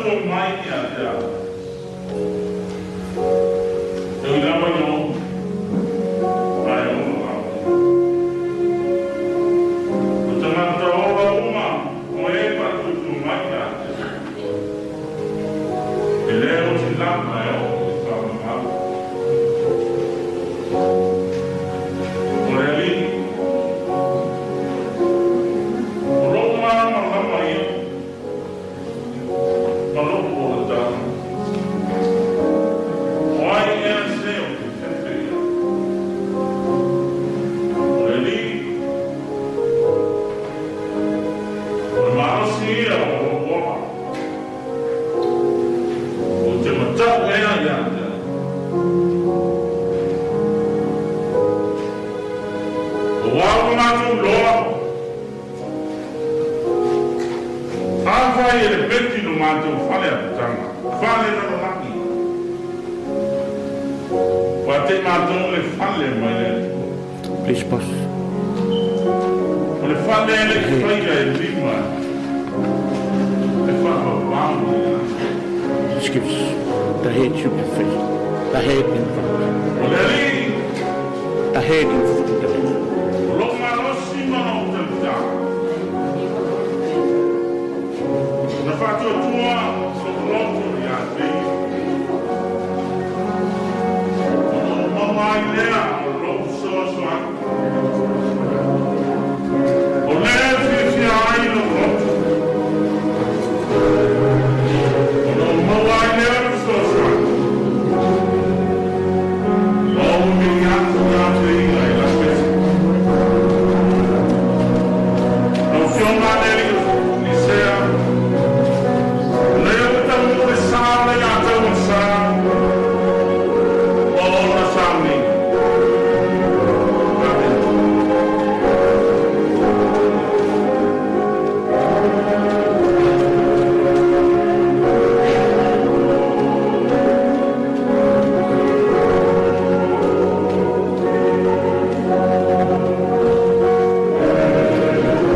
Faatuatua mai ia te au. E ui lava ina oo, ae ola lava ia. O tagata ola uma o e faatuatua mai ia te au, e lē oti lava e oo i le faamamalu. O le Alii, o lou malamalama ia ma lou olataga. O ai ea se ou te fefe i ai? O le Alii, o le malosi ia o lou ola. Ou te mata'u ea ia te ai? Auā ua matou iloa, afai e lepeti lo matou fale apitaga faalelalolagi, ua te matou le fale mai le Atua. Please pause. O le fale e le'i faia e lima e faavavau i le lagi. Excuse. The head should be facing. The head in front. O le Alii, The head in front. o lou malosi ma lou talitaga. Na faatuatua sou loto ia te ia. Ona ou maua ai lea o lou fesoasoani. O lea e fiafia ai lou loto. Ona ou maua ai lea o le fesoasoani. Ma ou vili atu ia te ia i lapesi. Lau Afioga i le Alii Lisea, o lea ua taunuu le sa o le iatau o le sa, ma ona sauniga. Amen.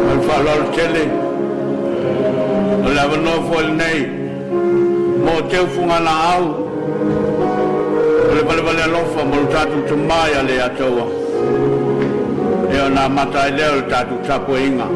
Ma le faaaloalo tele o le avanoa foi lenei mo teufuga-laau o le valevale alofa mo le tatou tamā ia Leiataua e ona amata ai lea o le tatou tapuaiga.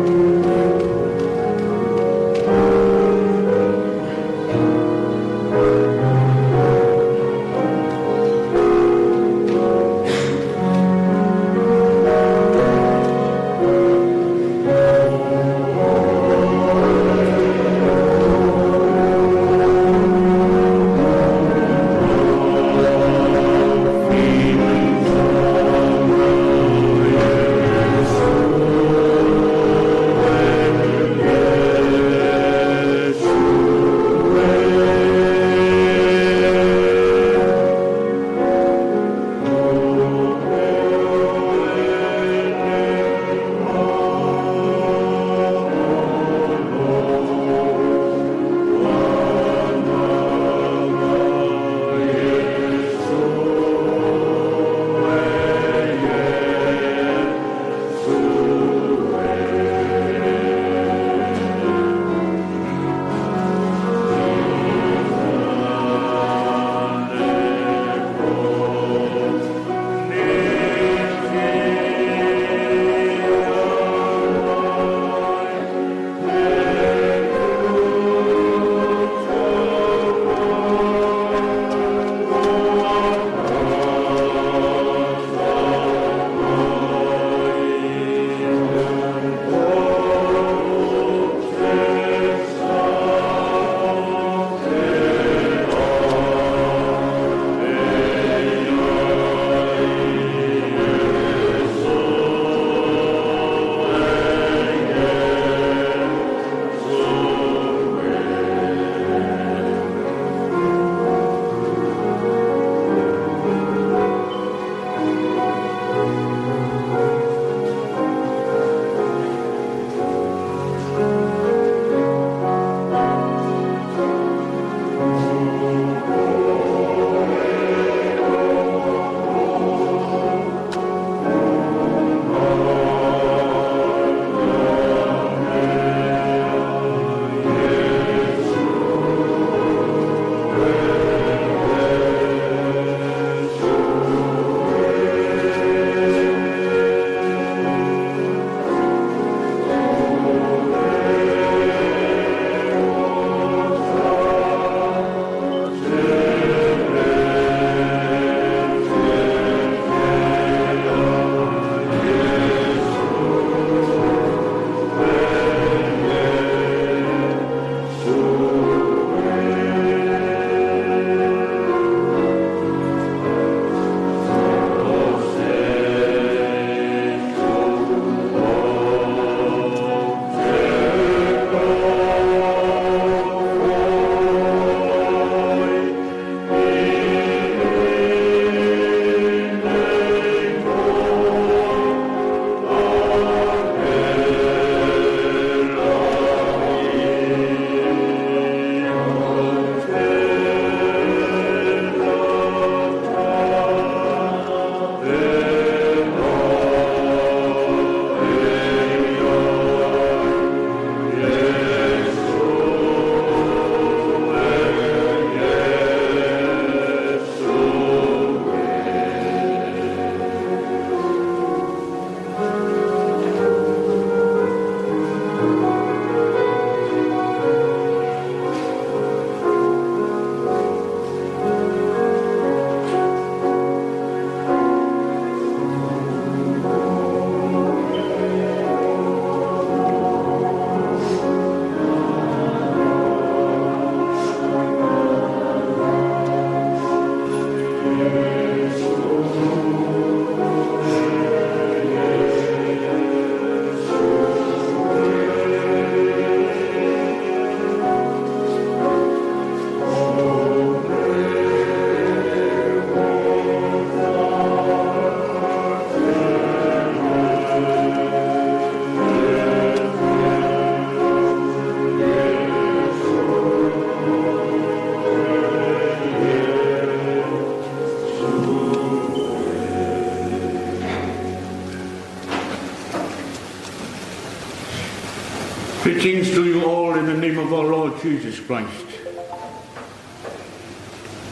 Greetings to you all in the name of our Lord Jesus Christ.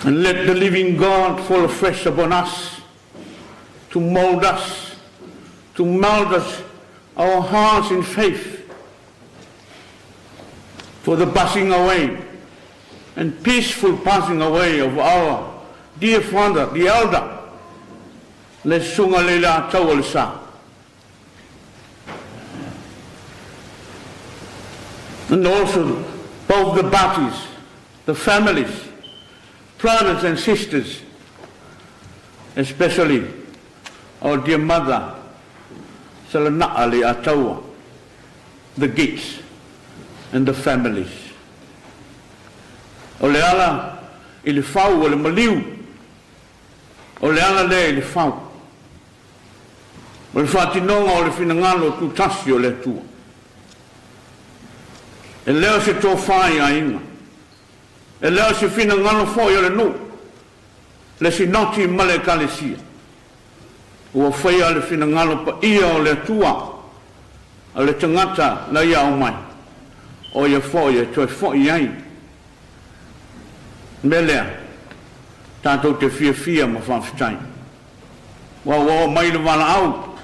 And let the living God fall afresh upon us, to mold us, to meld us, our hearts in faith, for the passing away and peaceful passing away of our dear father, the elder, le Susuga Leilataualesa. Le Sa. And also both the parties, the families, brothers and sisters, especially our dear mother, Salana'a Leiataua, the gates and the families. O le ala i le fau o le maliu, o le ala lea i le fau. O le faatinoga o le finagalo tutasi o le Atua. E le o se tofa i aiga, e le o se finagalo foi o le nuu, le Sinoti ma le Ekalesia. Ua faia le finagalo paia o le Atua, o le tagata na ia aumai, o ia foi e toe foi ai. O le mea lea, tatou te fiafia ma faafetai. Ua ua oo mai le valaau,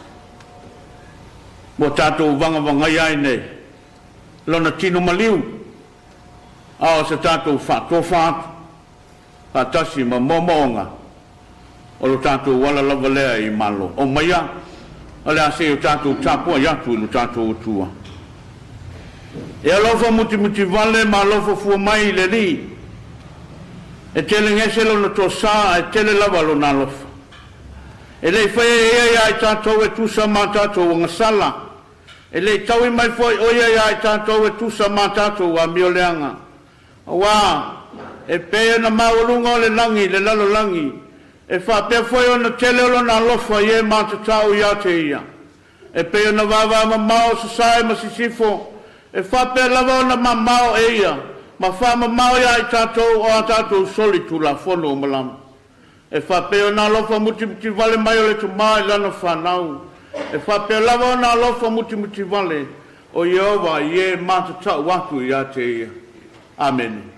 ua tatou vagavagaia ai nei lona tino maliu, a o se tatou faatofa atu faatasi ma moomooga o lo tatou ala lava lea i Malo. O maia o le a se i o tatou tapuai atu i lo tatou Atua. E alofa mutimutivale ma alofa fua mai le Alii, e telegese lona toasā ae tele lava lona alofa. E le i faia e ia iā i tatou e tusa ma a tatou agasala, e le i taui mai foi o ia iā i tatou e tusa ma a tatou amioleaga. Auā, e pei ona maualuga o le lagi i le lalolagi, e faapea foi ona tele o lona alofa i e matatau ia te ia. E pei ona vavamamao sasae ma sisifo, e faapea lava ona mamao e ia ma faamamao iā i tatou o a tatou solitulafono ua malama. E faapea ona alofa mutimutivale mai o le Tama i lana fanau, e faapea lava ona alofa mutimutivale o Ieova i e matatau atu ia te ia. Amene.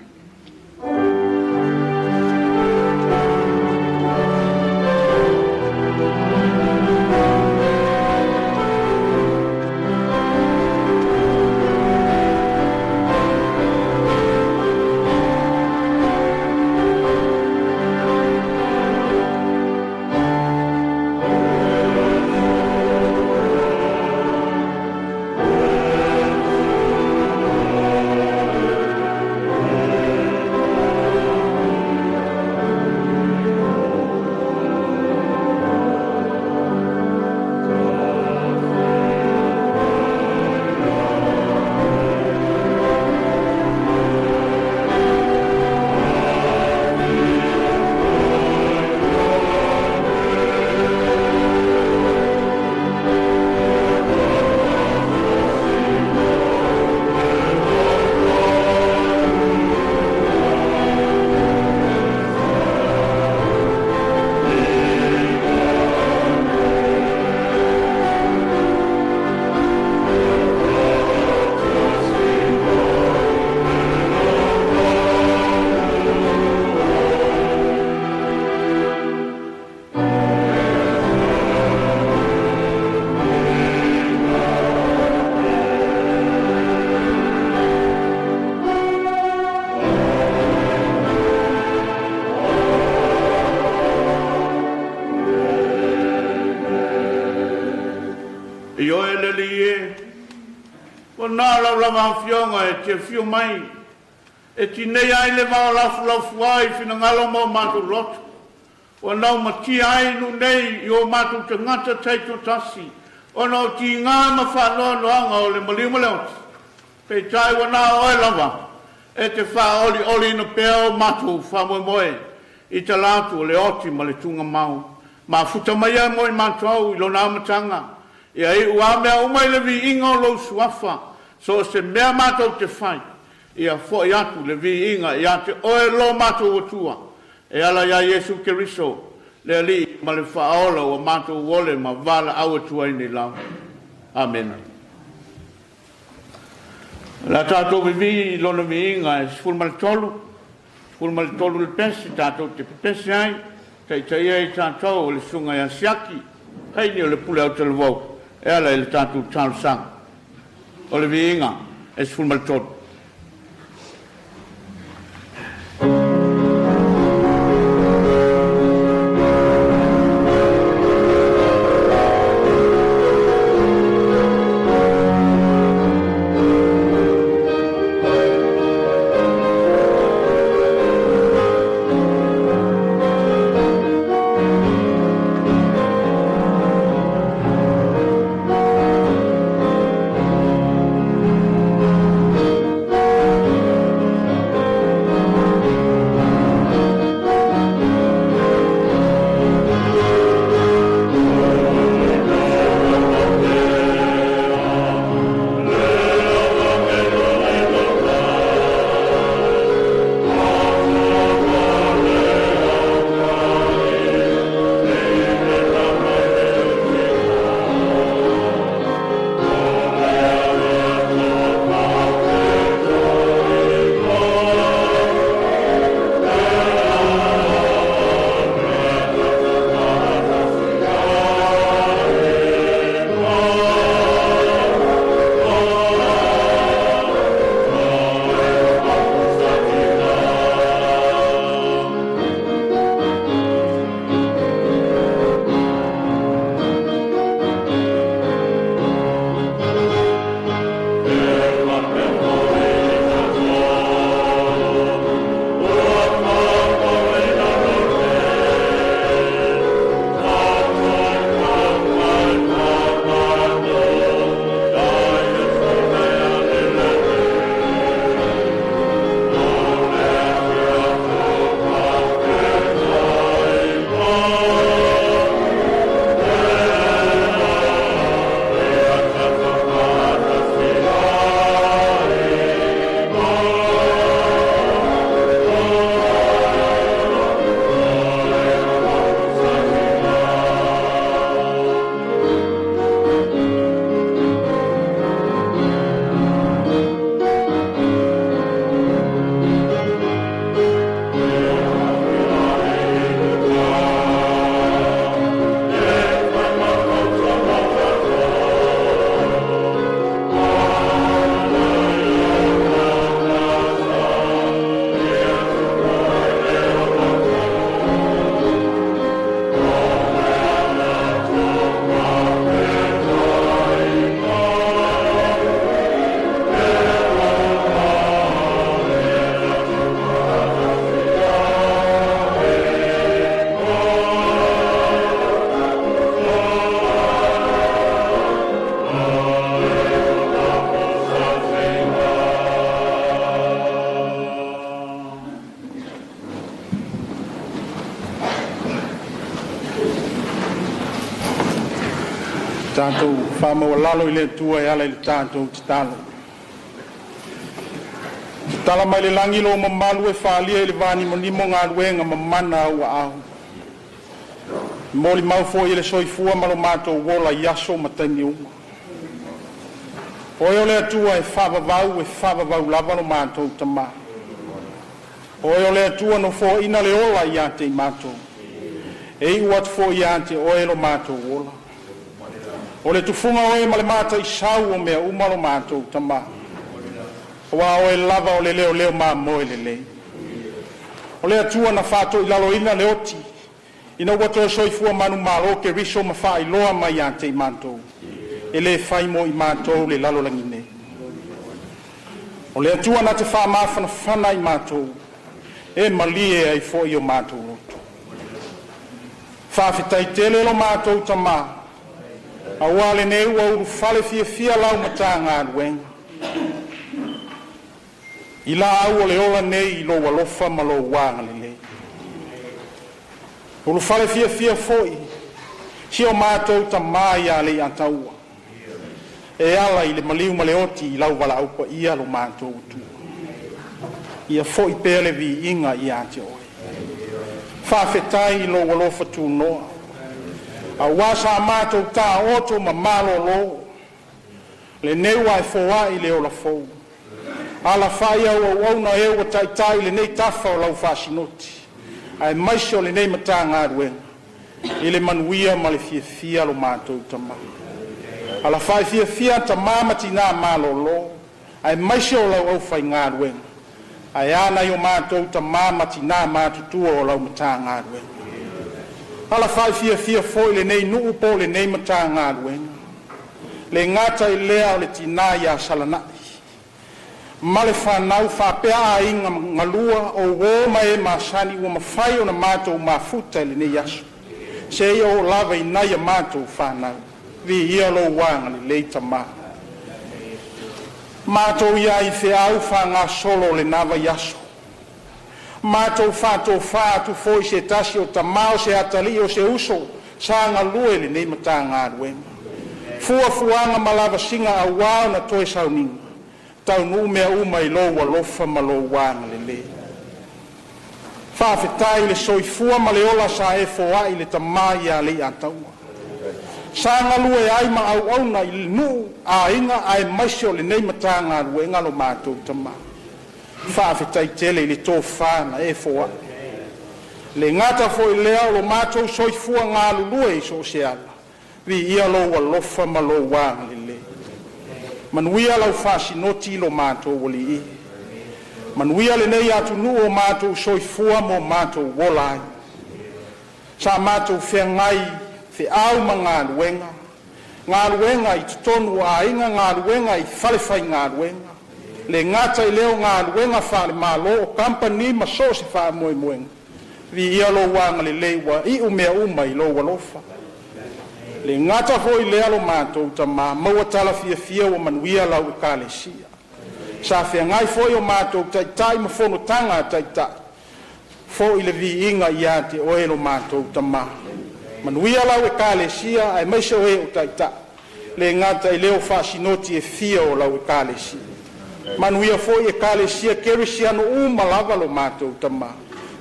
Ioe le Alii e, ua na o lau lava Afioga e te afio mai, e tineia ai le vao lafulafua i finagalo ma o matou loto, ua laumatia ai nuu nei i o matou tagata taitoatasi, ona o tiga ma faanoanoaga o le maliu ma le oti, peitai ua na o oe lava e te faaolioliina pea o matou faamoemoe i talaatu o le oti ma le tugamau. Mafuta mai ai mo i matou i lona amataga, ia iu a mea uma i le viiga o lou suafa, so o se mea matou te fai, ia foi atu le viiga ia te oe lo matou Atua, e ala iā Iesu Keriso, le Alii ma le Faaola ua matou ole ma valaau atu ai nei lava. Amene. La tatou vivi lona viiga e 13, 13 le pese tatou te pepese ai, taitaia ai tatou o le susuga ia Siaki, haini o le pule autalavou, e ala i le tatou talosaga. O le viiga e 13. Tatou faamaualalo i le Atua e ala i le tatou tatalo. Tala mai le lagi lo mamalu e faaalia i le vanimonimo galuega mamana au aao. Molimau foi i le soifua ma lo matou ola i aso ma taimi uma. Oe o le Atua e faavavau, e faavavau lava lo matou Tamā. Oe o le Atua na foaina le ola ia te i matou. E iu atu foi ia te oe lo matou ola. O le tufuga oe ma le mataisau o mea uma lo matou Tamā. Aua oe lava o le leoleo mamoe lelei. O le Atua na faatoilaloina le oti, ina ua toe soifua manumalo Keriso ma faailoa mai ia te i matou. E le fai mo i matou le lalolagi nei. O le Atua na te faamafanafana i matou, e malie ai foi o matou loto. Faafetai tele lo matou Tamā, aua lenei ua ulufale fiafia lau Matagaluega. I laau o le ola nei i lou alofa ma lou agalelei. Ulufale fiafia foi si o matou Tamā ia Leiataua. E ala i le maliu ma le oti i lau valaau paia lo matou Atua. Ia foi pea le viiga ia te oe. Faafetai i lou alofa tunoa. Aua sa matou taoto ma malolo. Lenei ua e foai le ola fou. Alafa'i au auauna e ua taitai lenei tafa o lau faasinoti aemaise o lenei Matagaluega i le manuia ma le fiafia lo matou Tama. Alafa'i fiafia tama ma tina malolo aemaise o lau aufaigaluega, ae a nai o matou tama ma tina matutua o lau Matagaluega. Alafa'i fiafia foi lenei nuu po o lenei Matagaluega, le gata i lea o le tina ia Salanai ma le fanau faapea aiga galua o uo ma e masani ua mafai ona matou mafuta i lenei aso seia oo lava i nai a matou fanau. Viia lou agalelei Tama. Matou i ai i feau fagasolo o lena vaiaso, matou faatofa atu foi i se tasi o tama, o se atalii, o se uso sa galue i lenei Matagaluega, fuafuaga ma lavasiga aua ona toe sauniga, taunuu mea uma i lou alofa ma lou agalelei. Faafetai i le soifua ma le ola sa e foai i le tama ia Leiataua, sa galue ai ma auauna i nuu, aiga aemaise o lenei Matagaluega lo matou tama. Faafetai tele i le tofa na e foai. Le gata foi i lea o lo matou soifua galulue i so o se ala, viia lou alofa ma lou agalelei. Manuia lau faasinoti lo matou Alii. Manuia lenei atunuu o matou soifua ma o matou ola ai. Sa matou feagai feau ma galuega, galuega i totonu o aiga, galuega i falefaigaluega, le gata i lea o galuega faale-Malo, o kamupani ma so o se faamoemoega. Viia lou agalelei ua iu mea uma i lou alofa. Le gata foi i lea lo matou Tama, maua tala fiafia ua manuia lau Ekalesia. Sa feagai foi o matou taitai ma fonotaga a taitai, foi le viiga ia te Oe lo matou Tama. Manuia lau Ekalesia aemaise o e o taitai, le gata i lea o faasinoti e fia o lau Ekalesia. Manuia foi Ekalesia Kerisiano uma lava lo matou Tama.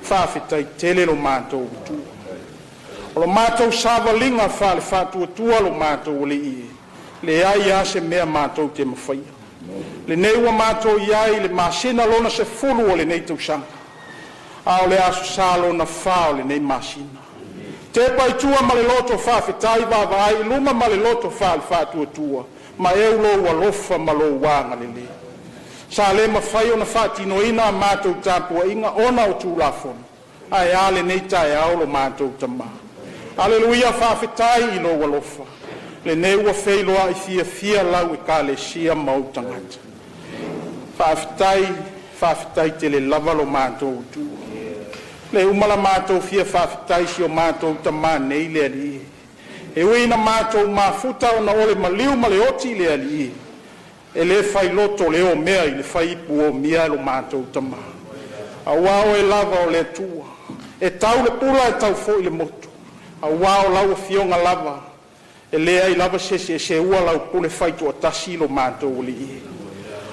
Faafetai tele lo matou Atua. O lo matou savaliga faale-faatuatua lo matou Alii e, leai a se mea matou te mafaia. Lenei ua matou i ai i le masina lona 10 o lenei tausaga, a o le aso sa lona 4 o lenei masina. Tepa i tua ma le loto faafetai, vaavaai i luma ma le loto faale-faatuatua, ma eu lou alofa ma lou agalelei. Sa le mafai ona faatinoina a matou tapuaiga ona o Tulafono, ae a lenei taeao lo matou Tama? Aleluia, faafetai i lou alofa. Lenei ua feiloai fiafia lau Ekalesia ma ou tagata. Faafetai, faafetai tele lava lo matou Atua. Le uma la matou fia faafetai si o matou Tamā nei le Alii. E ui ina matou mafuta ona o le maliu ma le oti le Alii, e le failoto le omea i le faiipu omia lo matou Tamā. Auā oe lava o le Atua, e tau le pula e tau foi le motu, auā o lau afioga lava, e leai lava se isi e seua lau pule faitoatasi lo matou Alii.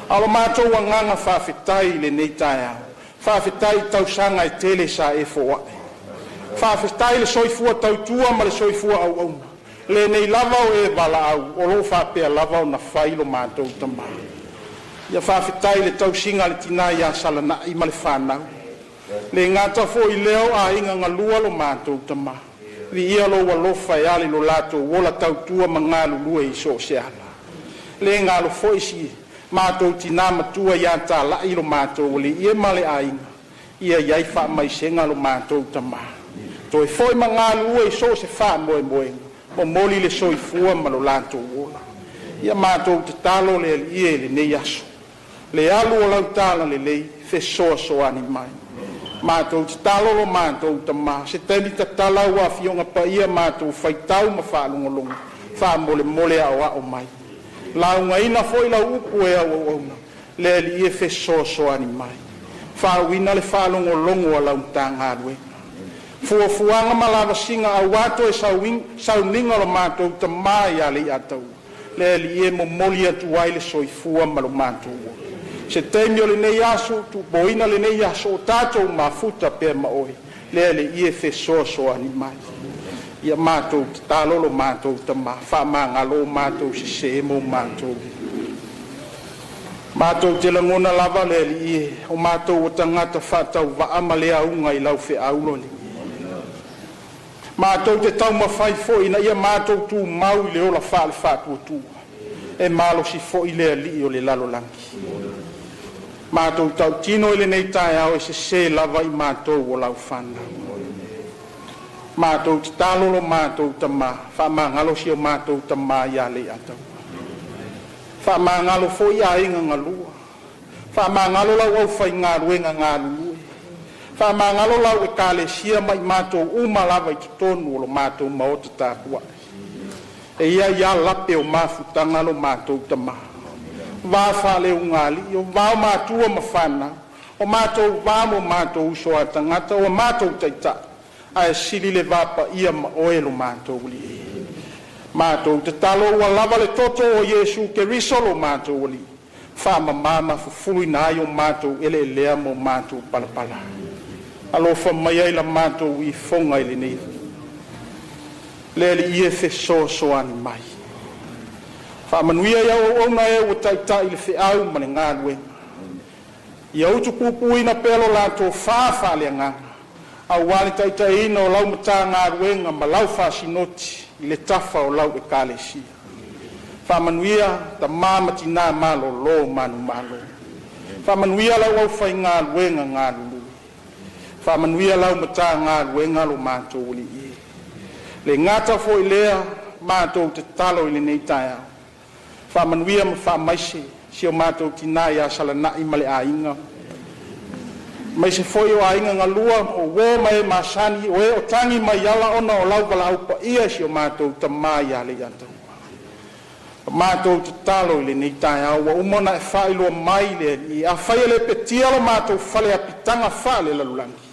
A o lo matou agaga faafetai i lenei taeao, faafetai i tausaga e tele sa e foai. Faafetai i le soifua tautua ma le soifua auauna, lenei lava o e valaau o lo o faapea lava ona fai lo matou Tama. Ia faafetai i le tausiga a le tina ia Salanai ma le fanau. Le gata foi i lea o aiga galua lo matou Tama. Viia lou alofa e ala i lo latou ola tautua ma galulue i so o se ala. Le galo foi si matou tina matua ia Talai lo matou alii e ma le aiga, ia i ai faamaisega lo matou Tama. Toe foi ma galulue i so o se faamoemoega, momoli le soifua ma lo latou ola. Ia matou tatalo le Alii e i lenei aso, le alu o lau talalelei fesoasoani mai. Matou tatalo lo matou Tama, se taimi tatala ua Afioga Paia matou faitau ma faalogologo, faamolemole aoao mai. Laugaina foi lau upu e auauauna, le Alii e fesoasoani mai. Faauuina le faalogologo a lau Matagaluega. Fuafuaga ma lavasiga aua toe sauniga o lo matou Tama ia Leiataua, le Alii e momoli atu ai le soifua ma lo matou ola. Se taimi o lenei aso, tuupoina lenei aso o tatou mafuta pea ma oe, le Alii e fesoasoani mai. Ia matou tatalo lo matou Tama, faamagalo matou sesē mo matou. Matou te lagona lava le Alii e, o matou o tagata faatauvaa ma le auga i lau feau lo Alii. Matou te taumafai foi ina ia matou tumau i le ola faale-faatuatua, e malosi foi le Alii o le lalolagi. Matou tautino i lenei taeao, e sese lava i matou o lau fanau. Matou tatalo lo matou Tama, faamagalo si o matou tama ia Leiataua, faamagalo foi aiga galua, faamagalo lau aufaigaluega galulue, faamagalo lau ekalesia ma i matou uma lava i totonu o lo matou maota tapuai. E i ai lava lape o mafutaga lo matou tama, va faaleugaalii, o va o matua ma fanau, o matou va ma o matou uso a tagata, o matou taitai, ae sili le vapaia ma oe lo matou Alii. Matou tatalo ua lava le toto o Iesu Keriso lo matou Alii, faamama ma fufuluina ai o matou eleelea ma o matou palapala. Alofa maia i la matou ifoga i lenei le Alii e fesoasoani mai. Faamanuia i au auauna e ua taitai i le feau ma le galuega. Ia utupupuina pea lo latou fa faaleagaga, aua le taitaiina o lau Matagaluega ma lau fasinoti i le tafa o lau ekalesia. Faamanuia tama ma tina malolo manumalo. Faamanuia lau aufaigaluega galulue. Faamanuia lau Matagaluega lo matou Alii. Le gata foi lea matou tatalo i lenei taeao, faamanuia ma faamaise si o matou tina ia Salanai ma le aiga, aemaise foi o aiga galua o uo ma e masani, o e o tagi mai ala ona o lau valaau paia i si o matou tama ia Leiataua. Matou tatalo i lenei taeao ua uma ona e faailoa mai le Alii, afai e le petia lo matou fale apitaga faalelalolagi,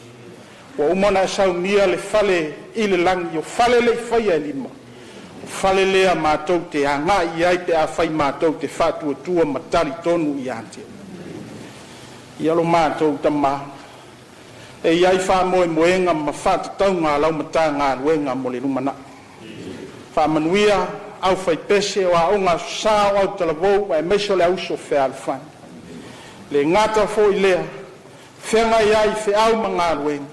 ua uma ona e saunia le fale i le lagi, o fale le i faia e lima, o fale lea matou te agai i ai pe afai matou te faatuatua ma talitonu ia te oe. Ia lo matou Tama, e i ai faamoemoega ma faatatauga a lau Matagaluega mo le lumanai. Faamanuia aufaipese o aoga aso sa o autalavou aemaise o le auuso fealofani. Le gata foi lea, feagai ai i feau ma galuega,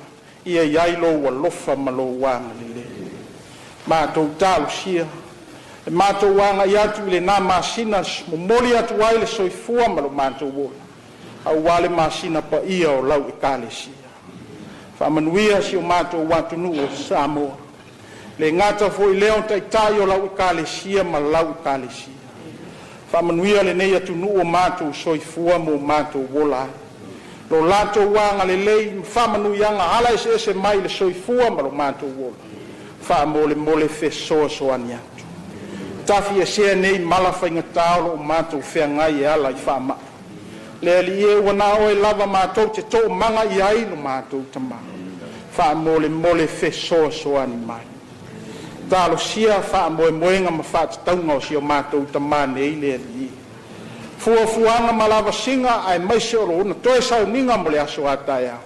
ia i ai lou alofa ma lou agalelei. Matou talosia le matou agai atu i lena masina, momoli atu ai le soifua ma lo matou ola, aua le masina paia o lau ekalesia. Faamanuia si o matou atunuu o Samoa, le gata foi lea o taitai o lau ekalesia ma lau ekalesia. Faamanuia lenei atunuu o matou soifua ma o matou ola ai, lo latou agalelei ma faamanuiaga ala eseese mai le soifua ma lo matou ola, faamolemole fesoasoani atu. Tafiesea nei mala faigata o lo o matou feagai e ala i faamai. Le Alii e, ua na oe lava matou te toomaga i ai lo matou Tama, faamolemole fesoasoani mai. Talosia faamoemoega ma faatatauga o si o matou tama nei le Alii. Fuafuaga ma lavasiga aemaise o lona toe sauniga mo le aso a taeao.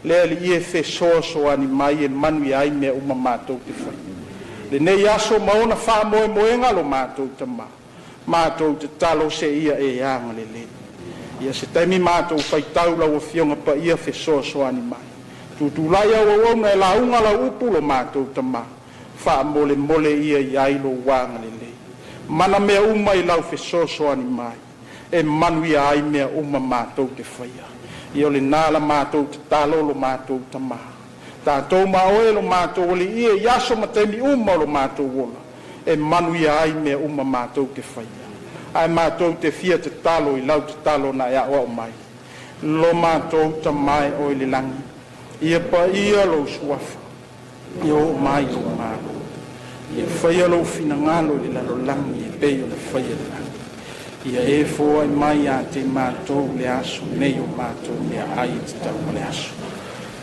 Le Alii e fesoasoani mai e manuia ai mea uma matou te faia. Lenei aso ma ona faamoemoega lo matou tama, matou tatalo se ia e agalelei. Ia se taimi matou faitau lau Afioga Paia fesoasoani mai. Tutulai au auauna e lauga lau upu lo matou tama, faamolemole ia i ai lou agalelei. Mana mea uma i lau fesoasoani mai, e manuia ai mea uma matou te faia. Ia o lena la matou tatalo lo matou tama. Tatou ma oe lo matou Alii e i aso ma taimi uma o lo matou ola, e manuia ai mea uma matou te faia. Ae matou te fia tatalo i lau tatalo na e aoao mai. Lo matou Tama e oe i le lagi, ia paia lou suafa, ia oo mai lou malo, ia faia lou finagalo i le lalolagi e pei ona faia i le lagi. Ia e foai mai ia te matou le aso nei o matou meaai e tatau ma le aso.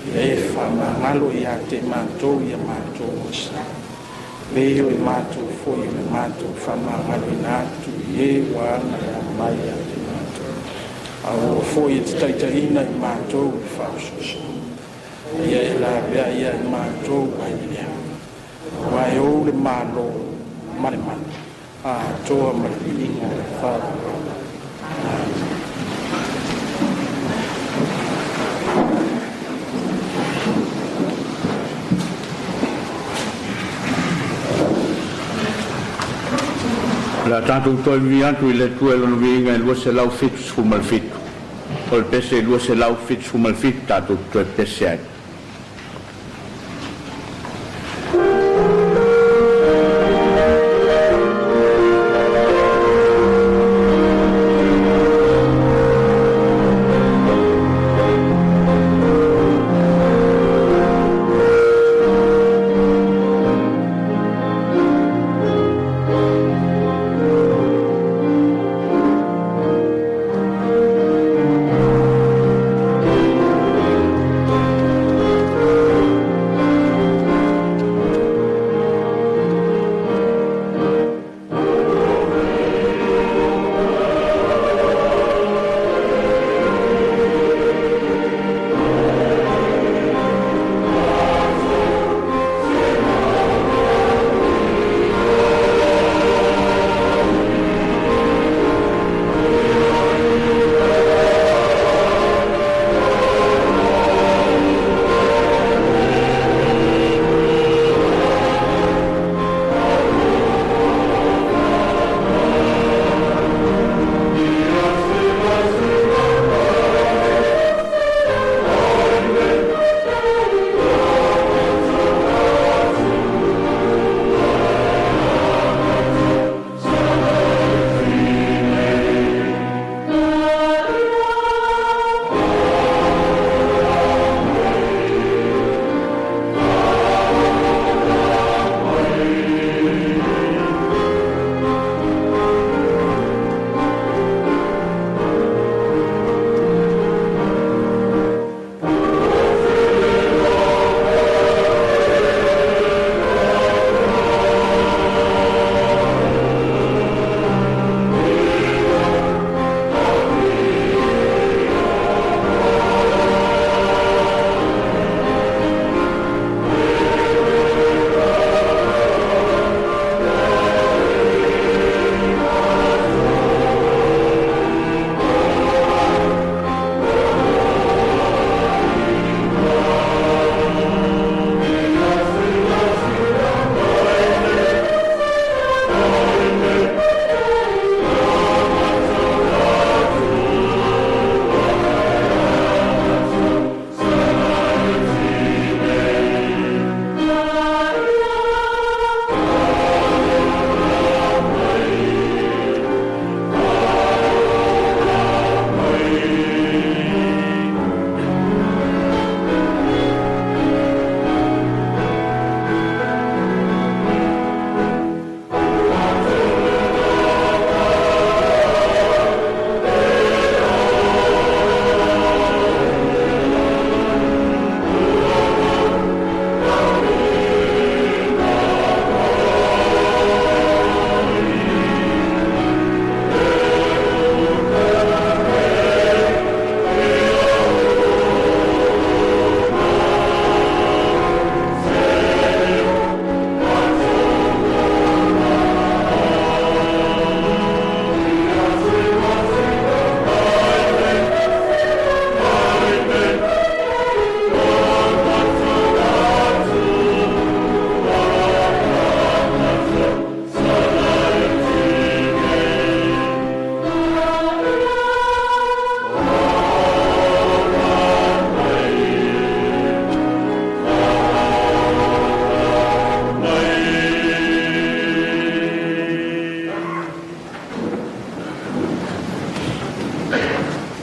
Ia e faamagalo ia te matou ia matou osa. Pei o i matou foi o le matou faamagaloina atu i e ua agaia mai ia te matou. Aua foi e te taitaiina i matou i le faaosoosoga. Ia e lavea ia i matou ai lea. Aua e ou le malo ma le mana, atoa ma le viiga o le faavavau. Amen. Le a tatou toe vivii atu i le Atua i Lona viiga e 277, o le pese 277 tatou te toe pese ai.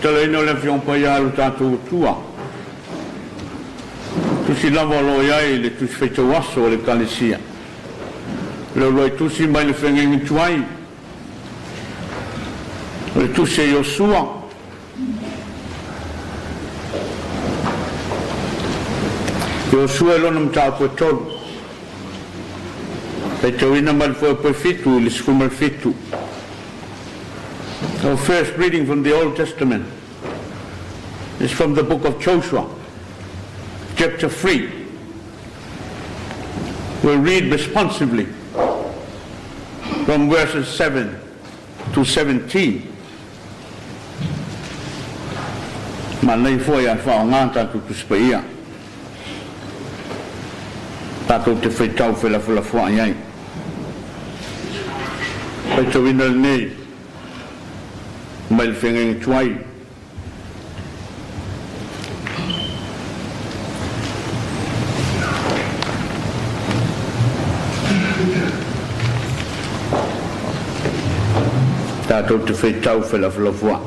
Tatalaina o le Afioga Paia a lo tatou Atua, tusi lava o lo o i ai le Tusi Faitau Aso a le Ekalesia, le uluai tusi mai le feagaiga tuai, o le tusi a Iosua, Iosua i lona mataupu e tolu, faitauina mai le fuaiupu e 7 i le 17. Our first reading from the Old Testament is from the book of Joshua, chapter 3. We'll read responsively from verses 7 to 17. Manaia foi ae faaaoga tatou Tusi Paia tatou te faitau felafolafoai ai. Faitauina lenei mai le feagaiga tuai. Tatou te faitau felafolafoai.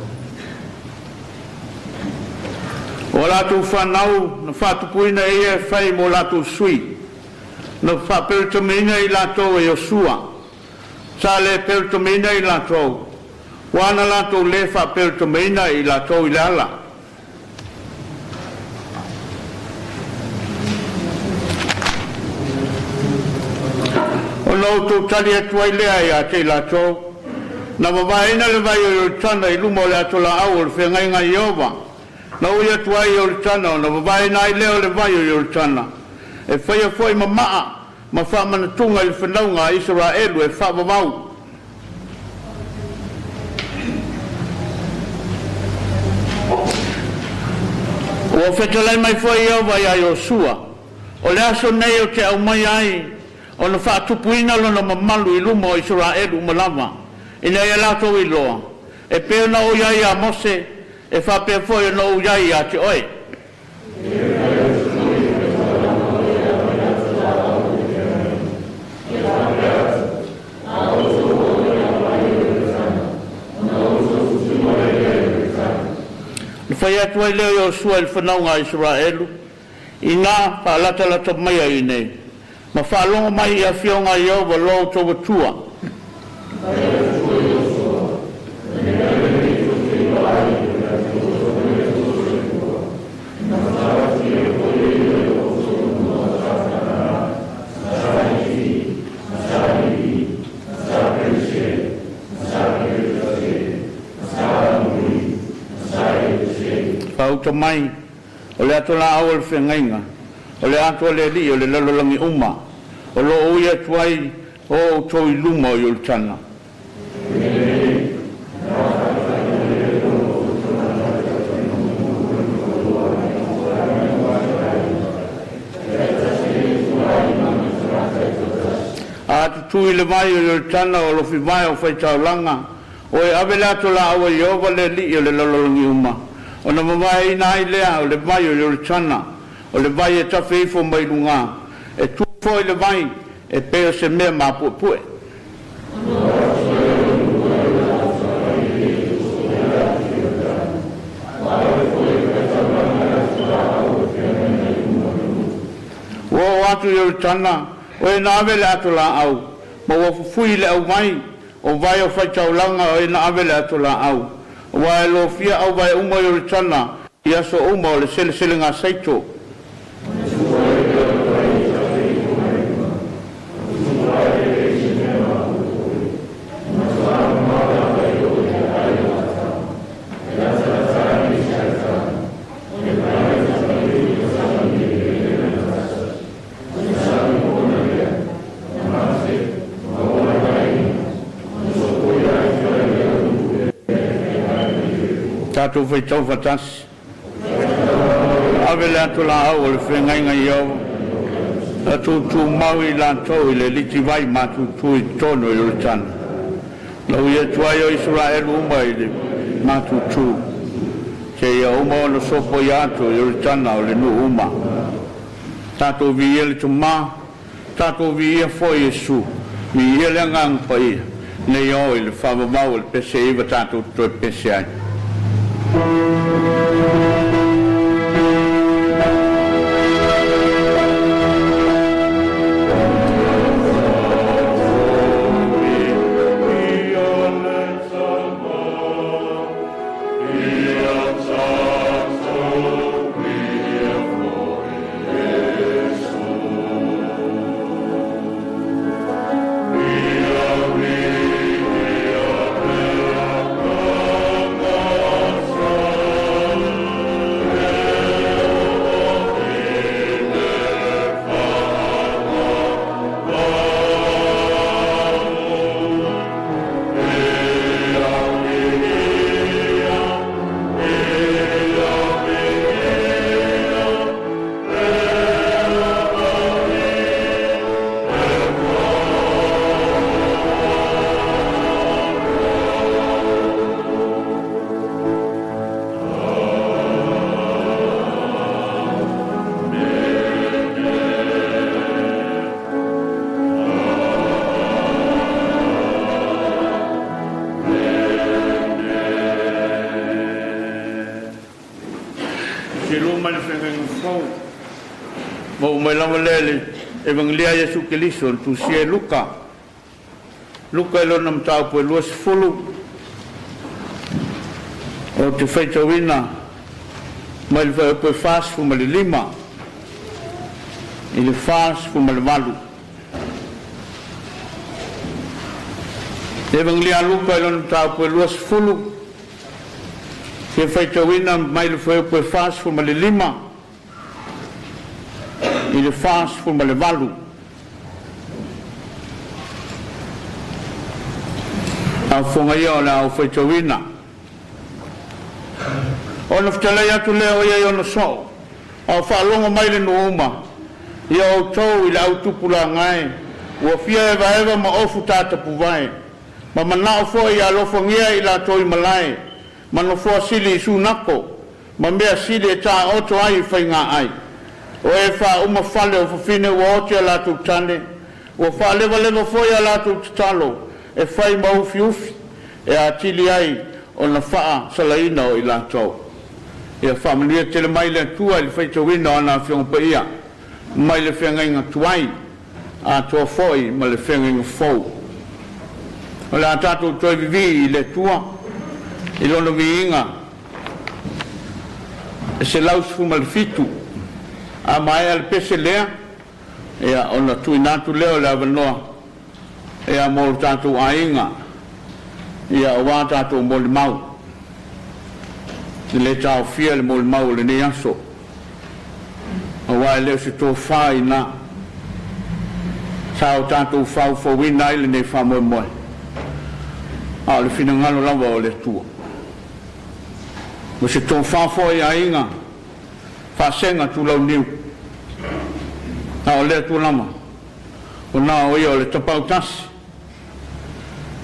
O a latou fanau na faatupuina e ia e fai mo latou sui, na faapelepeleina i latou e Iosua, sa le pelepeleina i latou, ua na latou le faapelepeleina i latou i le ala. Ona outou tali atu ai lea ia te i latou, na vavaeina le vai o Ioritana i luma o le atolaau o le feagaiga a Ieova, na ui atu ai i Ioritana, ona vavaeina ai lea o le vai o Ioritana, e faia foi ma maa ma faamanatuga i le fanauga a Isaraelu e faavavau. Ua fetalai mai foi Ieova ia Iosua, o le aso nei ou te aumaia ai ona faatupuina lona mamalu i luma o Isaraelu uma lava, ina ia latou iloa, e pei ona ou i ai ia Mose, e faapea foi ona ou i ai ia te oe. Na fai atu ai lea o Iosua i le fanauga a Isaraelu, ina faalatalata mai ai nei, ma faalogo mai i afioga a Ieova lo outou Atua. Faauta mai o le ato laau o le feagaiga, o le ato a le Alii o le lalolagi uma, o lo o ui atu ai o outou i luma o Ioritana. A tutui le vai o Ioritana o lofi vai o faitaulaga, o e ave le ato laau a Ieova le Alii o le lalolagi uma, ona vavaeina ai lea o le vai o Ioritana, o le vai e tafe ifo mai luga, e tu foi le vai e pei o se mea mapuepue. Ua oo atu i Ioritana, o e na ave le ato laau, ma ua fufui le auvai, o vai o faitaulaga o e na ave le ato laau. Aua e lofia auvae uma o Ioritana i aso uma o le seleselega saito. Tatou faitau faatasi. Ave le ato laau o le feagaiga i Ieova, na tutumau i latou i le litivai matutu i totonu o Ioritana. Na ui atu ai o Isaraelu uma i le matutu, seia uma ona sopoia atu o Ioritana o le nuu uma. Tatou viia le Tama, tatou viia foi Iesu, viia le Agaga Paia, nei o i le faavavau o le pese iva tatou toe pese ai. Selu mai le Feagaiga Fou. Ma ua mai lava lea i le Evagelia a Iesu Keriso na tusia e Luka. Luka i lona mataupu e 20, ou te faitauina mai le fuaiupu e 45 i le 48. Evagelia a Luka i lona mataupu e 20, fia faitauina mai le fuaiupu e 45 i le 48. Faafofoga ia o le a ou faitauina. Ona fetalai atu lea o ia i ona soo, a o faalogo mai le nuu uma, “Ia outou i le au tupulaga e, ua fia evaeva ma ofu ta tapuvae, ma manao foi ia alofagia i latou i malae ma nofoa sili i sunako ma mea sili e taooto ai i faigaai. O e faauma fale o fafine ua oti a latou tane, ua faalevaleva foi a latou tatalo e fai ma ufiufi, e atili ai ona faasalaina o i latou.” Ia faamanuia tele mai le Atua i le faitauina o ana Afioga Paia mai le Feagaiga Tuai atoa foi ma le Feagaiga Fou. O le a tatou toe vivii i le Atua i Lona viiga e 117. A maea le pese lea, ia ona tuuina atu lea o le avanoa ia mo lo tatou aiga ia aua tatou molimau. E le taofia le molimau o lenei aso, aua e le o se tofa i ina sa o tatou faufauina ai lenei faamoemoe, a o le finagalo lava o le Atua. O se tofa foi a aiga Faasega Tulauniu, a o le Atua lava, o na o ia o le Tapaau Tasi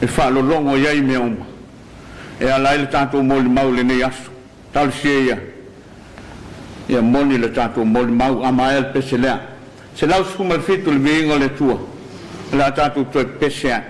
e faalologo i ai mea uma e ala ai le tatou molimau i lenei aso. Talosia ia ia moni le tatou molimau a maea le pese lea. 117 le viiga o le Atua, o le a tatou toe pese ai.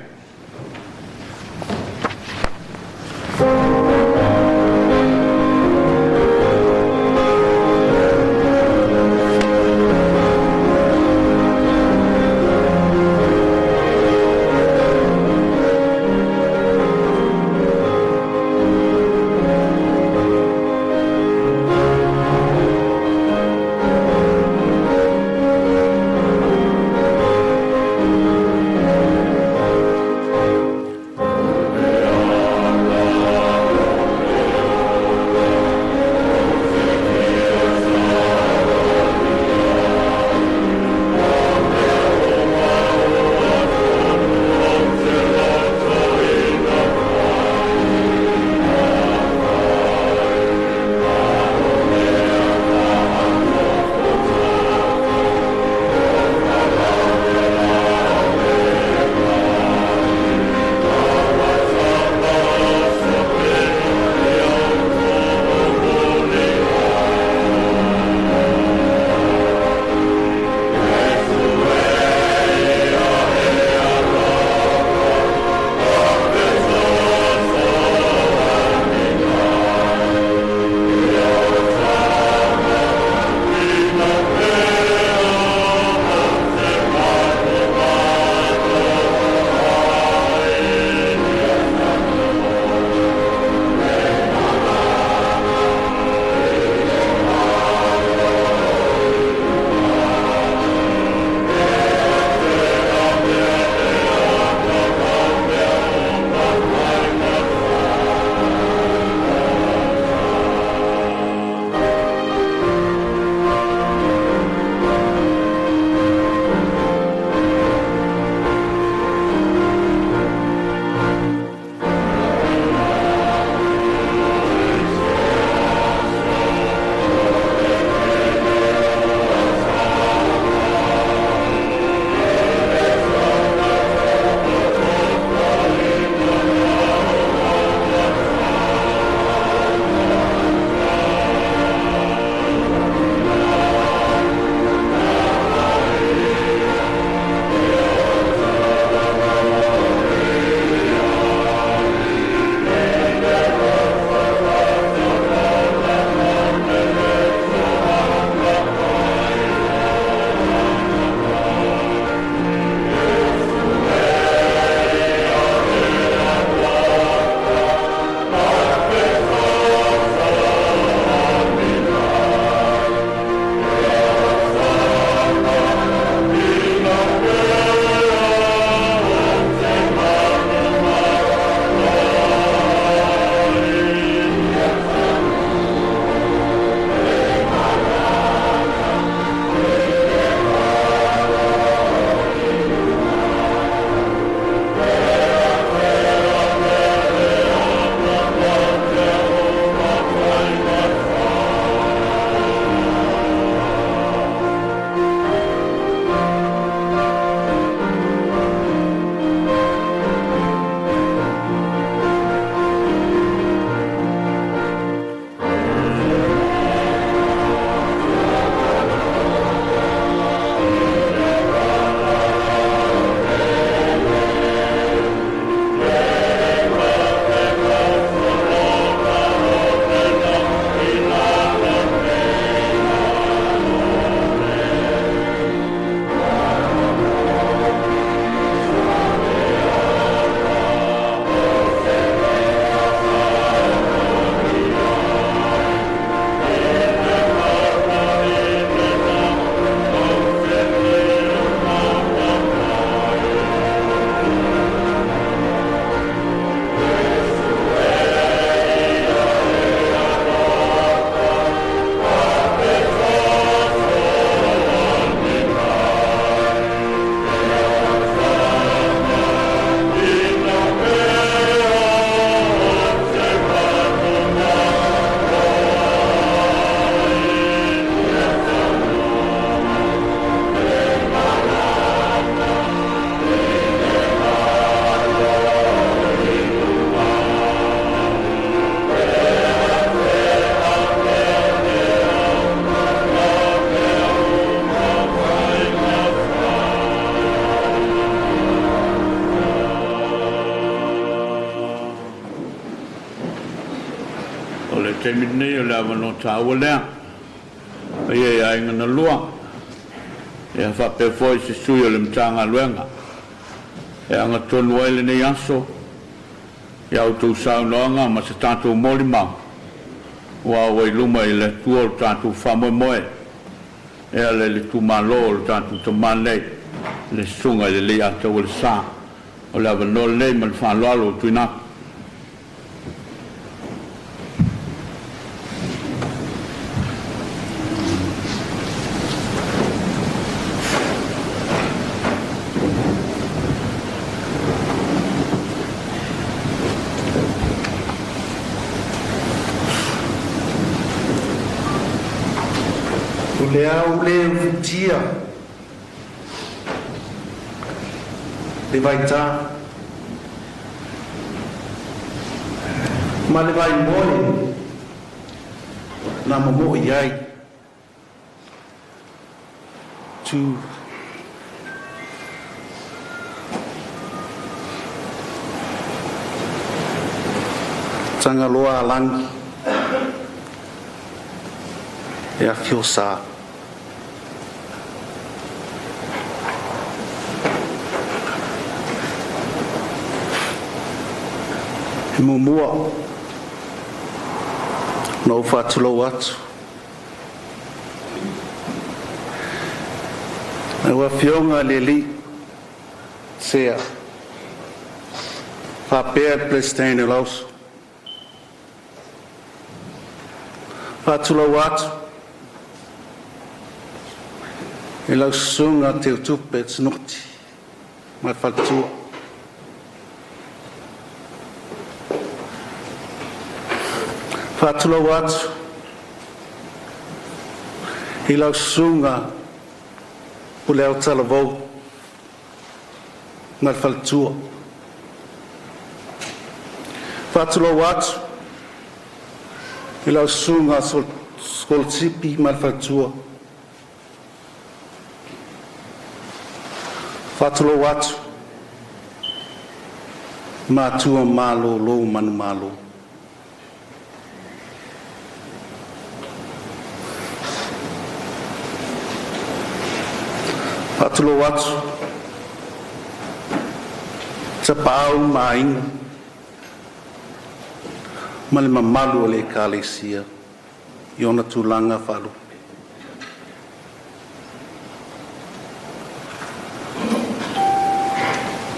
taimi lenei o le avanoa taua lea paia i aiga na lua, ia faapea foi se sui o le Matagaluega e agatonu ai lenei aso i a outou saunoaga ma se tatou molimau ua i luma i le Atua o le tatou faamoemoe e ala i le tuumalo o le tatou tama nei, le Susuga i le Leiataualesa. O le avanoa lenei ma le faaaloalo ua tuuina atu. O le a ou le ufitia le vaita ma le vaimoe na momo'i ai tu Tagaloa alagi e afio Sa. E muamua ona ou faatulou atu lau Afioga i le Alii Sea faapea le Peresetene o le Auso. Faatulou atu i lau Susuga Teutupe Sinoti ma le faletua. Faatulou atu i lau Susuga Puleautalavou ma le faletua. Faatulou atu i lau Susuga Sikolasipi ma le faletua. Faatulou atu matua malolo manumalo. Faatulou atu Tapaau ma Aiga ma le mamalu o le Ekalesia i ona tulaga faalupe.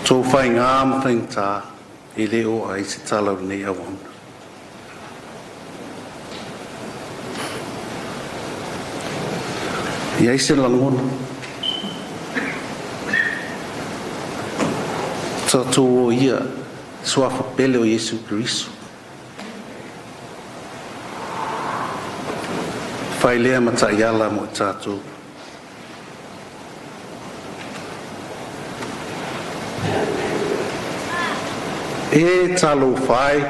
Outou faiga ma faigata e le oo i ai se tala o lenei auauna. E i ai se lagona, tatou o ia suafa pele o Iesu Keriso. Fai lea ma taiala mo i tatou. E talofa e,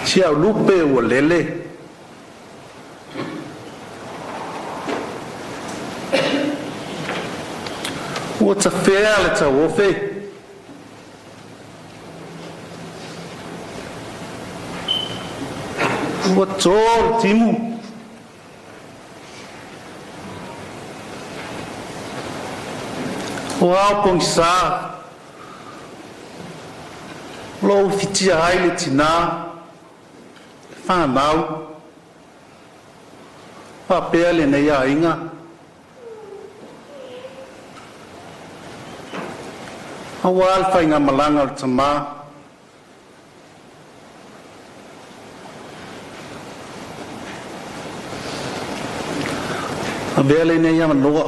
si au lupe ua lele, ua tafea le tauofe, ua to le timu, o ao pogisa, o lo o ufitia ai le tinā, le fanau, faapea lenei aiga. Aua le faigamalaga o le tamā, avea lenei avanoa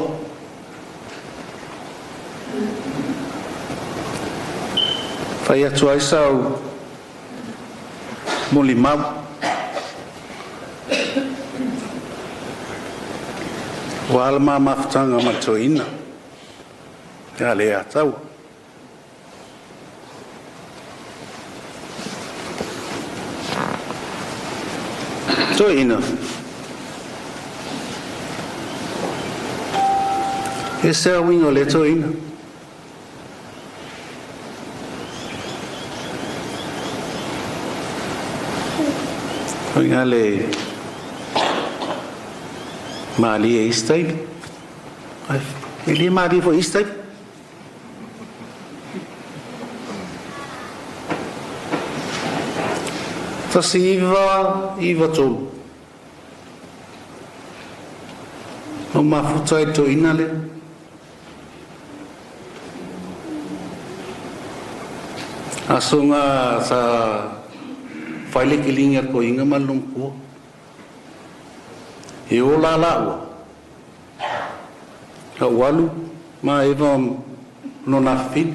fai atu ai sau molimau. Ua ala ma mafutaga ma le toeaina ia Leiataua. Toeaina, e se uiga o lea toeaina. O ngā le malie e isi taimi. E le malie foi isi taimi. 1993. O mafuta i toina le. Aso ngā sa whaile ki linga ko inga malungkua. E o la la ua. Ka walu ma eva nona fini.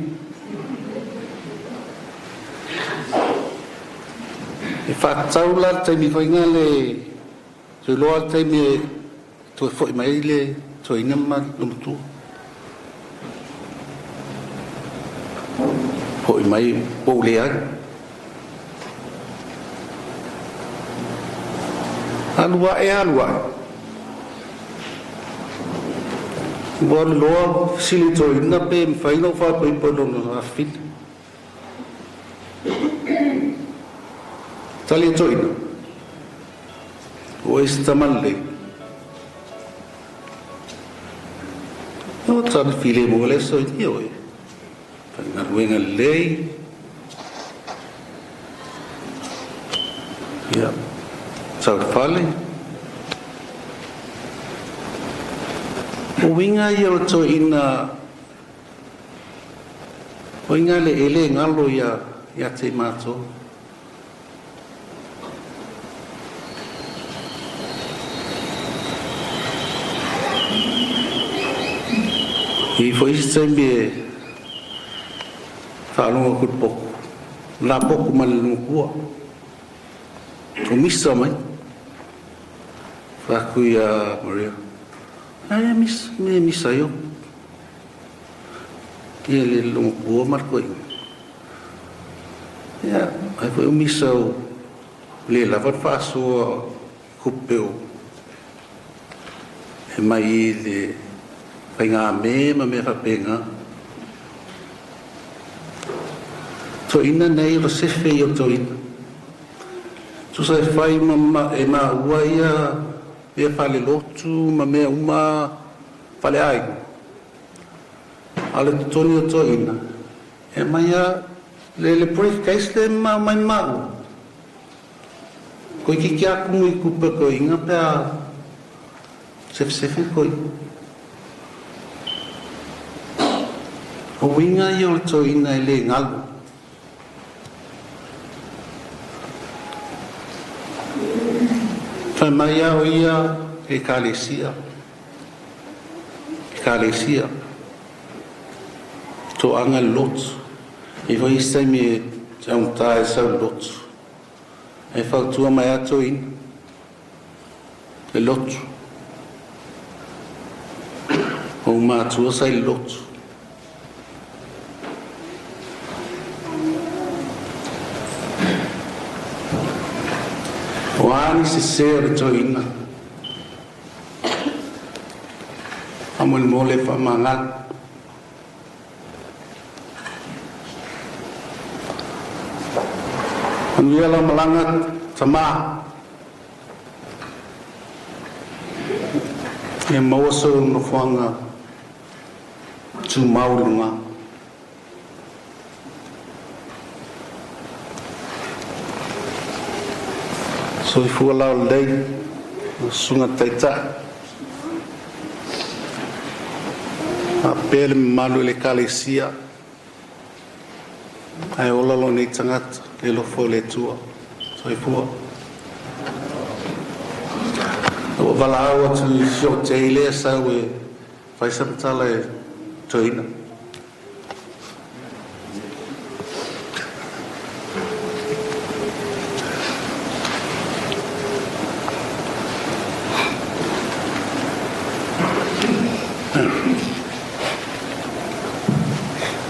E whātau la taimi whainga le tui loa taimi e toe foi mai le toe ina ma lumatua. Foi mai pou le ai. Alua e alua. Ua loa sili toe ina pe mwhaina o whāpai pono na fini. Tali e toina, o e sitaman le. O tali file mo le so i oe. Whangaruenga lei. Ia, tau whale. O winga ia o toina, o inga le ele ngalo ia te mātou. I foi isi taimi e whaalonga kuru poku. La poku ma le lungkua. O misa mai. Whaaku ia Maria. Ai, misa, me misa yo. Ia le lungkua ma le koe. Ia, ai foi o misa o le lava whaasoa kupe o. E mai i le whainga me ma me whapenga. Toina nei o sefe i o toina. Tusa e whai ma e ma ua ia mea whale lotu ma mea uma whale ai. Ale toni o toina. E mai a le briefcase le ma mai mau. Koe ki kia kumu i kupe koe inga pea sefe sefe koe. O winga i o toina e le ngalu. Whai mai au ia e kalesia. E kalesia. Tō anga lotu. E whai isi e te aungta e sau lotu. E whautua mai a toina. E lotu. O mātua sai lotu. O ani se se o le toina. Amo le mole whamangal. Anuia la malanga tama. E maua sau no whanga tū mauri ngā. So i fua lau lei, sunga taita. A pele malu le kalesia. Ai ola lo nei tangata, le lofo le tua. So i fua. O wala au atu i sio te ile sau e whaisamtala e toina.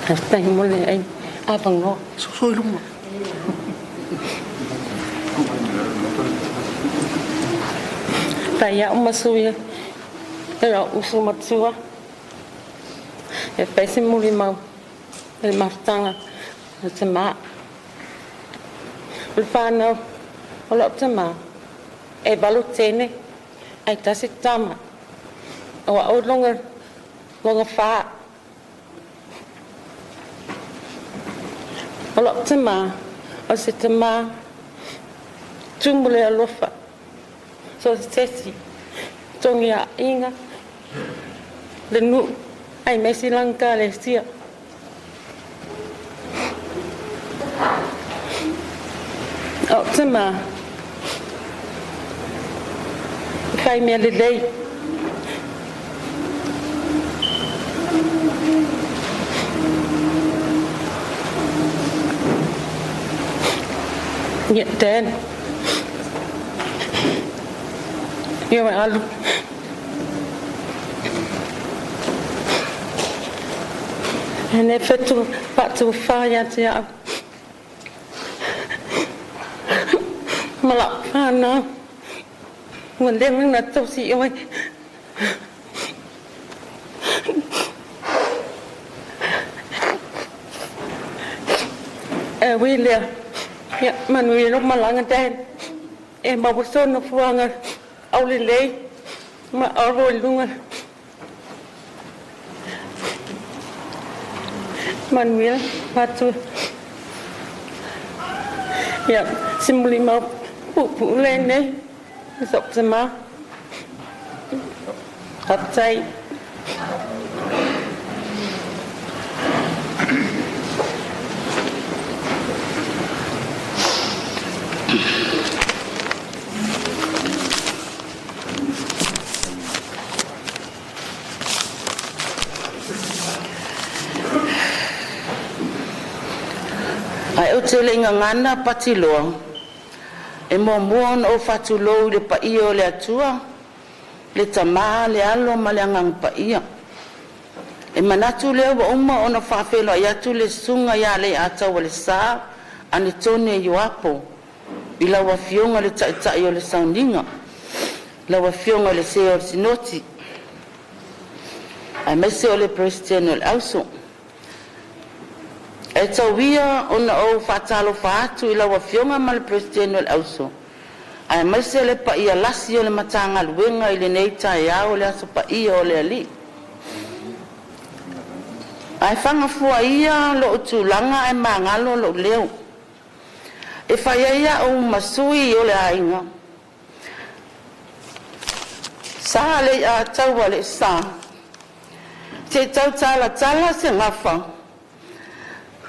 Faafetai mo le ai avanoa. Soso i luma. Tai au masuia e lau uso matua. E fai muli mau e le mafutaga le tamā. O le whānau o lau tamā. E valu teine ae tasi tama. O a'u loga loga fā. O la'u tamā, o se tamā tumu le alofa, so se tesi, togi a'aiga, le nu'u, aemaise lana ekalesia. O tamā, e fai mea lelei. Ia, Dan. Ia ma alu. E le fetu faatufa ia te a'u ma la'u fanau ua leva ona tausi oe. E ui lea, ia manuia lou malaga Dan, e maua sona fuaga aulelei ma alo i luga. Manuia fatu. Ia, se mulimau puupuu lenei, so'u tamā. Faafetai. Ae ou te le i gagana patiloa, e muamua ona ou faatulou i le paia o le Atua, le Tama, le Alo ma le Agaga Paia. E manatu lea ua uma ona faafeiloai atu le susuga ia Leiataualesa Anetone Ioapo i lau Afioga i le Taitai o le Sauniga, lau Afioga i le Sea o le Sinoti aemaise o le Peresetene o le Auso. Ae tau ia ona ou faatalofa atu i lau Afioga ma le Peresetene o le Auso, aemaise le paia lasi o le Matagaluega i lenei taeao o le Aso Paia o le Alii. Ae faga fua ia lou tulaga ae magalo lou leo, e fai ai a'u ma sui o le aiga Sa Leiataualesa, se i tautalatala se gafa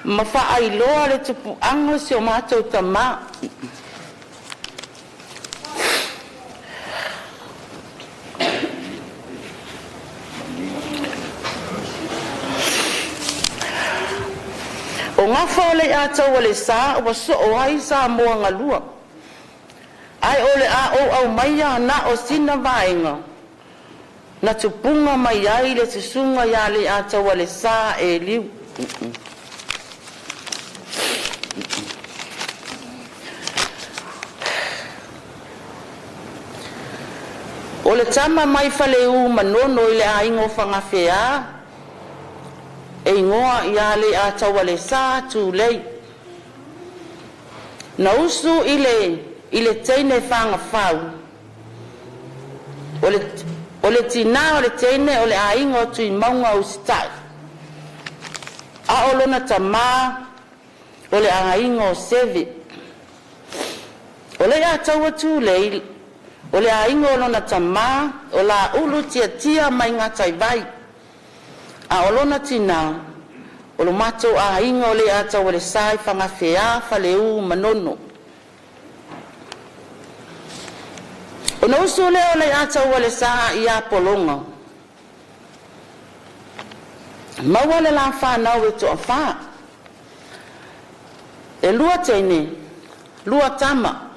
ma faailoa le tupuaga o si o matou tama, O gafa o Leiataualesa ua soo ai Samoagalua, ae o le a ou aumaia na o sina vaega na tupuga mai ai le susuga ia Leiataualesa Eliu. O le tama mai Faleu Manono i le aiga o Fagafea e igoa ia Leiataualesa Tulei. Na usu i le teine fagafau, o le tinā o le teine o le aiga o Tuimauga usitai, a o lona tamā o le aiga o Seve. O Leiataua Tulei, o le aiga o lona tamā o Laulu Tiatia mai Gataivai, a o lona tinā o lo matou aiga o Leiataualesa i Fagafea, Faleu ma Manono. Ona usu lea o Leiataualesa ia Pologa, maua le la whānau e toa whā. E lua teine, lua tama.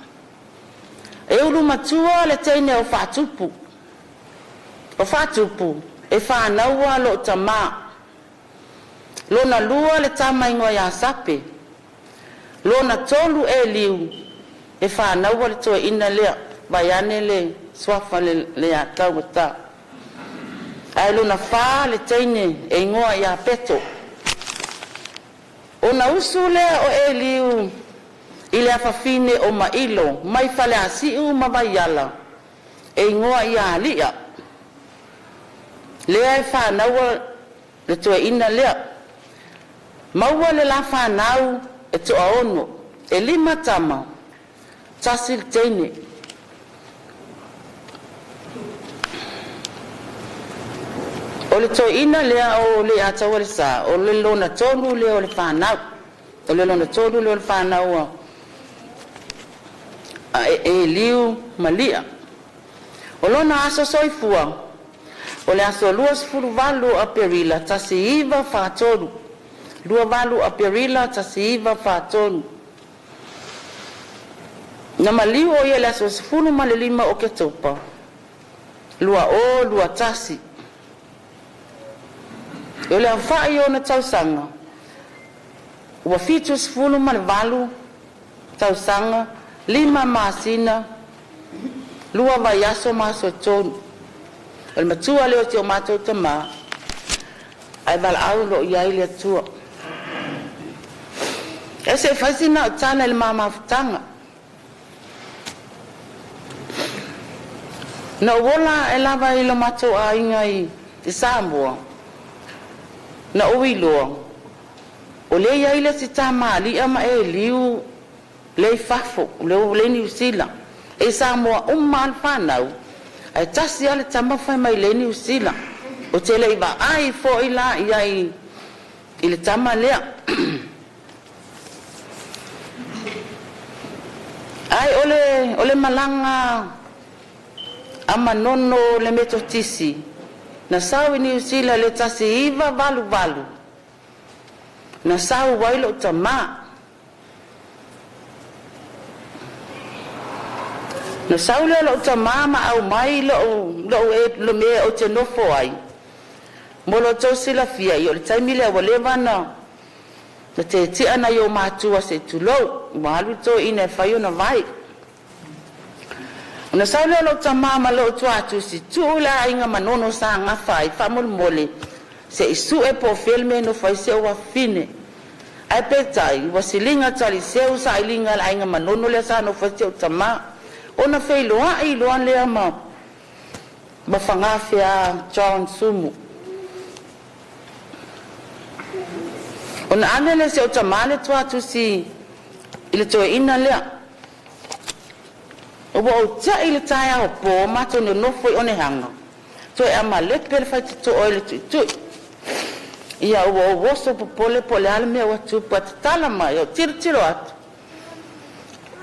E ulu matua le teine o Faatupu. O Faatupu e whānaua lo tamā. Lona lua le tama ingoa ia Sape. Lona tolu e liu e whānaua le toe ina lea. Vaiane le suafa le, le atau ta. Ae lona whā le teine e ingoa ia Peto. Ona usu lea o Eliu I le afafine o Mailo mai Faleasiu ma Vaiala, e igoa ia Ali'a, lea e fanaua le toeaina lea. Maua le la fanau e toaono, e lima tama, tasi le teine. O le toeaina lea o Leiataualesa, o le lona tolu lea o le fanau. O le lona tolu lea o le fanau a Eliu ma Lia. O lona aso soifua o le aso 28 o Aperila 1943, 28 Aperila 1943. Na maliu o ia i le aso 15 o Oketopa 2021. O le aofai o ona tausaga ua 78 tausaga, 5 masina, 2 vaiaso ma aso e 3. O le matua lea o si o matou tamā, ae valaau lo o i ai le Atua. Ae se i fai sina au tala i le ma mafutaga. Na ou ola ae lava i lo matou aiga i Samoa, na ou iloa, o lea e i ai le isi tama a Lia ma Eliu lea e i fafo, lea e i Niu Sila. E i Samoa uma lava le fanau, ae tasi lava le tama fai mai lea e i Niu Sila. Ou te le i vaai foi la i ai i le tama lea. Ae o le malaga a Manono le Metotisi na sau i Niu Sila i le 1988, na sau ai lou tamā. Na sau lea o lou tamā ma aumai lou mea ou te nofo ai. Mo lo outou silafia, o le taimi lea ua leva na tetia nai ou matua se i tulou, ua alu le toeaina e fai ona vai. Ona sau lea o lou tamā ma lou tuatusi, tuu le aiga Manono sa gafa ai, faamolemole se i sue po o fea le mea e nofo ai si ou afafine. Ae peitai, ua siliga taliseu sailiga a le aiga Manono lea sa nofo ai si ou tamā. Ona feiloai loa lea ma Fagafea John Sumu. Ona ave lea o si ou tamā le tuatusi i le toeaina lea. Ua ou tai i le taeao po matou nonofo i Onehaga, toe amalepe le faitotoa i le tuitui. Ia ua ou oso popole po o le a le mea ua tupu, ae tatala mai, ou tilotilo atu,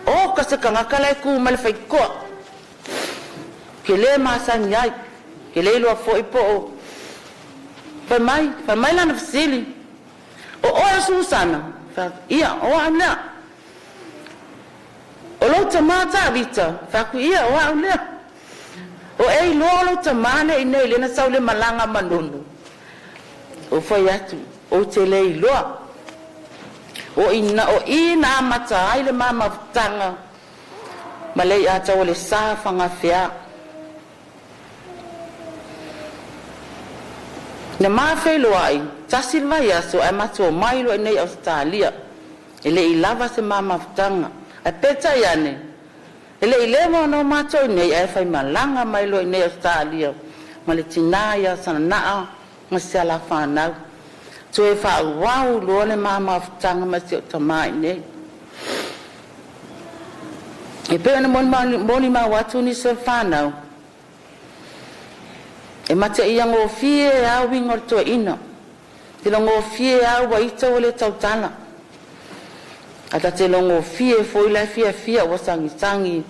o ka se tagata la e tu mai le faitotoa. Ke le masani ai, ke le iloa foi po o fai mai lana fesili, o oe o Susana? Ia, o au lea. O lou tamā Tavita? Fai atu, ia, o au lea. O e iloa o lou tamā lea i nei lea na sau le malaga Manono? O fai atu, ou te le iloa. O i na amata ai le mamafutaga ma Leiataualesa Fagafea. Na mafeiloai, tasi le vaiaso ae matou omai loa i nei Ausetalia. E le i lava se mamafutaga. Ae peitai ane, e le i leva ona o matou i nei ae faimalaga mai loa i nei Ausetalia ma le tinā ia Sananaa ma si alafanau. Toe faaauau loa le mamafutaga ma si ou tamā i nei. E pei ona molimau atu nisi o le fanau, e mateia gofie e au uiga o le toeaina. Te logofie au ua ita ua le tautala. A ta te logofie foi la e fiafia ua sagisagi.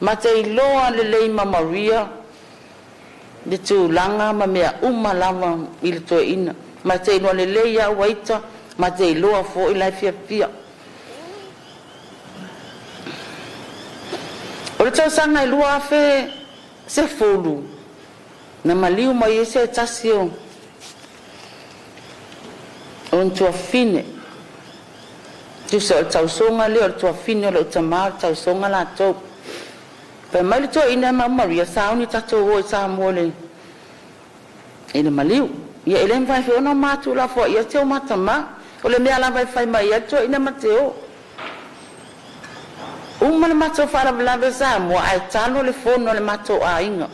Ma te iloa lelei ma Maria le tulaga ma mea uma lava i le toeaina. Ma te iloa lelei au ua ita, ma te iloa foi la e fiafia. O le tausaga e 2010, na maliu mai ai se tasi o ona tuafine. Tusa o le tausoga lea o le tuafine o lou tamā o le tausoga latou. Fai mai le toeaina ma Maria, sauni tatou o i Samoa i le maliu. Ia e le mafai foi ona matou lafoai si o ma tamā. O le mea lava e fai mai ai le toeaina ma te o. Uma le matou faalavelave Samoa ae talo le fono a le matou aiga,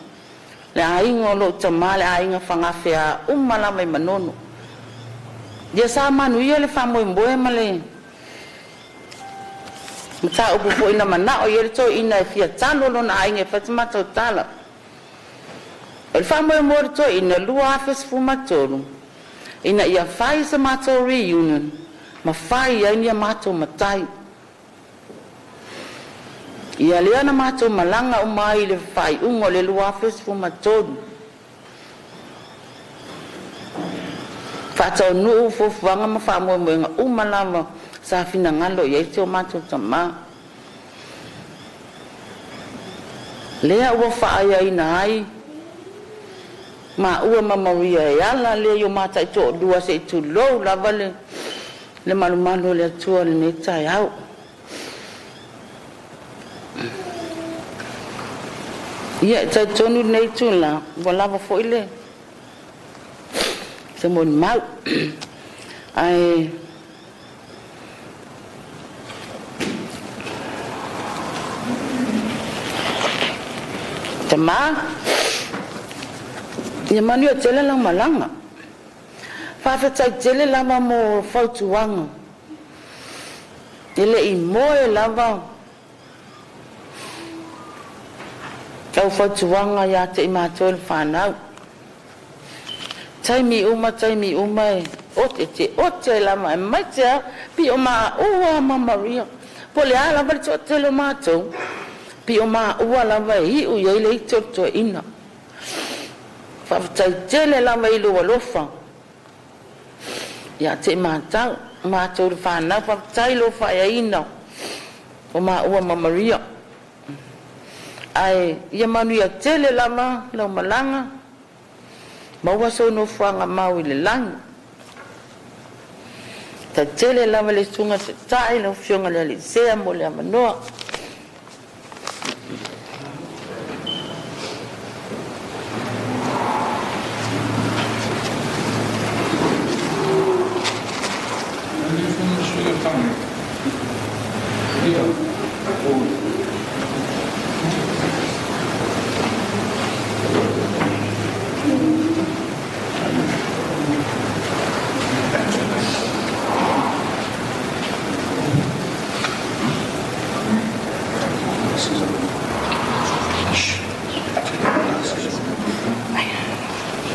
le aiga o lou tamā, le aiga fagafeā uma lava i Manono. Ia sa manuia le faamoemoe ma le mataupu foi na manao i ai le toeaina e fia talo lona aiga e fai se matou tala. O le faamoemoe o le toeaina 2013 ina ia fai se matou reunion ma fai ai ni a matou matai. Ia lea na matou malaga uma ai i le faaiuga o le 2013, faataunuu fuafuaga ma faamoemoega uma lava sa finagalo i ai si o matou tamā. Lea ua faaeaina ai maua ma Maria e ala lea i o ma taitoalua, se i tulou lava le malumalu o le Atua i lenei taeao. Ia, e talitonu lenei itula ua lava foi le se molimau, ae tamā, ia manuia tele lau malaga. Faafetai tele lava mo fautuaga. E le i moe lava lau fautuaga ia te i matou le fanau. Taimi uma, taimi uma e ote te ote ai lava, aemaise lava pei o maua ma Maria. Po o le a lava le toatele o matou, pei o maua lava e iu i ai le ite o le toeaina. Faafetai tele lava i lou alofa ia te i matou, matou le fanau. Faafetai i lou faaeaina o maua ma Maria. Ae ia manuia tele lava lau malaga, maua sou nofoaga mau i le lagi. Faafetai tele lava i le Susuga i le Taitai, lau Afioga i le Alii Sea mo le avanoa.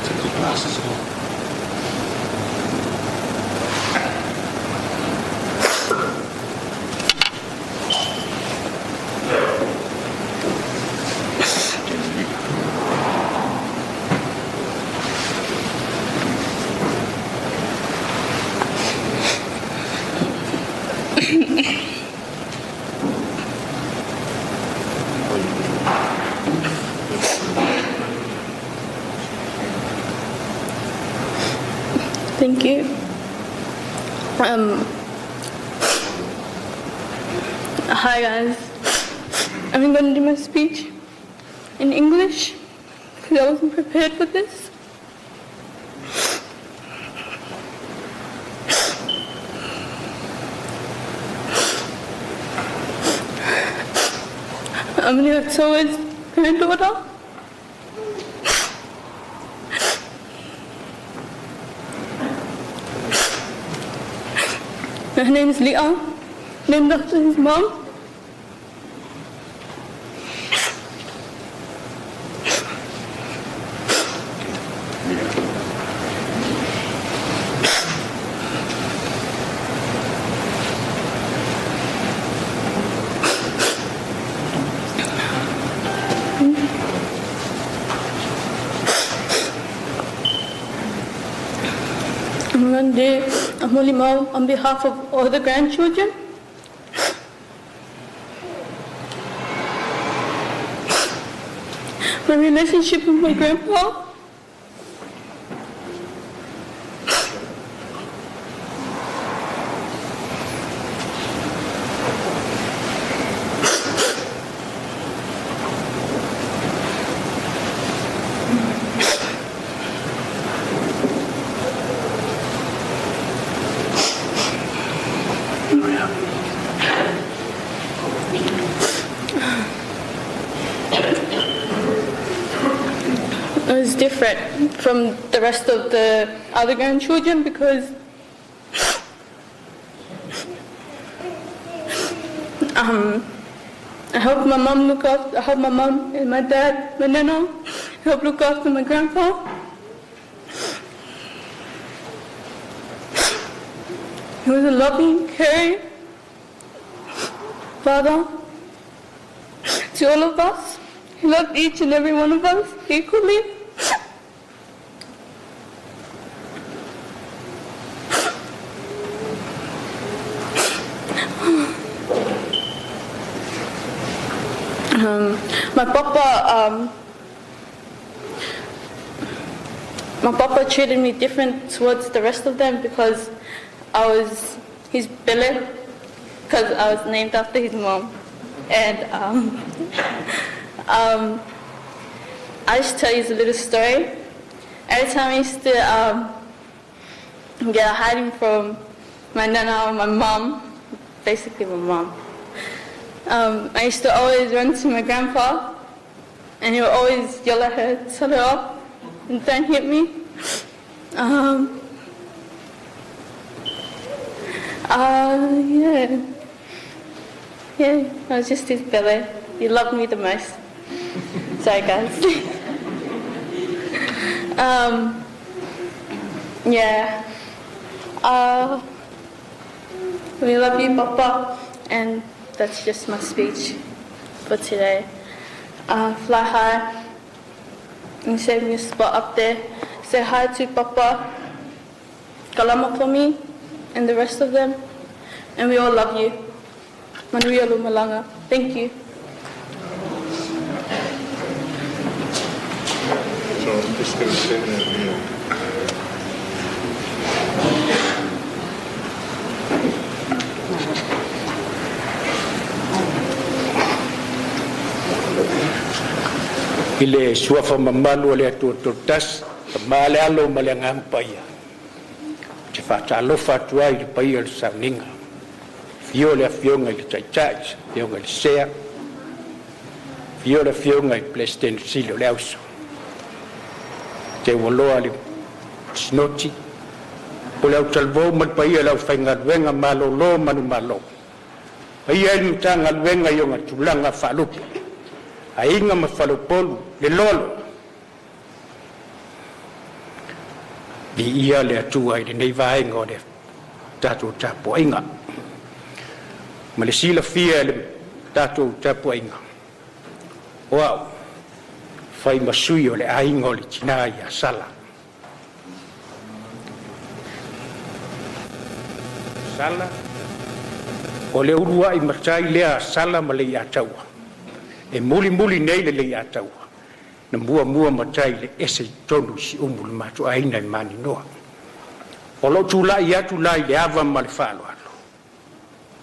Take your glasses off. Thank you. Hi guys. I'm going to do my speech in English because I wasn't prepared for this. I'm Leotoua's granddaughter. Her name is Leah, named after his mom. I'm going to do a molimau on behalf of all the grandchildren. My relationship with my grandpa. I was different from the rest of the other grandchildren because I helped my mum look after, I helped my mum and my dad, my nana, help look after my grandpa. He was a loving, caring father to all of us. He loved each and every one of us equally. My papa, my papa treated me different towards the rest of them because I was his pele, because I was named after his mom. And I just tell you a little story. Every time I used to get a hiding from my nana or my mom, basically my mom, I used to always run to my grandpa, and he would always yell at her, tell her off, and then hit me. Yeah, I was just his pele. He loved me the most. Sorry, guys. Yeah. We love you, Papa, and that's just my speech for today. Fly high and save me a spot up there. Say hi to Papa, Kalama for me, and the rest of them. And we all love you. Manuia Lumalanga. Thank you. So I'm just going to send that here. I le suafa mamalu o le Atua Tolotasi, ma le alo ma le agaga paia. Te faatalofa atu ai i le paia o le sauniga. Fio le afioga i le Taitai, afioga i le Sea, fio le afioga i le Peresetene Sili o le Auso. Te ualoa le Sinoti, o le autalavou ma le paia o le aufaigaluega malōlō manumalo. Paia i le Matagaluega i ona tulaga faalupe, aiga ma faleupolu, le lolo. Viia le Atua i lenei vaega o le tatou tapuaiga. Ma le silafia e le tatou tapuaiga, o au, fai ma sui o le aiga o le tinā ia Sala. Sala, o le uluai matai lea a Sala ma Leiataua. E mulimuli nei le Leiataua, na muamua matai le ese i tonu i siumu le matuaina i Maninoa. O loo tulai atu la i le ava ma le faaaloalo.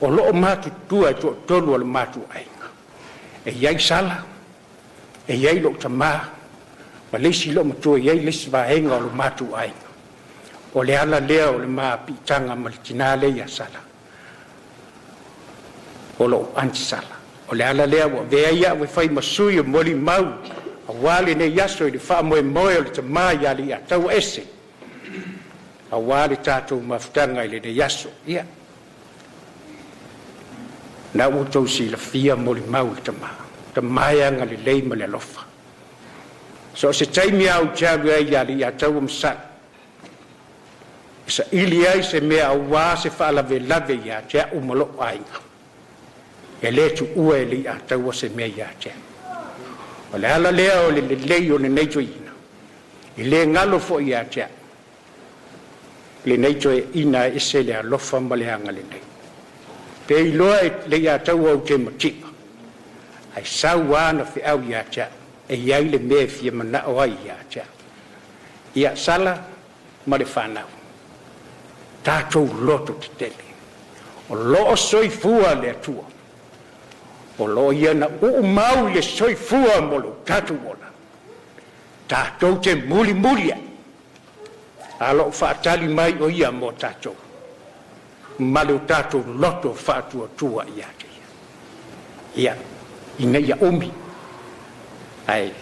O loo matutua e toatolu o le matuaiga. E iai Sala, e iai lou tamā, ma le isi loo matua i ai le isi vaega o le matuaiga. O le ala lea o le mapiitaga ma le tinā lea ia Sala. O loo aunty Sala. O le ala lea ua avea ai a'u e fai ma sui o molimau auā lenei aso i le faamoemoe o le tamā ia Aliiataua ese auā le tatou mafutaga i lenei aso. Ia na ua outou silafia molimau i le tamā, tamā e agalelei ma le alofa. So o se taimi a ou te alu ai ia Aliiataua ma Sala, e saili ai se mea auā se faalavelave ia te a'u ma lo'u aiga. E lē tuua e Leiataua se mea ia te a'u. O le ala lea o le lelei o lenei toeaina, e lē galo fo'i ia te a'u lenei toeaina e ese le alofa ma le agalelei. Pe iloa e Leiataua ou te mativa, ae sau ana feau ia te a'u, e iai le mea e fia manao ai ia te a'u. Ia Sala ma le fanau, tatou loto tetele, o loo soifua le Atua, o loo ia na uu mau i le soifua mo lo tatou ola. Tatou te mulimuli ai, a loo faatali mai o ia mo tatou, ma le o tatou loto faatuatua ia te ia. Ia, ina ia umi, ae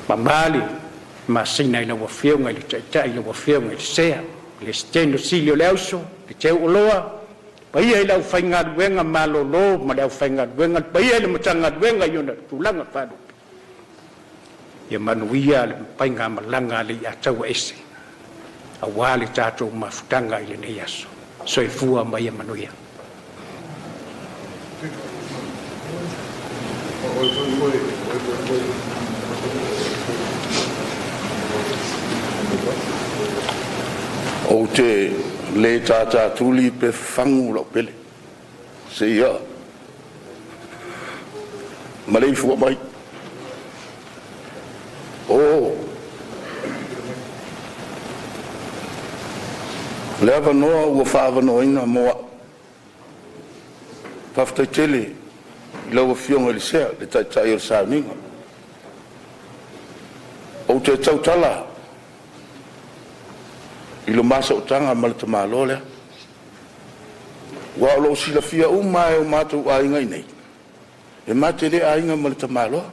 Mamali masina i lau Afioga i le Taitai, lau Afioga i le Sea, Peresetene sili o le Auso, le teu oloa, paia i le aufaigaluega malolo ma le aufaigaluega, le paia i le Matagaluega i ona tulaga faalupe. Ia manuia le faigamalaga a Leiataua ese aua le tatou mafutaga i lenei aso. Soifua ma ia manuia. Ou te le tatatuli pe fafagu lau pele seia maleifua mai. O le avanoa ua faaavanoaina mo au, faafetai tele i lau Afioga i le Sea, le Taitai o le sauniga. Ou te tautala i lo ma sootaga ma le tamaloa lea, aua o lo o silafia uma lava e o matou aiga i inei, e ma te le aiga ma le tamaloa.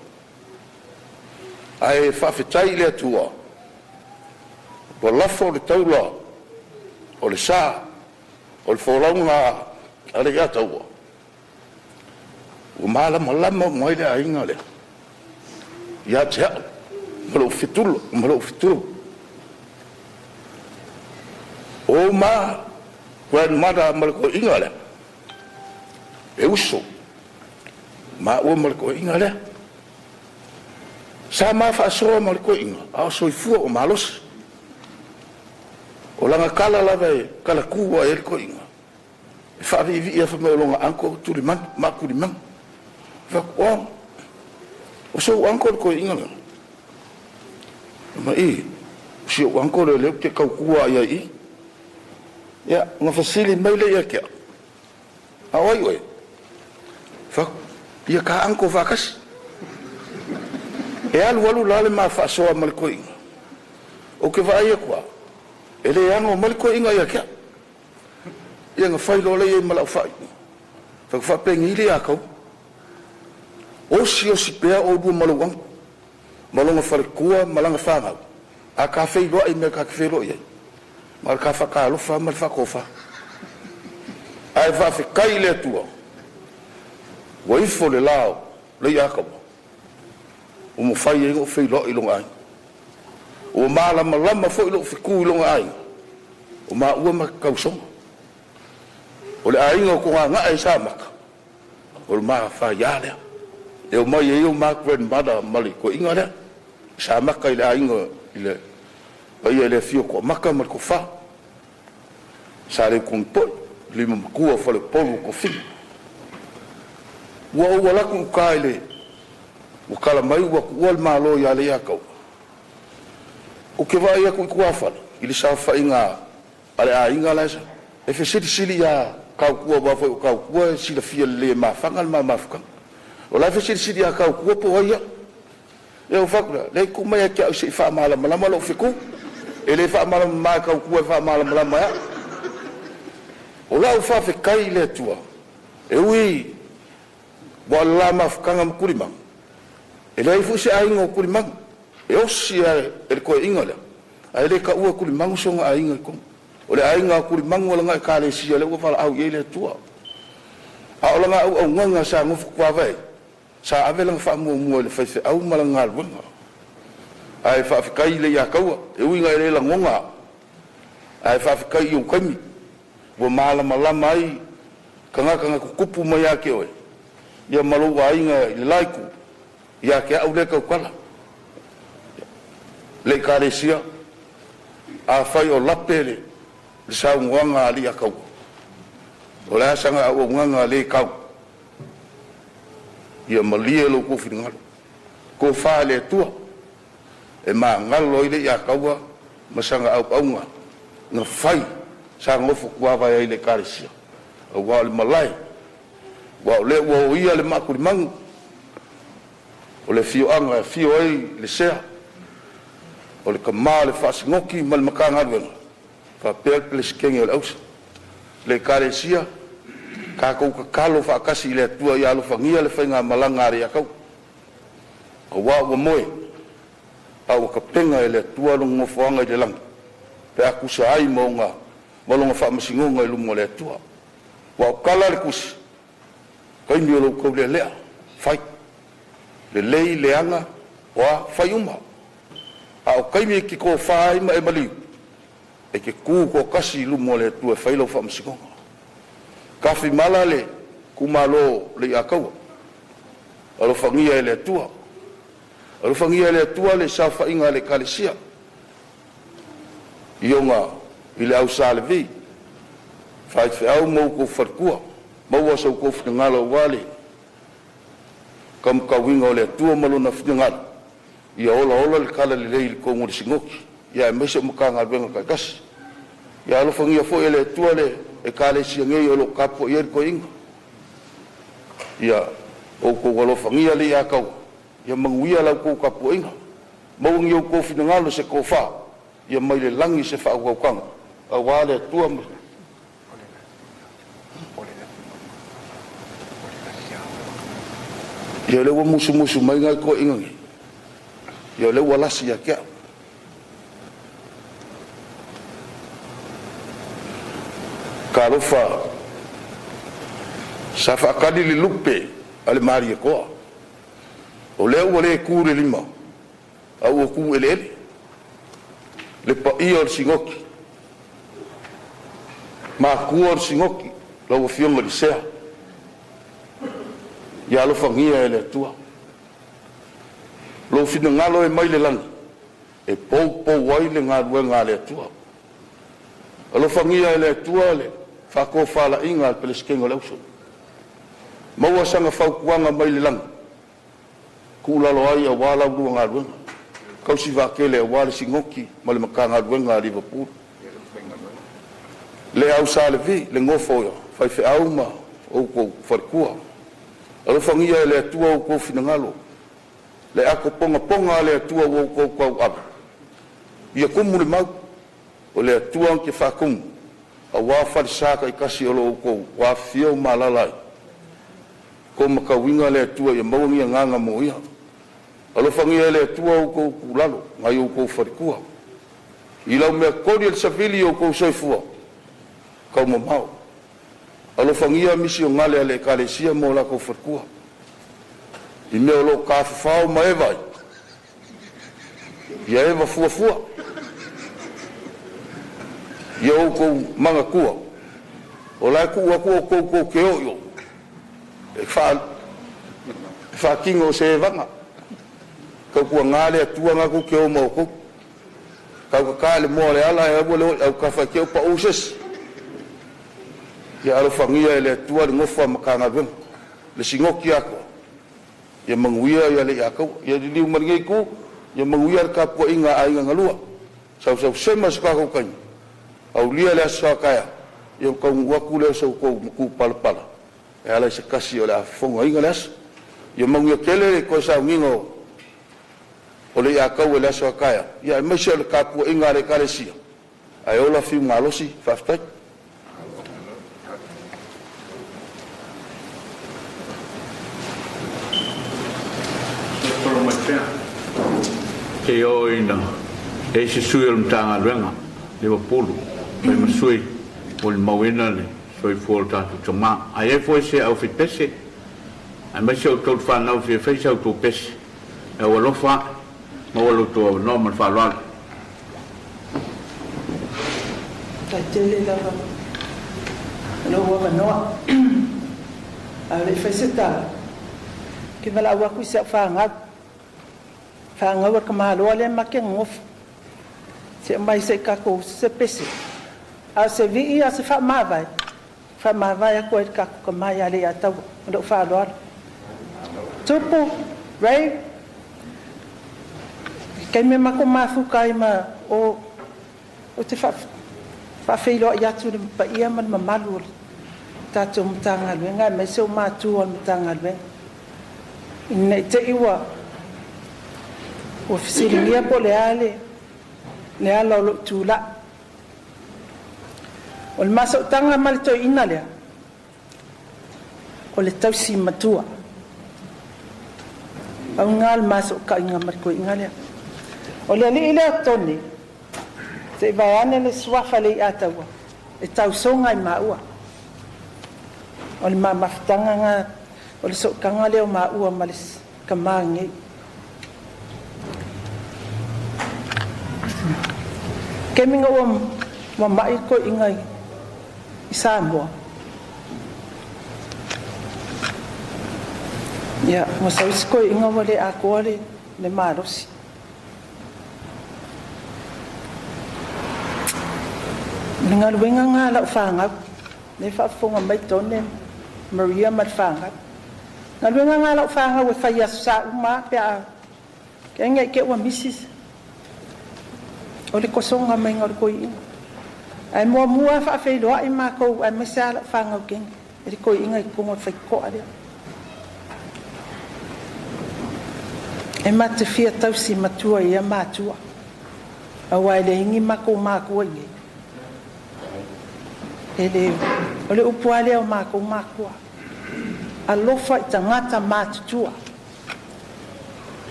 Ae faafetai i le Atua ua lafo le taula o le sa o le folauga a Leiataua, ua malamalama uma ai le aiga lea ia te au ma lou fetu. O ma grandmother ma le toeaina lea, e uso maua ma le toeaina lea. Sa ma faasoa ma le toeaina a o soifua o malosi. O lana tala lava e talatu ai le toeaina, e faaviivii lava fai mai o lona uncle o Tulimanu, Matulimanu. Fai atu, "Oh, o sou uncle le toeaina lena?" Fai mai, "I, o si ou uncle lea o lea ou te tautua lava i ai i i." Ia, ona fesili mai lea ia te au, "A o ai oe?" Fai atu, "Ia ta uncle faatasi." E alu alu la le ma faasoa ma le toeaina, ou te vaai atu lava, e le ano mai le toeaina ia te au. Ia na fai loa lea i ai ma lau faaiuga, fai atu, faapenei Leiataua, osi osi pea oulua ma lou uncle, ma lona faletua ma lana fanau, a ta feiloai i mea ta te feiloai ai, na o le ta faatalofa lava ma le faatofa. Ae faafetai i le Atua, ua ifo le la o Leiataua, ua mafai ai ona ou feiloai i lona aiga. Ua malamalama foi lou fetu i lona aiga, o maua ma te tausoga. O le aiga o Togaga e Samaka, o le ma faia lea. E omai ai o ma grandmother ma le toeaina lea, Samaka i le aiga i le paia i le afio o Toamata ma le Toafa, Sa Leutogi le lima matua o faleupolu o tofiga. Ua ou alu atu i uta i le ua tala mai ua tuua le Malo ia Leiataua, ou te vaai atu i tuafale i le saofaiga a le aiga la e e fesilisili ia Tautua, aua foi o Tautua e silafia lelei e mafaga le ma mafutaga. O la e fesilisili ia Tautua po o ai au. Ia ou fai atu lea, leai, tuu mai ia te au se i faamalamalama lou fetu. E le faamalamalama e Tautua e faamalamalama e au. O lau faafetai i le Atua, e ui ua o le la mafutaga ma Tulimaga, e leai foi se aiga o Tulimaga, e osi lava e le toeaina lea, ae le taua e Tulimagu sona aiga i totonu. O le aiga a Tulimagu o lana Ekalesia lea ua valaau i ai le Atua. A o lana auaunaga sa nofo tuavae ai, sa ave lana faamuamua i le faifeau ma lana galuega. Ae faafetai Leiataua, e ui ina e le lagona au, ae faafetai i ou taimi ua malamalama ai tagata na tutupu mai ia te oe, ia ma lou aiga i le la itu, ia te au lea e tautala. Le Ekalesia, afai o lape le saunoaga a Leiataua, o le a sana auaunaga le tau, ia malie lo outou finagalo, tofa i le Atua e magalo ai Leiataua ma sana auauna na fai sa nofo tuavae ai i le Ekalesia. Aua o le malae, aua o lea ua oia le maatulimanu, o le afioaga e afio ai le Sea, o le tama o le faasinoti ma le Matagaluega, faapea le Peresetene o le Ausa. Le Ekalesia, tatou tatalo faatasi i le Atua ia alofagia le faigamalaga a Leiataua, aua ua moe. A ua tapena e le Atua lona nofoaga i le lagi pe a tusa ai ma ona ma lona faamasinoga i luma o le Atua. Ua o tala le tusi, taimi o lou taulealea, fai lelei leaga oa fai uma. A o taimi e te tofa ai ma e maliu, e te tu toatasi i luma o le Atua e fai lau faamasinoga. Tafimala le tumalo o Leiataua, alofagia e le Atua, alofagia e le Atua le saofaiga a le Ekalesia i ona i le au Sa Levi, faifeau ma outou faletua, maua so outou finagalo aua le taumatauina o le Atua ma Lona finagalo ia olaola le talalelei i totonu o le Sinoti aemaise o Matagaluega taitasi. Ia alofagia foi e le Atua le Ekalesia nei o lo o tapuai ai le toeaina. Ia outou alofagia Leiataua, ia manuia la outou tapuaiga, maua ni outou finagalo i se tofa ia mai le lagi se faautautaga aua le Atua ma ia o lea ua musumusu mai nai toeaiina nei, ia o lea ua lasi ia te au. Talofa, sa faatali le lupe a le Malietoa, o lea ua le tu le lima a ua tu eleele. Le paia o le Sinoti, matua o le Sinoti, lau Afioga i le Sea, ia alofagia e le Atua. Lou finagalo e mai le lagi e poupou ai le galuega a le Atua. Alofagia e le Atua le faatofalaiga a le Peresetene o le Auso. Maua sana fautuaga mai le lagi, tuulalo ai aua la oulua galuega. Tausi vaatele aua le Sinoti ma le Matagaluega a Liverpool. Le au Sa Levi, le nofo faifeau ma outou faletua. Alofagia e le Atua outou finagalo, le ato ponapona a le Atua ua outou tauave, ia tumu le mau, o le Atua na te faatumu, aua falesa taitasi o lo o outou afifio ma alaala ai. Tou matauina le Atua ia maua ni agaga moia. Alofagia e le Atua outou tuulalo nai outou faletua. I lau mea toli e le savili i outou soifua taumamao. Alofagia misionale a le Ekalesia ma o latou faletua. I mea o lo o tafafao ma eva ai, ia eva fuafua. Ia outou manatua, o la e tuu atu outou tou te o i o, e faatino o se evaga. Tautuana le Atua na tou te o ma outou. Tautata le moa o le ala e aua le o i autafa e te o pau se isi. Ia alofagia e le Atua le nofo a Matagaluega, le Sinoti atoa, ia manuia ia Leiataua. Ia liliu mai lenei itu, ia manuia le tapuaiga a aiga na lua. Sausausema so tatou taimi, aulia le aso a taeao, ia ona taunuu atu lea o so outou matupalapala e ala i se tasi o le a fofogaina le aso. Ia manuia tele le toe sauniga o Leiataua i le aso a taeao, ia aemaise o le tapuaiga a le Ekalesia, ae ola fiu malosi, faafetai. Seia oo ina i ai se sui o le Matagaluega Liverpool fai ma sui molimauina le soifua o le tatou tama. A i ai foi se aufaipese aemaise o outou le fanau e fia fai sa outou pese, e au alofa ae maua lo outou avanoa ma le faaaloalo. Faafetai tele lava i lou avanoa. A o le i fai se tala, ou te valaau atu i si au fanau. Fanau a le tamaloa lea ma te nonofo. Se aumai se i tatou se pese. A o se vii a o se faamavae, faamavae atu ai i le tatou tama ia Leiataua. Ma lou faaaloalo. Tupu, Ray, i taimi e matou mafuta ai ma o, ou te faafeiloai atu i le paia ma le mamalu o le tatou Matagaluega aemaise o matua o le Matagaluega. Ina ne i te i ua fesiligia po o le a le ala o lou tulai. O le masoutaga ma le toeaina lea, o le tausi matua. Pau lena o le masoutaiga ma le toeaina lea. O le ali'i lea o Tone, se'i vaeane le suafa le iataua e tausoga i maua. O le mamafutaga ga o le sootaga lea o maua ma le tamā lenei. Taimi na ua mama'i le toeaina i Samoa, ia, ua sau isi toeaina ua le atoa le malosi. O le galuega lena a lau fanau, lea e faafofoga mai Tone, Maria ma le fanau. Galuega lena a lau fanau e fai i aso Sa uma lava pe a ne i te i ua misi, o le tosoga maiga o le toeaina. Ae muamua lava faafeiloai matou aemaise lava lau fanau teine e le toeaina i totonu o le faitotoa lea. E matou te fia tausi matua i ia matua, aua e leai ni matou matua i inei. E le, o le upu lava lea o matou matua, alofa i tagata matutua.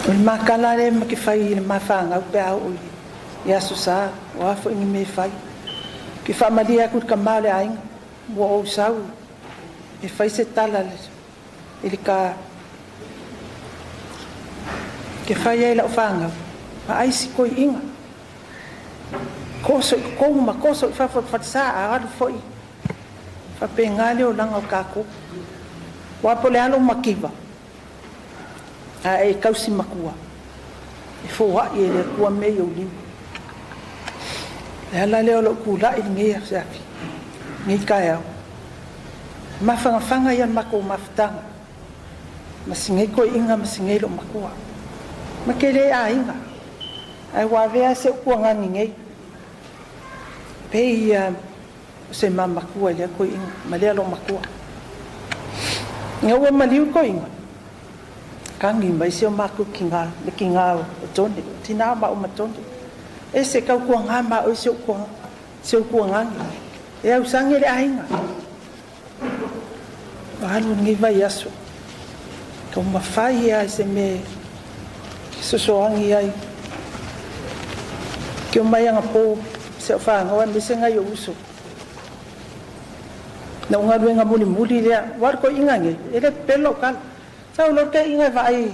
O le ma tala lea ma te fai i le ma fanau pe a oo i Aso Sa, o a foi ni mea e fai. Ou te faamalie atu i le tama o le aiga, ua ou sau e fai se tala i le ta ke fai ai lau fanau, vaai si toeaina, toso i totonu ma toso i fafo o le falesa, a alu foi faapena le olaga o tatou. Aua po o le a lou mativa, a e tausi matua, e foai e le Atua mea i ou lima. O le ala lea o lou tulai i lenei afiafi, lenei taeao, mafanafana ia le matou mafutaga ma si nei toeaina ma si nei loomatua. Ma te le aiga, ae ua avea si ou tuagani nei, pei ia o se mamatua i lea toeaina ma lea loomatua. Ina ua maliu le toeaina, tagi mai si o matou tina, le tina o Tone, tina o maua ma Tone. E se tautuaga ma oe si ou tuagani, e ausage le aiga. Ua alu lenei vaiaso, taumafai lava i se mea e fesoasoani ai. Ke omai agapō si au fanau aemaise nai ou uso. Na ou galuega mulimuli lea, ua alu toeaina nei, e le pepelo lau tala. Sau loa le toeaina e vaai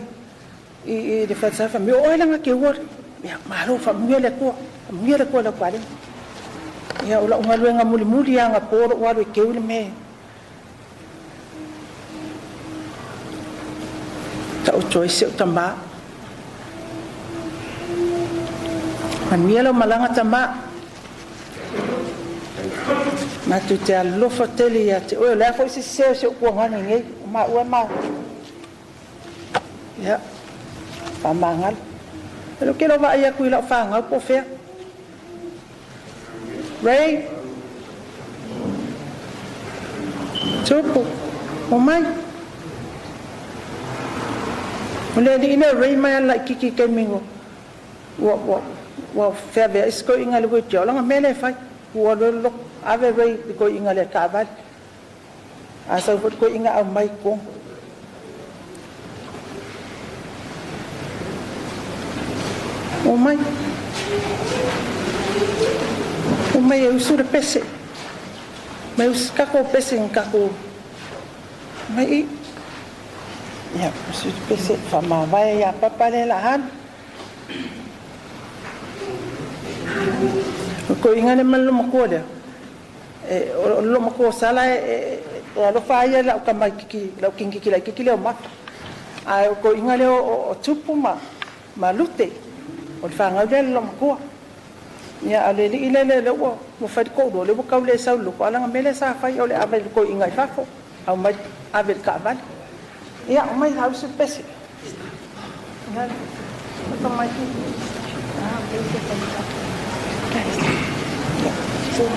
i le falesa fai mai, o oe laga te ua le, ia malo faamanuia le Atua, faamanuia le Atua i lau paleni. Ia o lau galuega mulimuli agapō lou alu e teu le mea taoto ai si ou tamā. Manuia lau malaga tamā. Matou te alofa tele ia te oe, o le a foi se sese o si ou tuagani nei, o maua e ma. Ia, faamagalo. E le o ke lau vaai atu i lau fanau po o fea. Ray, Tupu, omai. O le alii lea o Ray mai ala laitiiti i taimi ua ua feaveai si toeaina i le wheelchair, o lana mea lea e fai, ua alu ai le loto, ave Ray i le toeaina i le taavale. A sau foi le toeaina aumai i totonu. Omai. Omai e usu le pese. Mai usu tatou pese na tatou. Mai i. Ia, usu le pese. Faamavae ia Papa lea o le a alu. O le toeaina lea ma le loomatua lea, o le loomatua o Sala e alofa lava ia i lau tamaitiiti, lau kinikiki laitiiti lea o Mafa. Ae o le toeaina lea o Tupu ma Lute, o le fanau lea a le loomatua. Ia, a o le alii lea lea ua fai le toalua, lea ua tau le sau i le lotu, a o lana mea lea sa fai o le ave i le toeaina i fafo, aumai ave i le taavale. Ia, aumai saausi le pese. Ia, tamaitiiti. Ia,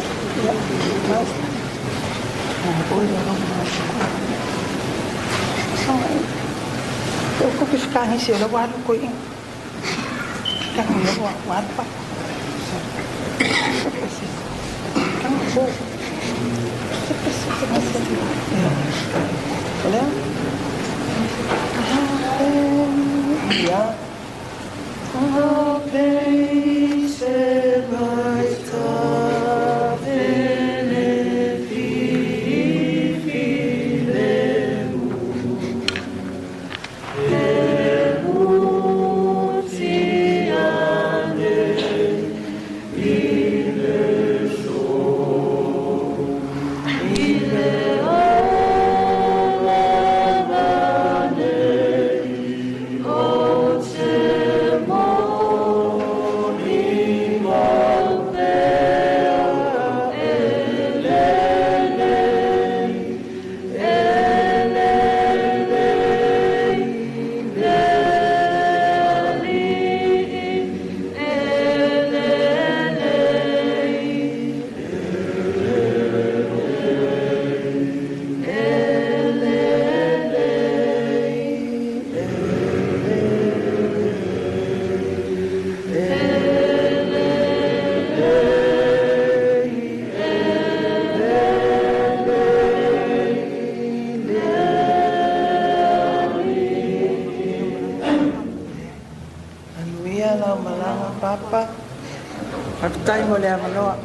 O le a? Haleluia. Manuia lau malaga Papa. Faafetai mo le avanoa.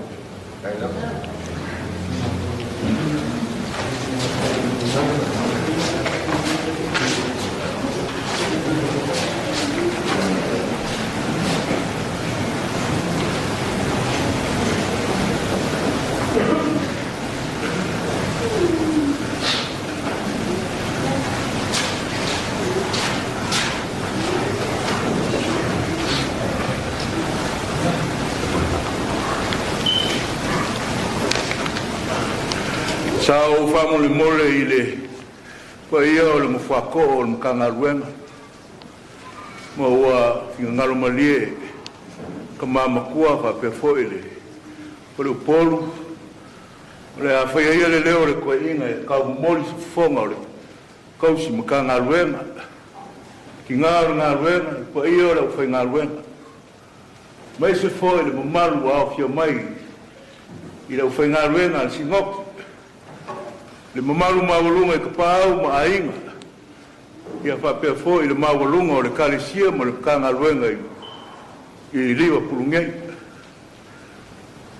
Sa ou faamolemole i le paia o le mafuako'o o le Matagaluega, ma ua finagalo malie ka matua faapea foi le faleupolu o le a faia ia le leo o le toeaina e taumomoli se fofoga o le tausi Matagaluega, tiga o le galuega, le paia o le aufaigaluega, aemaise foi le mamalu ua aofia mai i le aufaigaluega a le Sinoti, le mamalu maualuga i Tapaau ma Aiga, ia faapea foi le maualuga o le Ekalesia ma le Matagaluega i Liverpool nei.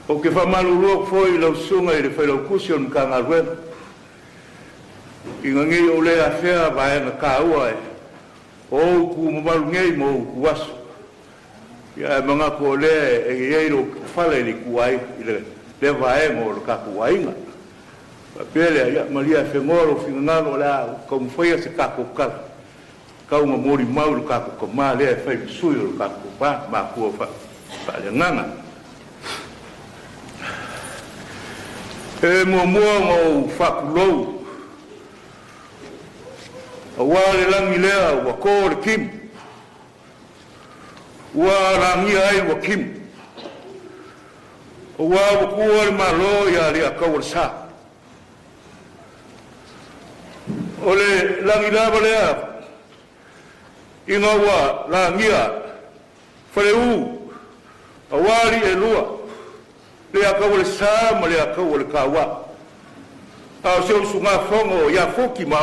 Ou te faamalulu atu foi i lau Susuga i le Failautusi o le Matagaluega, ina ne i ou le afea vaega taua o ou tu mamalu nei ma ou ituaso, ia ae manatu o lea e i ai lou fale i le ituai i lea vaega o le tatou aiga. Faapea lea, ia malie afenoa lou finagalo o le a taumafaia se tatou tala tau na molimau i le tatou tamā lea e fai ma sui o le tatou va matua faaleagaga. E muamua ona ou faatulou auā le lagi lea ua to le timu, ua lagia ai ua timu, auā ua tuua le Malo ia Ali'ataualesā. O le lagi lava lea ina ua lagia Faleu auā alii e lua, le Ataualesā ma le Ataualetauā, a o se usugafono ia Fuki ma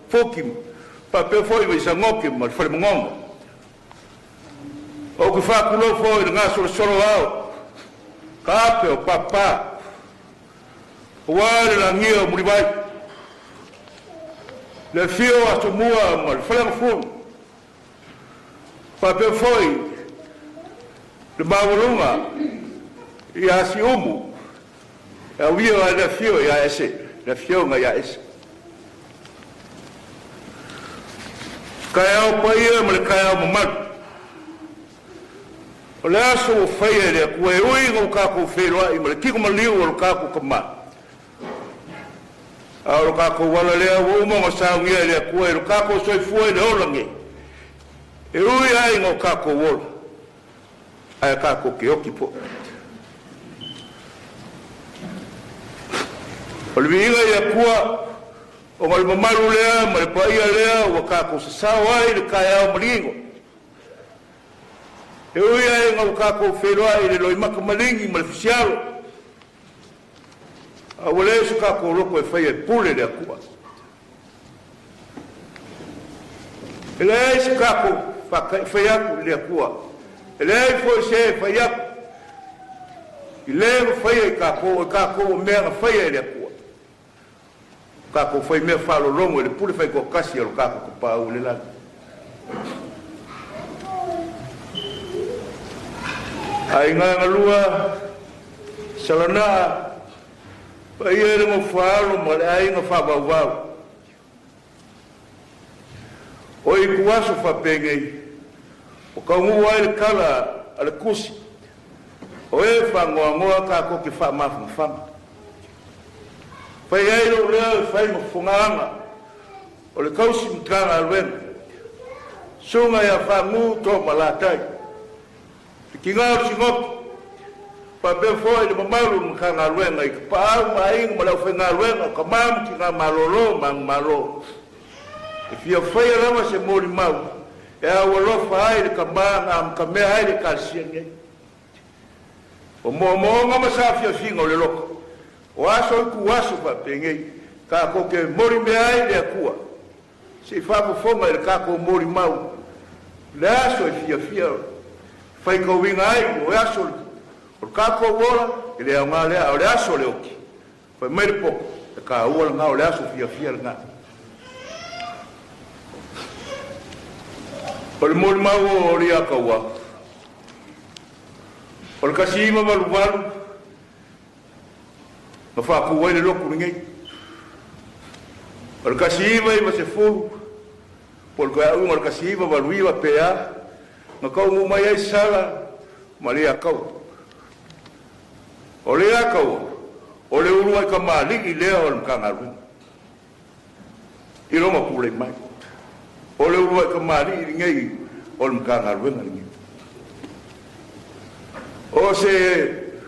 Fuki faapea foi Vaisagoke ma le Falemogogo. Ou te faatulou foi i le gasolosolo ao ka ape o Papa auā le lagia o Mulivai, le afio o Asomua ma le Faleagafulu, faapea foi le maualuga ia Siumu e aulia ai le afio ia Ese, le afioga ia Ese. Taeao paia ma le taeao mamalu o le aso ua faia e le Atua, e ui ina ua tatou feiloai ma le tino maliu o le tatou Tamā, a o lo tatou ala lea ua uma ona saunia e le Atua i lo tatou soifua i le ola nei. E ui ai ina o tatou ola, ae tatou te oti po'i. O le viiga i Atua ona o le mamalu lea ma le paia lea ua tatou sasao ai le taeao malino. E ui ai ina ua tatou feiloai i le loimata maligi ma le fisialo, a ua leai so tatou loto e faia e pule le Atua. E leai se tatou fai atu i le Atua, e leai foi se e fai atu i le na faia i tatou, o tatou o mea na faia e le Atua. O tatou faimea faalologo i le pule faitoatasi a lo tatou Tapaau i le lagi. Aiga e galua Salanaa, paia i le Nofoaalo ma le aiga faavauvau. O ituaso faapenei ua taunuu ai le tala a le Tusi, o e faanoanoa tatou te faamafanafana. Fai ai lou leo e fai ma fofogaaga o le tausi Matagaluega, Susuga ia Faanu Toomalatai, le tina o le Sinoto, faapea foi le mamalu o le Matagaluega i Tapaau ma Aiga ma le aufaigaluega o tama ma tina malolo manumalo. E fia faia lava se molimau e aualofa ai le tama na amatamea ai le Ekalesia nei. O moomooga ma saafiafiga o le loto, o aso ituaso faapenei tatou te molimea ai le Atua se i faafofoga i le tatou molimau le aso e fiafia faitauina ai o le aso o le tatou ola e le aoga lea, a o le aso o le oti fai mai le poto e taua lena, o le aso fiafia lena. O le molimau o le Ataua o le 1988 na faatu ai le lotu lenei. O le 1990 po o le toeauga o le 1989 pe a na taunuu mai ai Sala ma le Ataua. O le Ataua o le uluai tamalii lea o le Matagaluega i lona pule mai. O le uluai tamalii lenei o le Matagaluega lenei. O se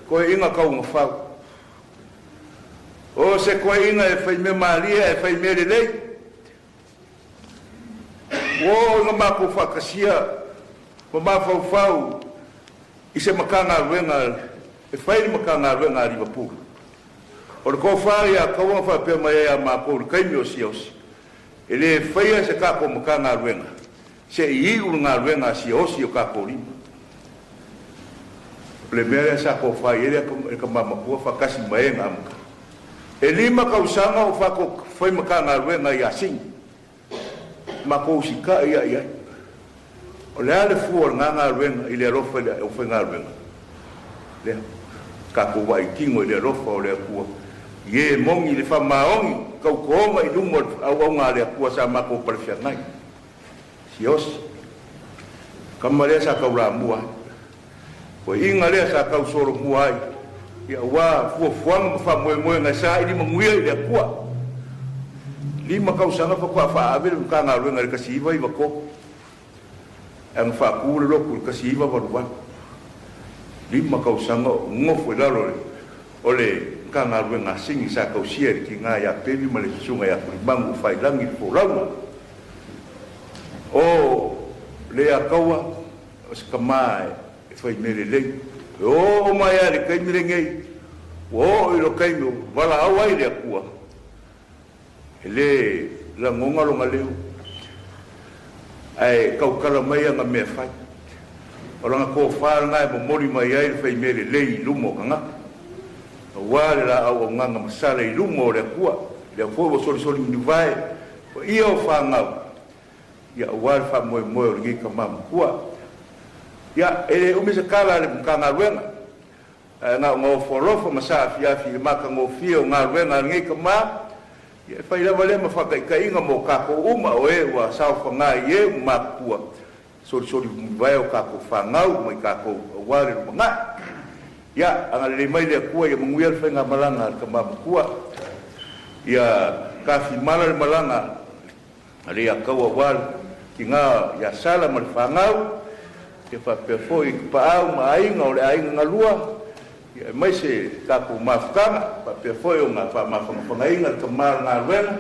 koeina taugafau, o se koeina e faimea malie e faimea lelei. Ua oo ina matou faatasia ma mafaufau i se Matagaluega e fai le Matagaluega a Liverpool. O le tofa ia Taua faapea mai ai a matou i le taimi o Siaosi, e le faia se tatou Matagaluega se i iu le galuega a Siaosi o tatou lima. O le mea lea sa tofa i ai le tama matua faatasi ma e na amata. E 5 tausaga o fatou fai Matagaluega i Asini, matou usitai ia i ai. O le a le fua o lena galuega i le alofa i le aufaigaluega lea tatou vaitino i le alofa o le Atua i e moni le faamaoni tautoga i luma o le auauga a le Atua sa matou palefeagai. Siaosi kama lea sa taulamua ai, koeina lea sa tausolomua ai ia ua fuafuaga ma faamoemoega e saili manuia i le Atua. 5 tausaga faatoa faaave le Matagaluega i le 1993 e aga faatu le lotu i le 1988. 5 tausaga o nofo i lalo o le Matagaluega a Sini sa tausia i le tina ia Pevi ma le susuga ia Tulimagu o Failagi le folauga. O le Ataua o se tama e faimea lelei. E oo mai lava i le taimi lenei, ua oo i lo taimi o valaau ai le Atua, e le lagoga lona leo, ae tautala mai ana mea fai. O lana tofa lena e momoli mai ai le faimea lelei i luma o tagata, aua le laau augaga masala i luma o le Atua. Lea foi ua solisoli minuvae o ia o fanau, ia aua le faamoemoe o lenei tama matua. Ia, e le umi se tala a le Matagaluega, ae na o gaofo alofa ma saafiafi i le matagofie o galuega a lenei tama, ia e fai lava lea ma faataitaiga mo tatou uma o e ua saofaga i e ua matutua solisoli mulivae o tatou fanau mai tatou aua le lumanai. Ia, agalelei mai le Atua ia manuia le faigamalaga a le tama matua, ia tafimala le malaga a le Ataua aua le tina ia Sala ma le fanau, ia faapea foi i Tapaau ma aiga o le aiga galua, ia aemaise tatou mafutaga, faapea foi ona faamafagafagaina le tama o le galuega,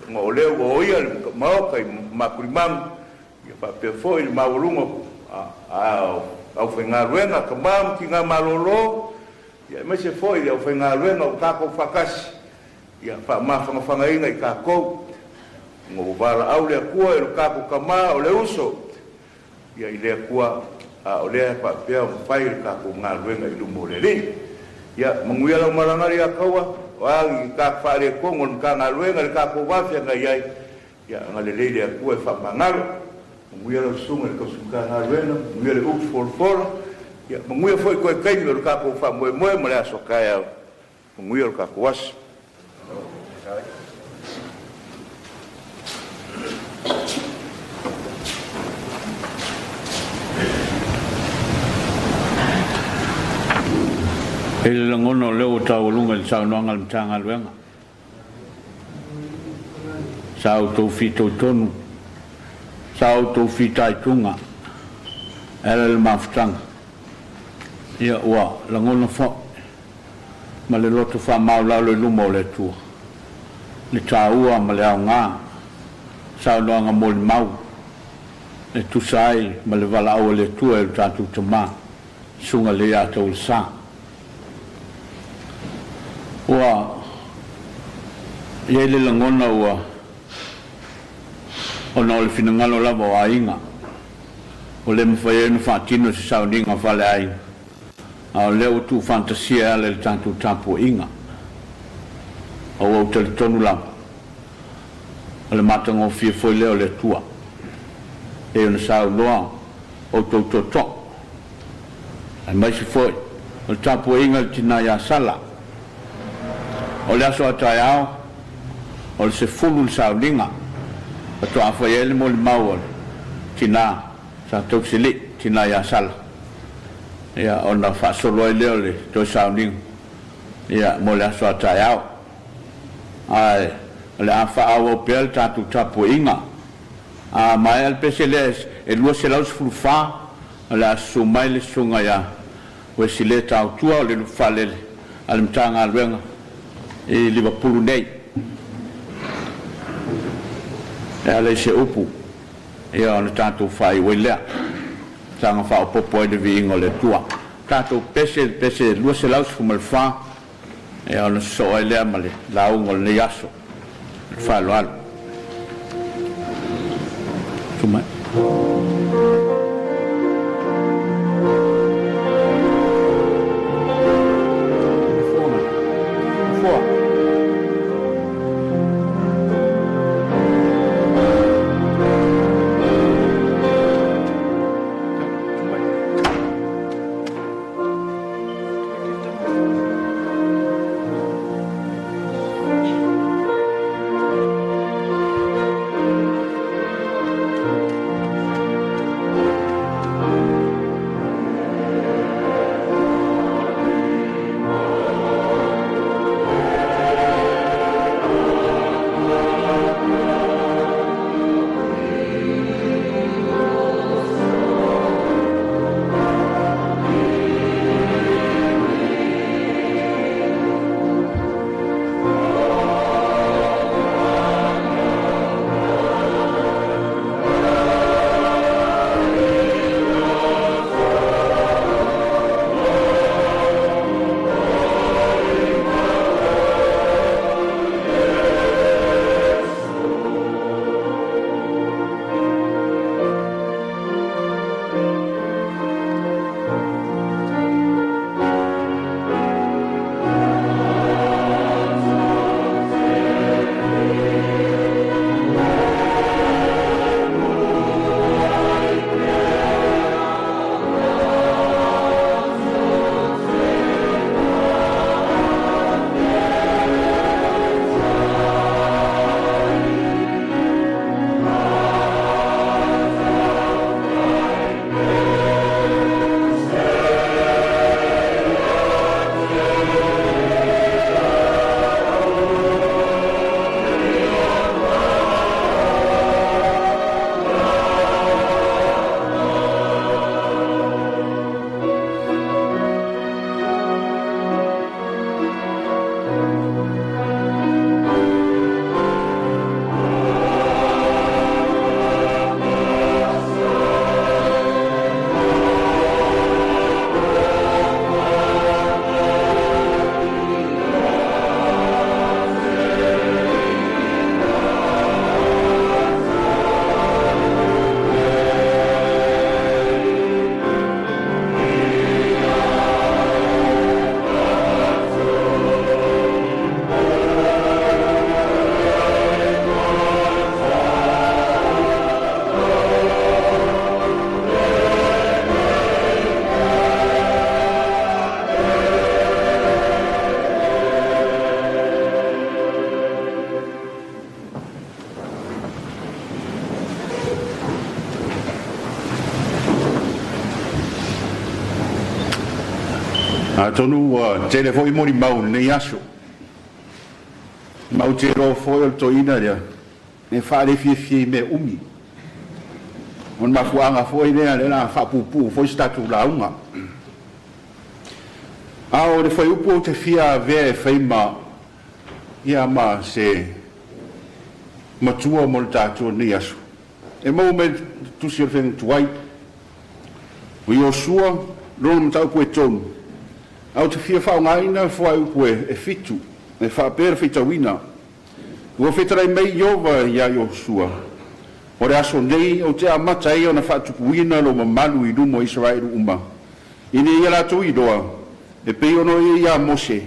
ona o lea ua oia le maota i Makulimagu, ia faapea foi le maualuga aufaigaluega, tama ma tina malolo, ia aemaise foi le aufaigaluega o tatou faatasi, ia faamafagafagaina i tatou. Ua valaau le Atua i lo tatou tamā o le uso ia i le Atua, a o lea e faapea ona fai le tatou galuega i luma o le Alii. Ia manuia lau malaga Leiataua, o a ni tatou faaletonu o le Matagaluega i le tatou va feagai ai, ia agalelei le Atua e faamagalo. Manuia lau susuga i le tausi Matagaluega, manuia le utu folafola, ia manuia foi toe taimi o le tatou faamoemoe ma le aso a taeao. Manuia lo tatou aso. E le lagona o lea ua taualuga i le saunoaga a le Matagaluega, sa outou fitoitonu, sa outou fitaituga e ala i le mafutaga. Ia ua lagona foi ma le loto faamaualalo i luma o le Atua le taua ma le aoga saunoaga molimau e tusa ai ma le valaau a le Atua i lo tatou Tamā, Susuga Leiataualesa. Ua i ai le lagona ua ona o le finagalo lava o aiga, ua le mafai ai ona faatino se sauniga faaleaiga, a o lea ua tuufaatasia e ala i le tatou tapuaiga. A ua ou talitonu lava, o le matagofie foi lea o le Atua, e pei ona saunoa outou tootoo, aemaise foi o le tapuaiga a le tina ia Sala. O le aso a taeao, o le 10 le sauniga, faatoa fai ai le molimau a le tina sa tausilii, tina ia Sala, ia ona faasolo ai lea o le toe sauniga ia mo le aso a taeao. Ae o le a faaauau pea le tatou tapuaiga. A maea le pese lea e 214, o le a susu mai le susuga ia Uesile Tautua o le lupe faalele a le Matagaluega i Livapulu nei, e ala i se upu ia ona tatou faaiu ai lea, saga faaopoopo ai le viiga o le Atua. Tatou pese le pese 214, ia ona sosoo ai lea ma le lauga o lenei aso. Le faaaloalo. Tumai. Atonu ua tele foi molimau i lenei aso. Ma ou te iloa foi o le toeaina lea e faalefiefie i mea umi. O le mafuaaga foi lea lea o le a faapuupuu foi se tatou lauga. A o le fuaiupu ou te fia avea e fai ma ia ma se matua mo le tatou i lenei aso, e maua mai le tusi o le Feagaiga Tuai o Iosua lona mataupu e 3, ae ou te fia faaaogaina le fuaiupu e 7 e faapea le faitauina: “Ua fetalai mai Ieova iā Iosua, o le aso nei ou te amata ai ona faatupuina lou mamalu i luma o Isaraelu uma, ina ia latou iloa, e pei ona ou i ai ia Mose,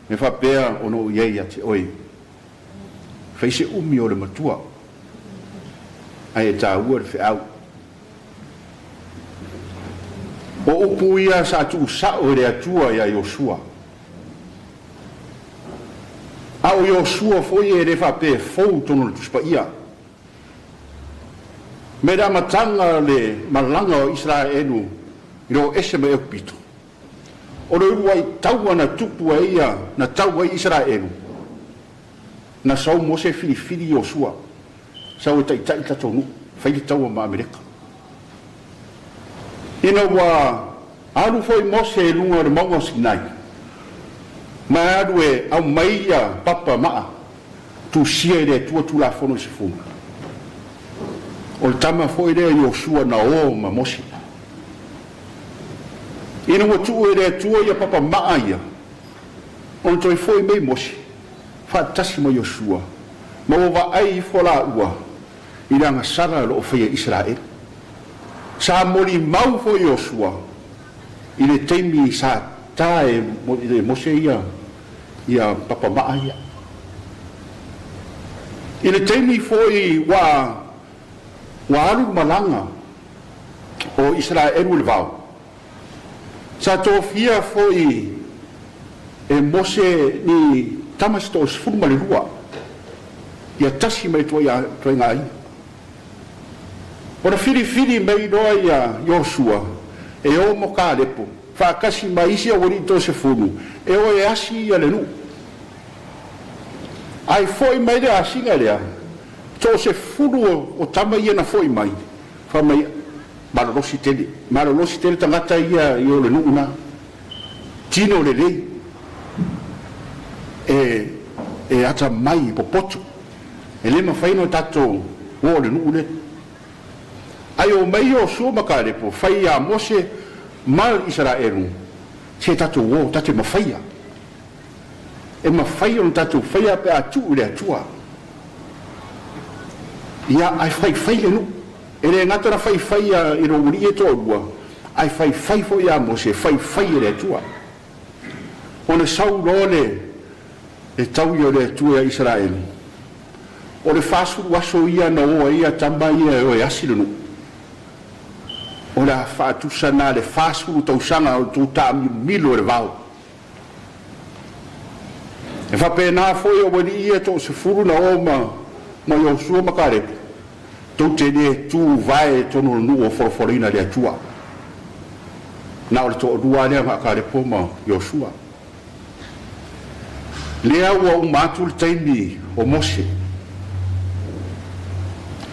e faapea ona ou i ai ia te oe.” Fai se umi o le matua, ae e taua le feau. O upu ia sa tuusao e le Atua iā Iosua. A o Iosua foi e le faapea e fou i totonu o le Tusi Paia. Mai le amataga o le malaga o Isaraelu i le o ese mai Eupito, o le uluai taua na tupu ai ia na tau ai Isaraelu, na sau Mose filifili Iosua, sau e taitai le tatou nuu, fai le taua ma Ameleka. Ina ua alu foi Mose i luga o le mauga o Sinai, ma e alu e aumai ia papa maa tusia i le Atua Tulafono i 10. O le tama foi lea Iosua na o ma Mose. Ina ua tuu e le Atua ia papa maa ia, ona toe foi mai Mose, faatasi ma Iosua, ma ua vaai ifo laua i le agasala o lo o faia e Isaraelu. Sa molimau foi Iosua i le taimi sa ta e Mose ia papa maa ia. I le taimi foi ua alu malaga o Isaraelu i le vao, sa tofia foi e Mose ni tama se 12, ia tasi mai tuaiga aiga. Ona filifili mai loa ia Iosua e o mo Kalepo, faatasi ma isi aualii 30, e o e asi ia le nuu. Ai foi mai le asiga lea, 10 o tama ia na foi mai, fa mai malolosi tele tagata ia i o le nuu na, tino lelei, e ata mai popoto, e le mafai ona tatou o le nuu le. Ai o mai Iosua ma Kalepo, fai ia Mose ma Isaraelu, se tatou o, tatou mafaia. E mafai ona tatou faia pe a tuu i le Atua. Ia ai faifai le nuu. E le gata na faifai i lo ulii e toalua, ai faifai foi ia Mose, faifai e le Atua. Ona sau loa le taui o le Atua ia Isaraelu. O le 40 aso ia na o ai ia tama ia e o e asi le nuu. O le a faatusa na le 40 tausaga o le tūtaamilomilo e le vao. E faapena foi o ualii ia 10 na o ma Iosua ma Kalepo, tou te le tu vae tonu o le nuu o folafolaina le Atua. Na o le toalua lea ma Kalepo ma Iosua. Lea ua uma atu le taimi o Mose,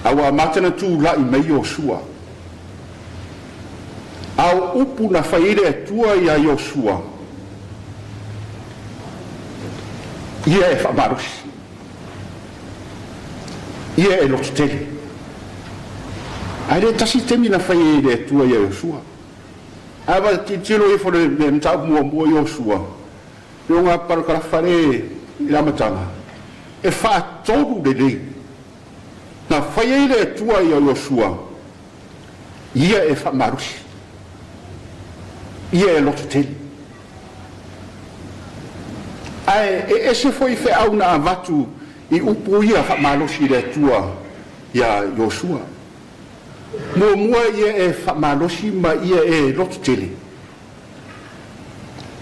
a ua amata na tulai mai Iosua. A o upu na fai ai le Atua ia Iosua, ia e faamalosi, ia e lototele. Ae le tasi taimi na fai ai le Atua ia Iosua. Ae va tilotilo ifo le mataupu muamua Iosua, le oga parakalafa le i le amataga, e faatolu lelei. Na fai ai le Atua ia Iosua, ia e faamalosi, ia e lototele. Ae e ese foi feau na avatu i upu ia faamalosi i le Atua ia Iosua. Muamua ia e faamalosi ma ia e lototele,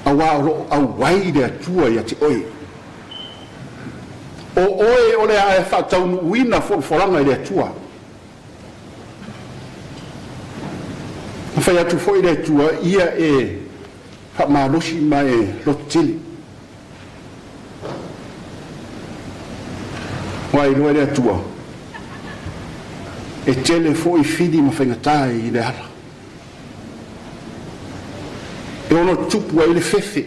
auā o loo auai le Atua ia te oe. O oe o le a e faataunuuina folafolaga i le Atua. Na fai atu foi le Atua ia e Faamalosi ma e lototele. Ua iloa e le Atua, e tele fo'i fili ma faigatā i le ala. E ono tupu ai le fefe,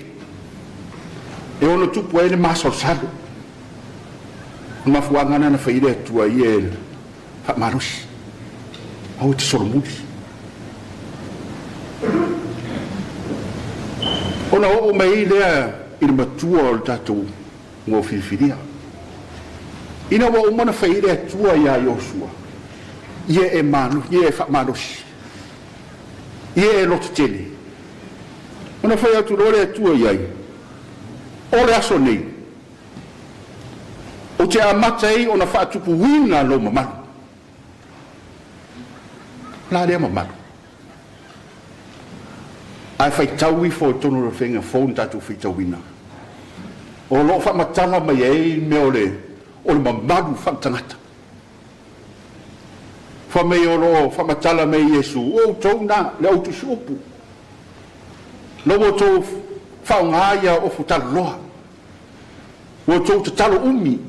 e ono tupu ai le masalosalo. O le mafuaaga lena na fai ai le Atua ia e faamalosi, aua e te solomuli. Ona oo mai ai lea i le matua o le tatou ua filifilia. Ina ua uma ona fai ai le Atua iā Iosua, ia e malu, ia e faamalosi, ia e lototele. Ona fai atu loa le Atua i ai, o le aso nei, ou te amata ai ona faatupuina lou mamalu. O le a lea mamalu? Ae faitau ifo i totonu o le faiga fou na tatou faitauina, o lo o faamatala mai ai mea o le mamalu faaletagata. Fai mai o lo o faamatala mai Iesu, o outou na, le au tusiupu, la ua outou faaaoga ia ofu talaloa, ua outou tatalo umi,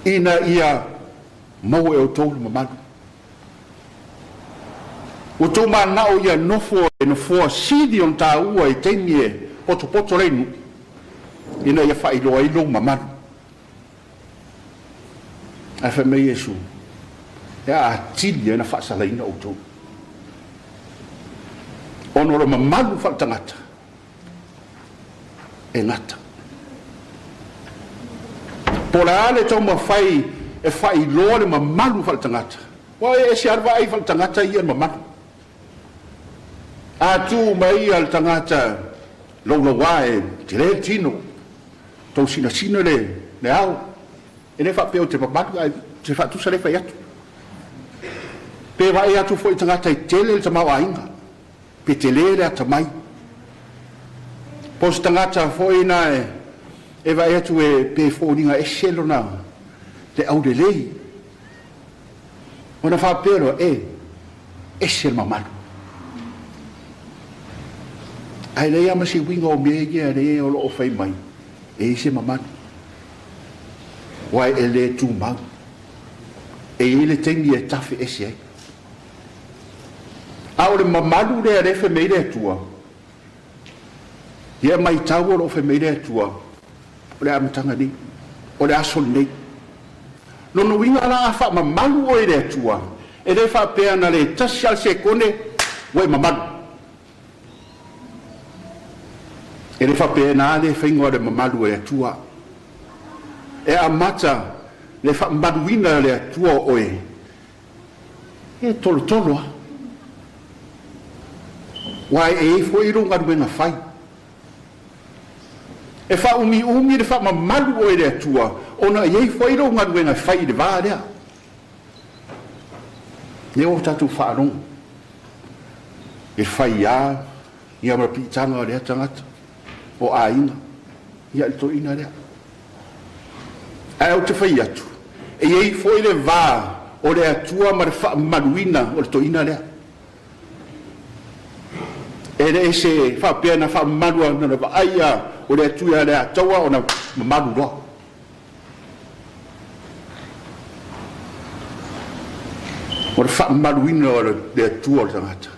ina ia maua e outou le mamalu. Ua outou mananao ia nofo e nofoa sili ona taua i taimi e potopoto ai nuu, ina ia faailoa ai lou mamalu. Ae fai mai Iesu, e atili ai na faasalaina outou. Ona o le mamalu faaletagata e gata. Po o le a le taumafai e faailoa le mamalu faaletagata, ua e ese lava le vaai faaletagata ia i le mamalu. A tu mai ia le tagata laulauā e tele le tino, tausinasina le ao, e le faapea ou te mamalu, ae se faatusa le fai atu. Pe vaai atu foi i tagata e tele le tamaoaiga, pe tele le atamai. Po o se tagata foi na e vaai atu e pe foliga ese lona le aulelei. Ona faapea loa, e ese le mamalu. Ae leai lava ma se uiga o mea ia lea o lo o fai mai, e i se mamalu. Uae e le tumau. E i ai le taimi e tafe ese ai. A o le mamalu lea lea e fai mai le Atua, ia matau o lo o fai mai le Atua, o le amataga nei, o le aso lenei. Lona uiga la a faamamalu oe i le Atua, e le faapea na le tasi lava le sekone ua e mamalu. E le faapena le faiga o le mamalu e le Atua. E amata le faamamaluina e le Atua o oe, e tolotolo lava. Uae e i ai foi lou galuega fai. E faaumiumi le faamamalu oe e le Atua, ona e i ai foi lou galuega e fai i le va lea. Lea ua tatou faalogo, e fai lava ia ma piitaga o lea tagata, o aiga, ia le toeaina lea. Ae ou te fai atu, e i ai foi le va o le Atua ma le faamamaluina o le toeaina lea. E le se faapea na faamamalu na vaai o le Atua ia le Ataua ona mamalu loa. O le faamamaluina o le Atua o le tagata,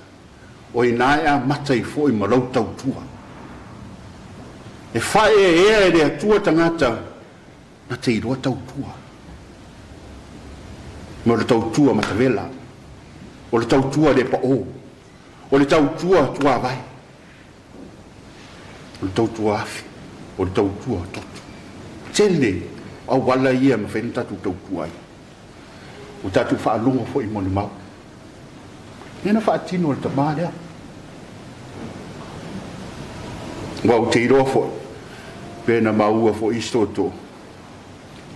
o ina e amata ai foi ma lau tautua. E faaeaea e le Atua tagata na te iloa tautua. Ma o le tautua matavela, o le tautua le pao, o le tautua tuavae, o le tautua afe, o le tautua toto. Tele auala ia mafai ona tatou tautua ai. O tatou faalogo foi mo le mau. Lea na faatino e le tamā lea. Ua ou te iloa foi, pe na maua foi isi tootoo,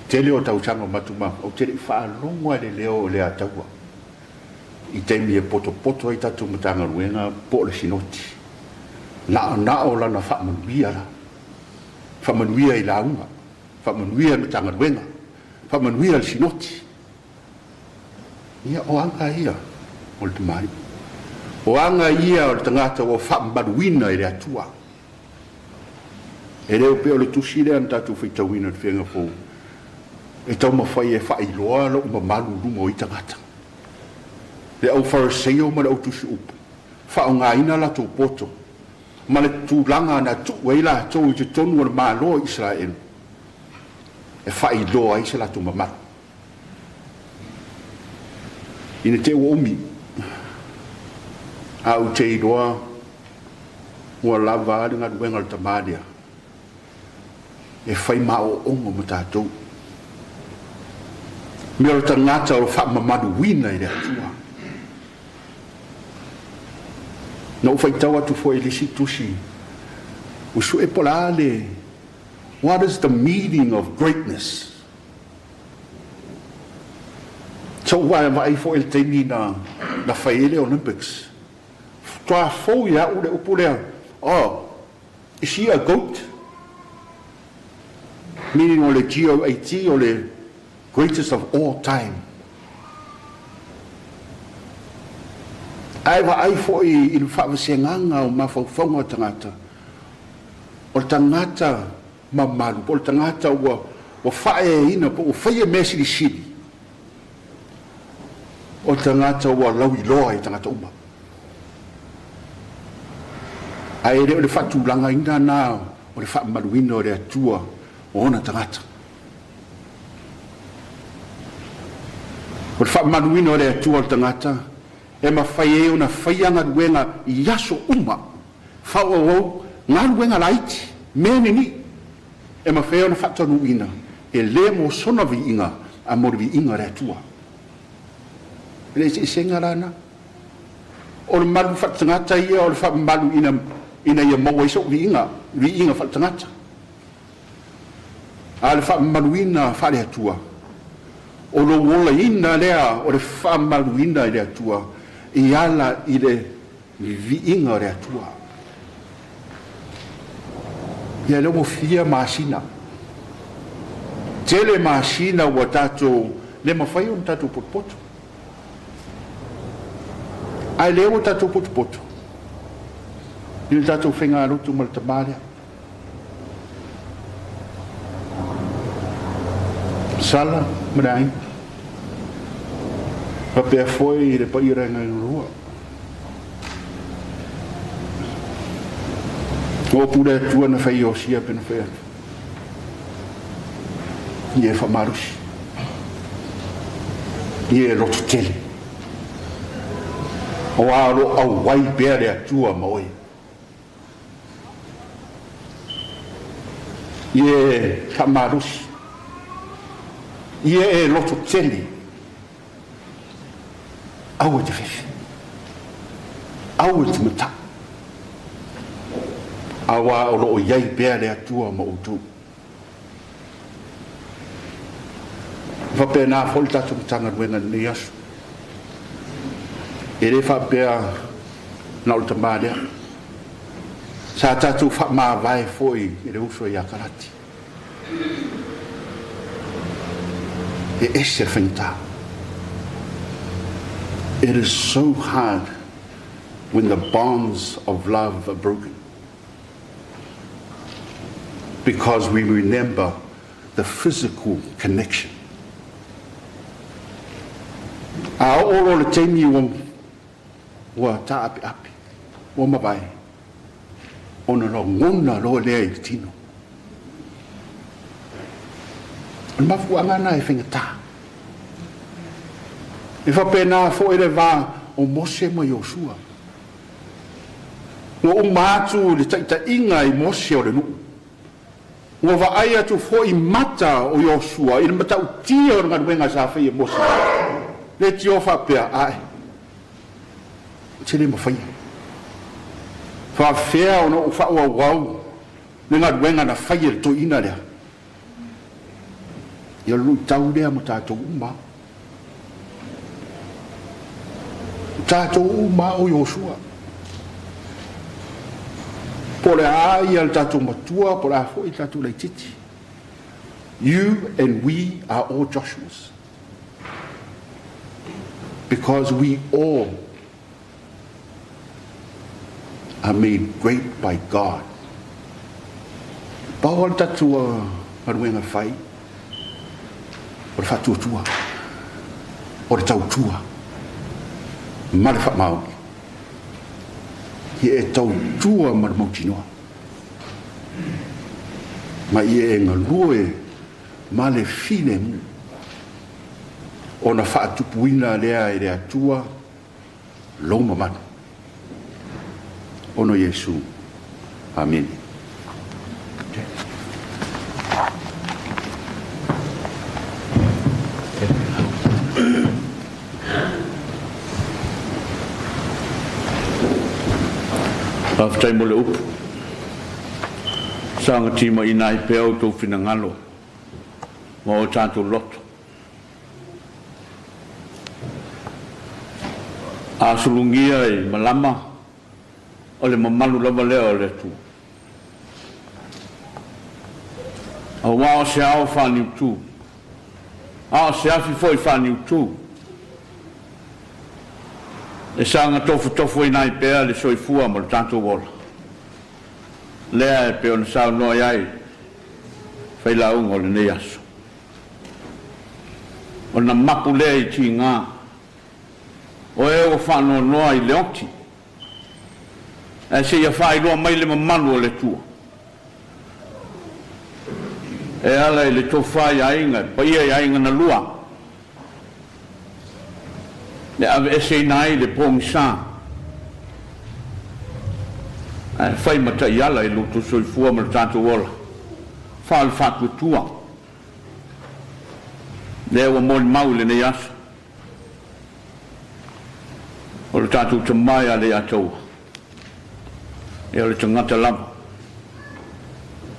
tele o tausaga o matumau, ou te le i faalogo lava i le leo o le Ataua i taimi e potopoto ai tatou Matagaluega po o le Sinoti. Naonao lana faamanuia la. Faamanuia i lauga, faamanuia i le Matagaluega, faamanuia i le Sinoti. Ia, o aga ia o le tamalii. O aga ia o le tagata ua faamamaluina i le Atua. E le o pea o le tusi lea na tatou faitauina i le Feagaiga Fou, e taumafai e faailoa lou mamalu i luma o ia tagata. Le au Fariseio ma le au tusi upu, faaaogaina latou poto ma le tulaga na tuu ai latou i totonu o le Malo o Isaraelu e faailoa ai se latou mamalu. Ina te ua umi, a ou te iloa ua lava a le galuega a le tamā lea e fai maoooga ma tatou. Mea o le tagata o lo faamamaluina i le Atua. Na ou faitau atu foi i le isi tusi, ua sue po o le a le, what is the meaning of greatness? Sa ou vaavaai foi i le taimi na fai ai le Olympics, faatoa fou ia au le upu lea, oh, is she a goat? Meaning o le GOAT, o le greatest of all time. Ae vaai foi i le faavasegaga o mafaufauga o tagata, o le tagata mamalu, po o le tagata ua faaeaina, po ua faia mea silisili, o le tagata ua lauiloa i tagata uma. Ae le o le faatulagaina na o le faamamaluina o le Atua o ona tagata. O le faamamaluina o le Atua o le tagata e mafai ai ona faia galuega i aso uma, faaauau galuega laiti, mea nini'i, e mafai ai ona faataunuuina, e le mo sona viiga, a mo le viiga o le Atua. E le eseesega la na. O le malu faaletagata ia o le faamamalu ina ia maua ai sou viiga, viiga faaletagata. A o le faamamaluina faale-Atua, o lou olaina lea o le faamamaluina i le Atua e ala i le viiga o le Atua. Ia lea ua fia masina, tele masina ua tatou le mafai ona tatou potopoto. Ae lea ua tatou potopoto i le tatou faigalotu ma le tamā lea. Sala ma le aiga. Faapea foi i le paia o le aiga lua. O upu le Atua na fai i Osia pe na fai atu. Ia e faamalosi. Ia e lototele. Aua o lo o auai pea le Atua ma oe. Ia e faamalosi. Ia e lototele. Aua e te fefe. Aua e te mata'u. Aua o lo o i ai pea le Atua ma outou. E faapena foi le tatou Matagaluega i lenei aso. E le faapea na o le tamā lea. Sa tatou faamavae foi i le uso ia Karati. E ese le faigata. It is so hard when the bonds of love are broken, because we remember the physical connection. A oo loa le taimi ua taapeape, ua mavae, ona lagona loa lea i le tino. O le mafuaaga lena e faigata. E faapena foi le va o Mose ma Iosua. Ua uma atu le taitaiga i Mose o le nuu. Ua vaai atu foi mata o Iosua i le matautia o le galuega sa faia e Mose. Le tio faapea, Ae, ou te le mafaia. Faafefea ona ou faaauau le galuega na faia e le toeaina lea? Ia o le luitau lea mo tatou uma. O tatou uma o Iosua. Po o le a ia le tatou matua, po o le a foi le tatou laitiiti. You and we are all Joshuas. Because we all are made great by God. Pau o le tatou galuega fai, o le faatuatua, o le tautua, ma le faamaoni. Ia e tautua ma le mautinoa. Ma ia e galue ma le filemu. Ona faatupuina lea e le Atua lou mamalu. Ona o Iesu. Amene. Faafetai mo le upu. Saga timaiina ai pea outou finagalo ma o tatou loto. A sulugia i malama o le mamalu lava lea o le Atua. Auā o se ao faaniutū, a o se afi foi faaniutū, e saga tofutofuina ai pea le soifua ma le tatou ola. Lea e pei ona saunoa ai failauga o lenei aso. Ona mapu lea i tigā, o e ua faanoanoa i le oti, ae seia faailoa mai le mamalu o le Atua. E ala i le tofa i aiga, e paia i aiga na lua, le aveeseina ai le pogisā, ae fai ma taiala i lo outou soifua ma le tatou ola, fa o le faatuatua. Lea ua molimau i lenei aso, o le tatou tamā ia Leiataua, e o le tagata lava,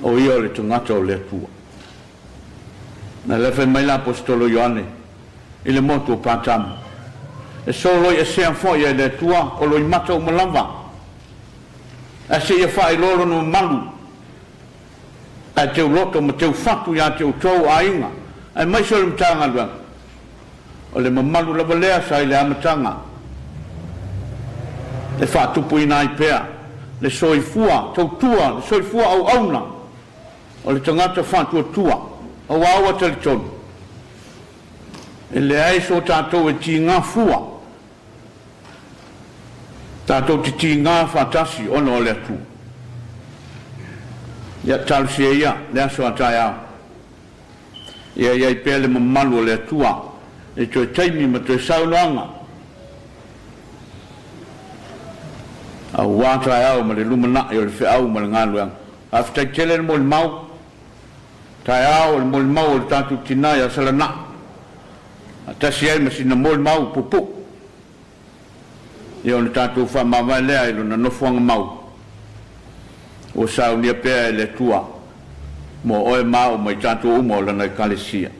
o ia o le tagata o le Atua. Na le fai mai la Aposetolo Ioane i le motu o Patamo, e soloi esea foi e le Atua o loimata uma lava, ae seia faailoa lona mamalu, ae teuloto ma teufatu iā te outou aiga, aemaise o le Matagaluega. O le mamalu lava lea sa i le amataga, e faatupuina ai pea le soifua tautua, le soifua auauna o le tagata faatuatua, auā ua talitonu, e leai so tatou e tigā fua, tatou te tigā faatasi ona o le Atua. Ia talosia ia le aso a taeao. Ia iai pea le mamalu o le Atua, e toe taimi ma toe saunoaga, auā taeao ma le lumanai o le feau ma le galuega. Faafetai tele le molimau, taeao o le molimau o le tatou tinā ia Salanaa, faatasi ai ma sina molimau puupuu. Ia ona tatou faamavae lea i lona nofoaga mau, ua saunia pea e le Atua mo oe ma a'u ma i tatou uma o lana Ekalesia.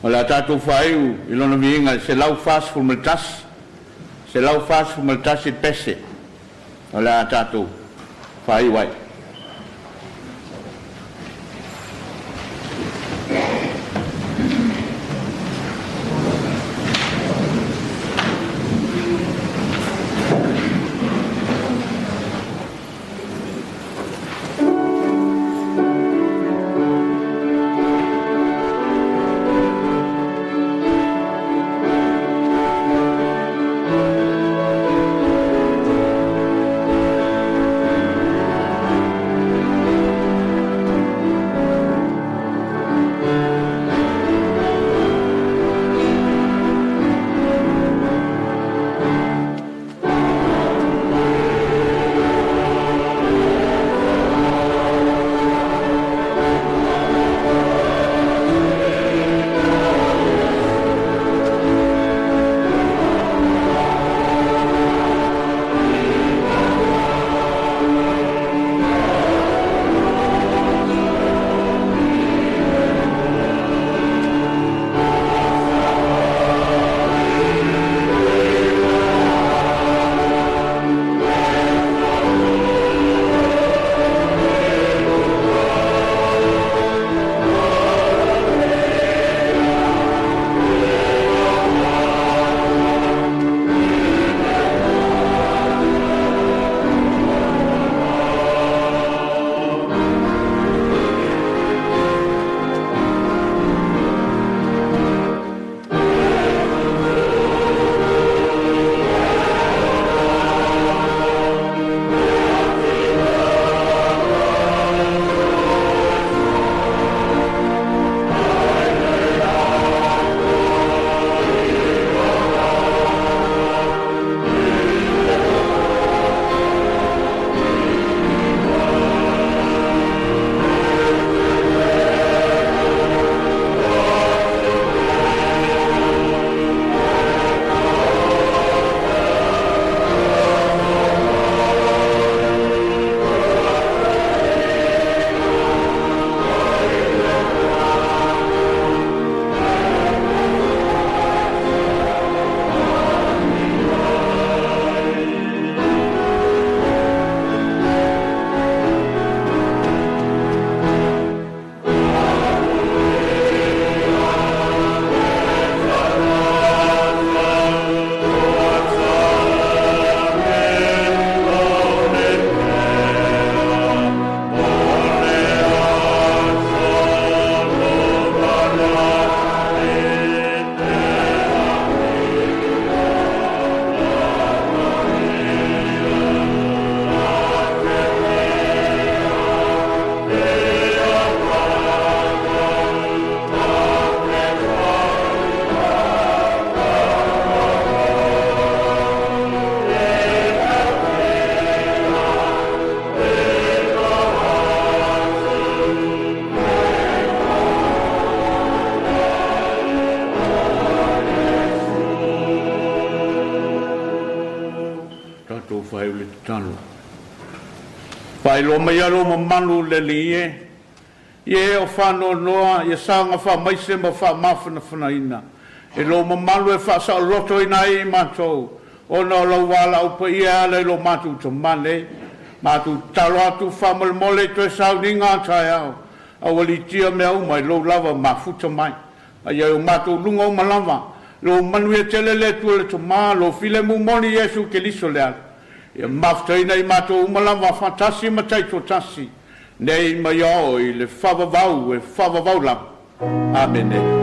O le a tatou faaiu i lona viiga e 141, 141 pese, o le a tatou faaiu ai. tatalo. Faailoa mai alo mamalu le alii e, ia e o faanoanoa, ia saga faamaise ma faamafanafanaina. E lou mamalu e faasaolotoina ai i matou, ona o lau valaau paia e ala i lo matou tamā nei. Matou tatalo atu faamolemole i toe sauniga a taeao, aualiitia mea uma i lou lava mafuta mai. A ia i o matou luga uma lava, lou manuia tele le Atua le Tamā, lou filemu moni Iesu Keriso le Ala. Ia mafutaina i matou uma lava faatasi ma taitoatasi, nei ma ia oo i le faavavau e faavavau lava. Amene.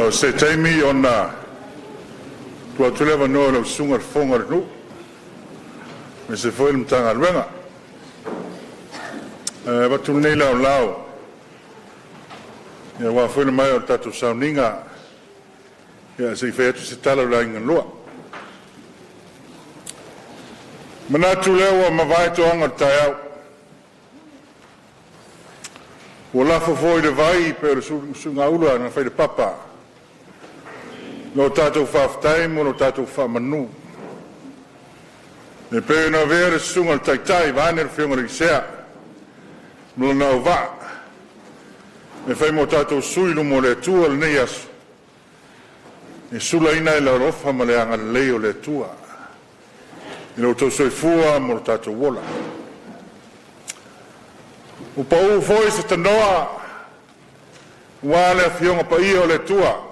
O se taimi ona tuu atu lea o le avanoa i lau susuga i le fofoga o le nuu aemaise foi le Matagaluega. Ae avatu lenei laolao aua foi le maea o le tatou sauniga se i fai atu se tala a le aiga na lua. E manatu o lea ua mavae toaga o le taeao, ua lafo foi le vai pei o le suigaula na fai i le papa. Lo tatou faafetai ma lo tatou faamanu e pei ona avea le susuga i le Taitai vaeane le Afioga i le Sea ma lona auvaa e fai ma o tatou sui i luma o le Atua i lenei aso, e sulaina ai le alofa ma le agalelei o le Atua i lo outou soifua ma lo tatou ola. Ua pau foi se tanoa aua le Afioga Paia o le Atua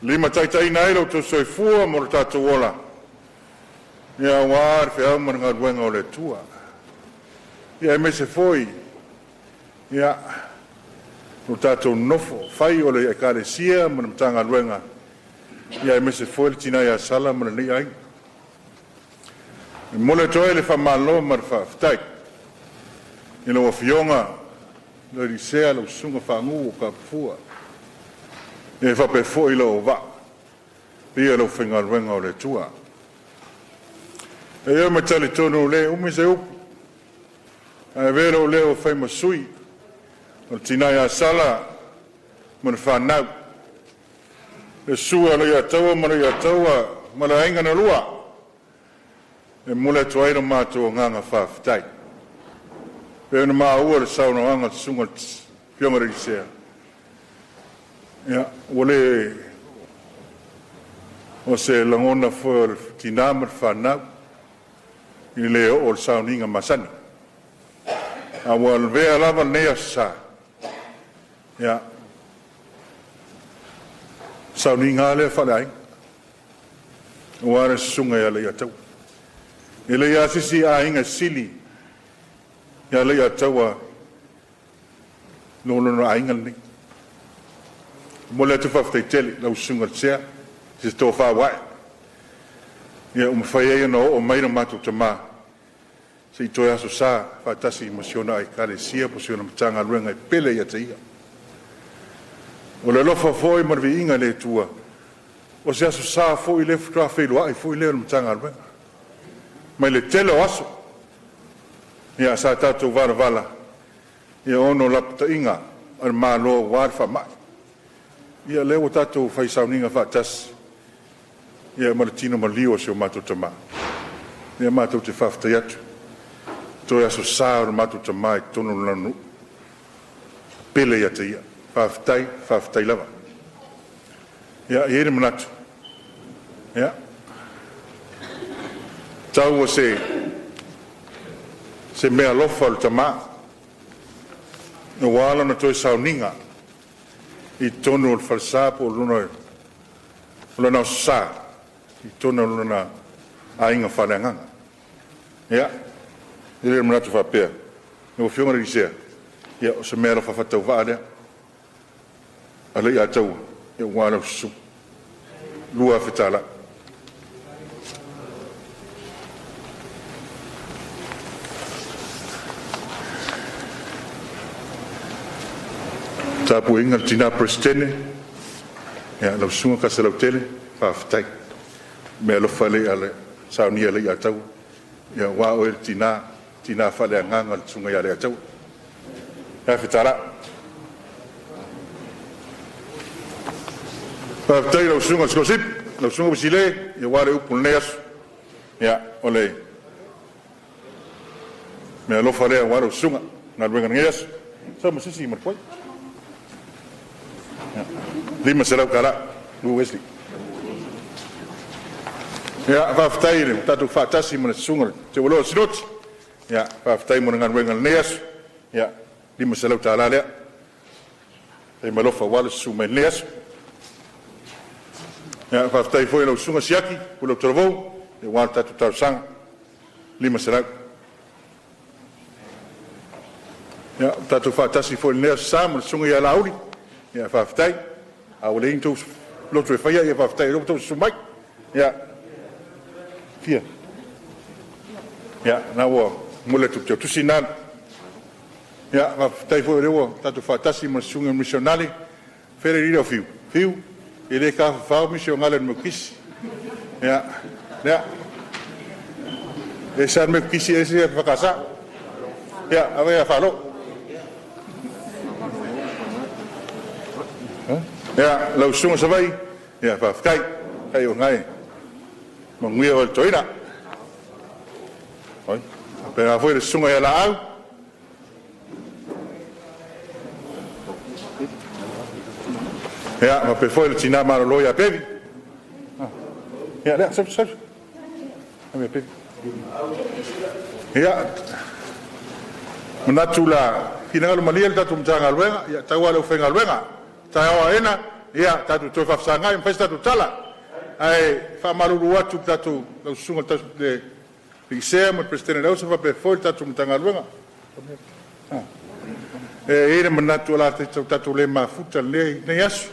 e limataitaiina ai lo outou soifua ma lo tatou ola, aua le feau ma le galuega a le Atua, aemaise foi o lo tatou nonofo fai o le Ekalesia ma le Matagaluega, aemaise foi le tina ia Sala ma lenei aiga. E momoli atu ai le faamalo ma le faafetai i lau Afioga i le alii Sea, lau Susuga Faaugu Kapufua, e faapea foi lou auvaa, le paia o le aufaigaluega a le Atua. E talitonu e le umi se upu, ae avea lou leo e fai ma sui o le tina ia Sala ma le fanau, le susu ia Leiataua ma Leiataua ma le aiga na lua, e momoli atu ai lo matou agaga faafetai. E pei ona maua i le saunoaga a le susuga i le alii Sea, ia, ua le o se lagona foi o le tina ma le fanau i le le oo i le sauniga masani, a ua lavea lava lenei Aso Sa, ia, o le sauniga lava lea faaleaiga aua le susuga ia Leiataua. E leai lava se isi aiga e sili ia Leiataua i lo lona aiga lenei. E momoli atu le faafetai tele i lau Susuga i le Sea i se tofa ua ae, ua mafai ai ona oo mai lo matou tama se i toe asosa faatasi ma si ona Ekalesia po o si ona Matagaluega e pele ia te ia. O le alofa foi ma le viiga i le Atua, o se Aso Sa foi lea faatoa feiloai foi lea o le Matagaluega mai le tele o aso. Ia sa tatou valavala ona o lapataiga a le Malo aua le faamai. Ia lea ua tatou fai sauniga faatasi ma le tino maliu o si o matou tama. Ia matou te faafetai atu toe Aso Sa o le matou tama i totonu o le nuu pele ia te ia. Faafetai, faafetai lava. Ia, e i ai le manatu, ia, tau o se meaalofa o le tama aua lana toe sauniga I totonu o le falesa po o lona o lona sa i totonu o lona aiga faaleagaga. Ia, e le manatu faapea, lau Afioga i le Sea, ia o se mea alofa faatauvaa lea a Leiataua aua lau susuga $2,000. Tapuaiga a le tina Peresetene, ia lau susuga Kasalautele, faafetai. Meaalofa lea a le saunia e Leiataua, ia aua oe le tina, tina faaleagaga le susuga ia Leiataua. $1,000. Faafetai i lau susuga i le sikolasipi, lau susuga Uisile, aua le upu i lenei aso. Ia, o le meaalofa lea aua lau susuga i galuega i lenei aso. Sau ma se isi ma le $500, lu Wesley. Ia, faafetai i le tatou faatasi ma le susuga i le Teualoa o Sinoti. Ia, faafetai mo le galuega i lenei aso. Ia, $500 lea. E malofa aua le susu mai i lenei aso. Ia, faafetai foi i lau susuga Siaki Puleono Talavou aua le tatou talosaga, 500. Ia, ua tatou faatasi foi i lenei aso Sa ma le susuga ia Laauli, ia faafetai. A ua leai ni tou loto e faia, ia faafetai o lea ua outou susu mai. Ia, fia. Ia, na ua momoli atu e le teutusi na. Ia, faafetai foi o lea ua tatou faatasi ma le susuga i le misionale. Fea le alii o Fiu? Fiu, e le tafafao misionale a le Metotisi. Ia, lea. E ese lava le Metotisi ese le EFKS. Ia, ave ia faalo. Ia, lau susuga Savai, ia faafetai. Kai o ngai manuia o le toina. Oi, pe foi le susuga ia Laau. Ia, ma pe foi le tina malolo ia Pevi. Ia, lea, safu, safu. Ave Pevi. Ia, manatu la finagalo malie le tatou Matagaluega, ia tau le aufaigaluega. Taeao aena, ia tatou toe faafesagai ma fai se tatou tala. Ae faamalulu atu i le tatou lau susuga i le Sea ma le Peresetene o le Auso faapea foi le tatou Matagaluega. E i ai le manatu o le a tatou le mafuta i lenei aso.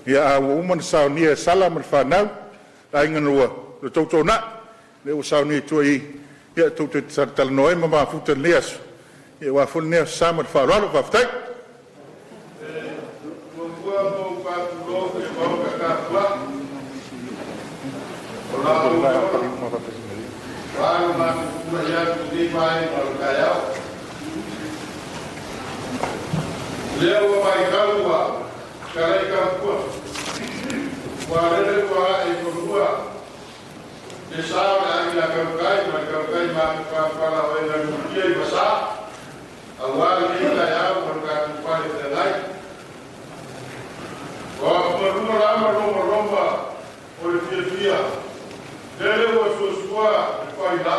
Ia, a ua uma ona saunia e Sala ma le fanau, le aiga na ua toutounai, lea ua saunia i tua i i, ia tou te talanoa ai ma mafuta i lenei aso, ia aua foi lenei aso Sa ma le faaaloalo. Faafetai. Muamua ona ou faatulou i le Maota tapuai, o la outou ola, ua lo matou tulai atu i lenei vaega o le taeao. Lea ua matau ua talai taupua, ua lele ua ae i fanua le sa o le aiga tautai ma le tautai mafufafala o e na lutia i vasa, aua lenei taeao ma le tatou fale feagai. O afugaluga la ma lomaloma o le fiafia, lele ua suasua le faila.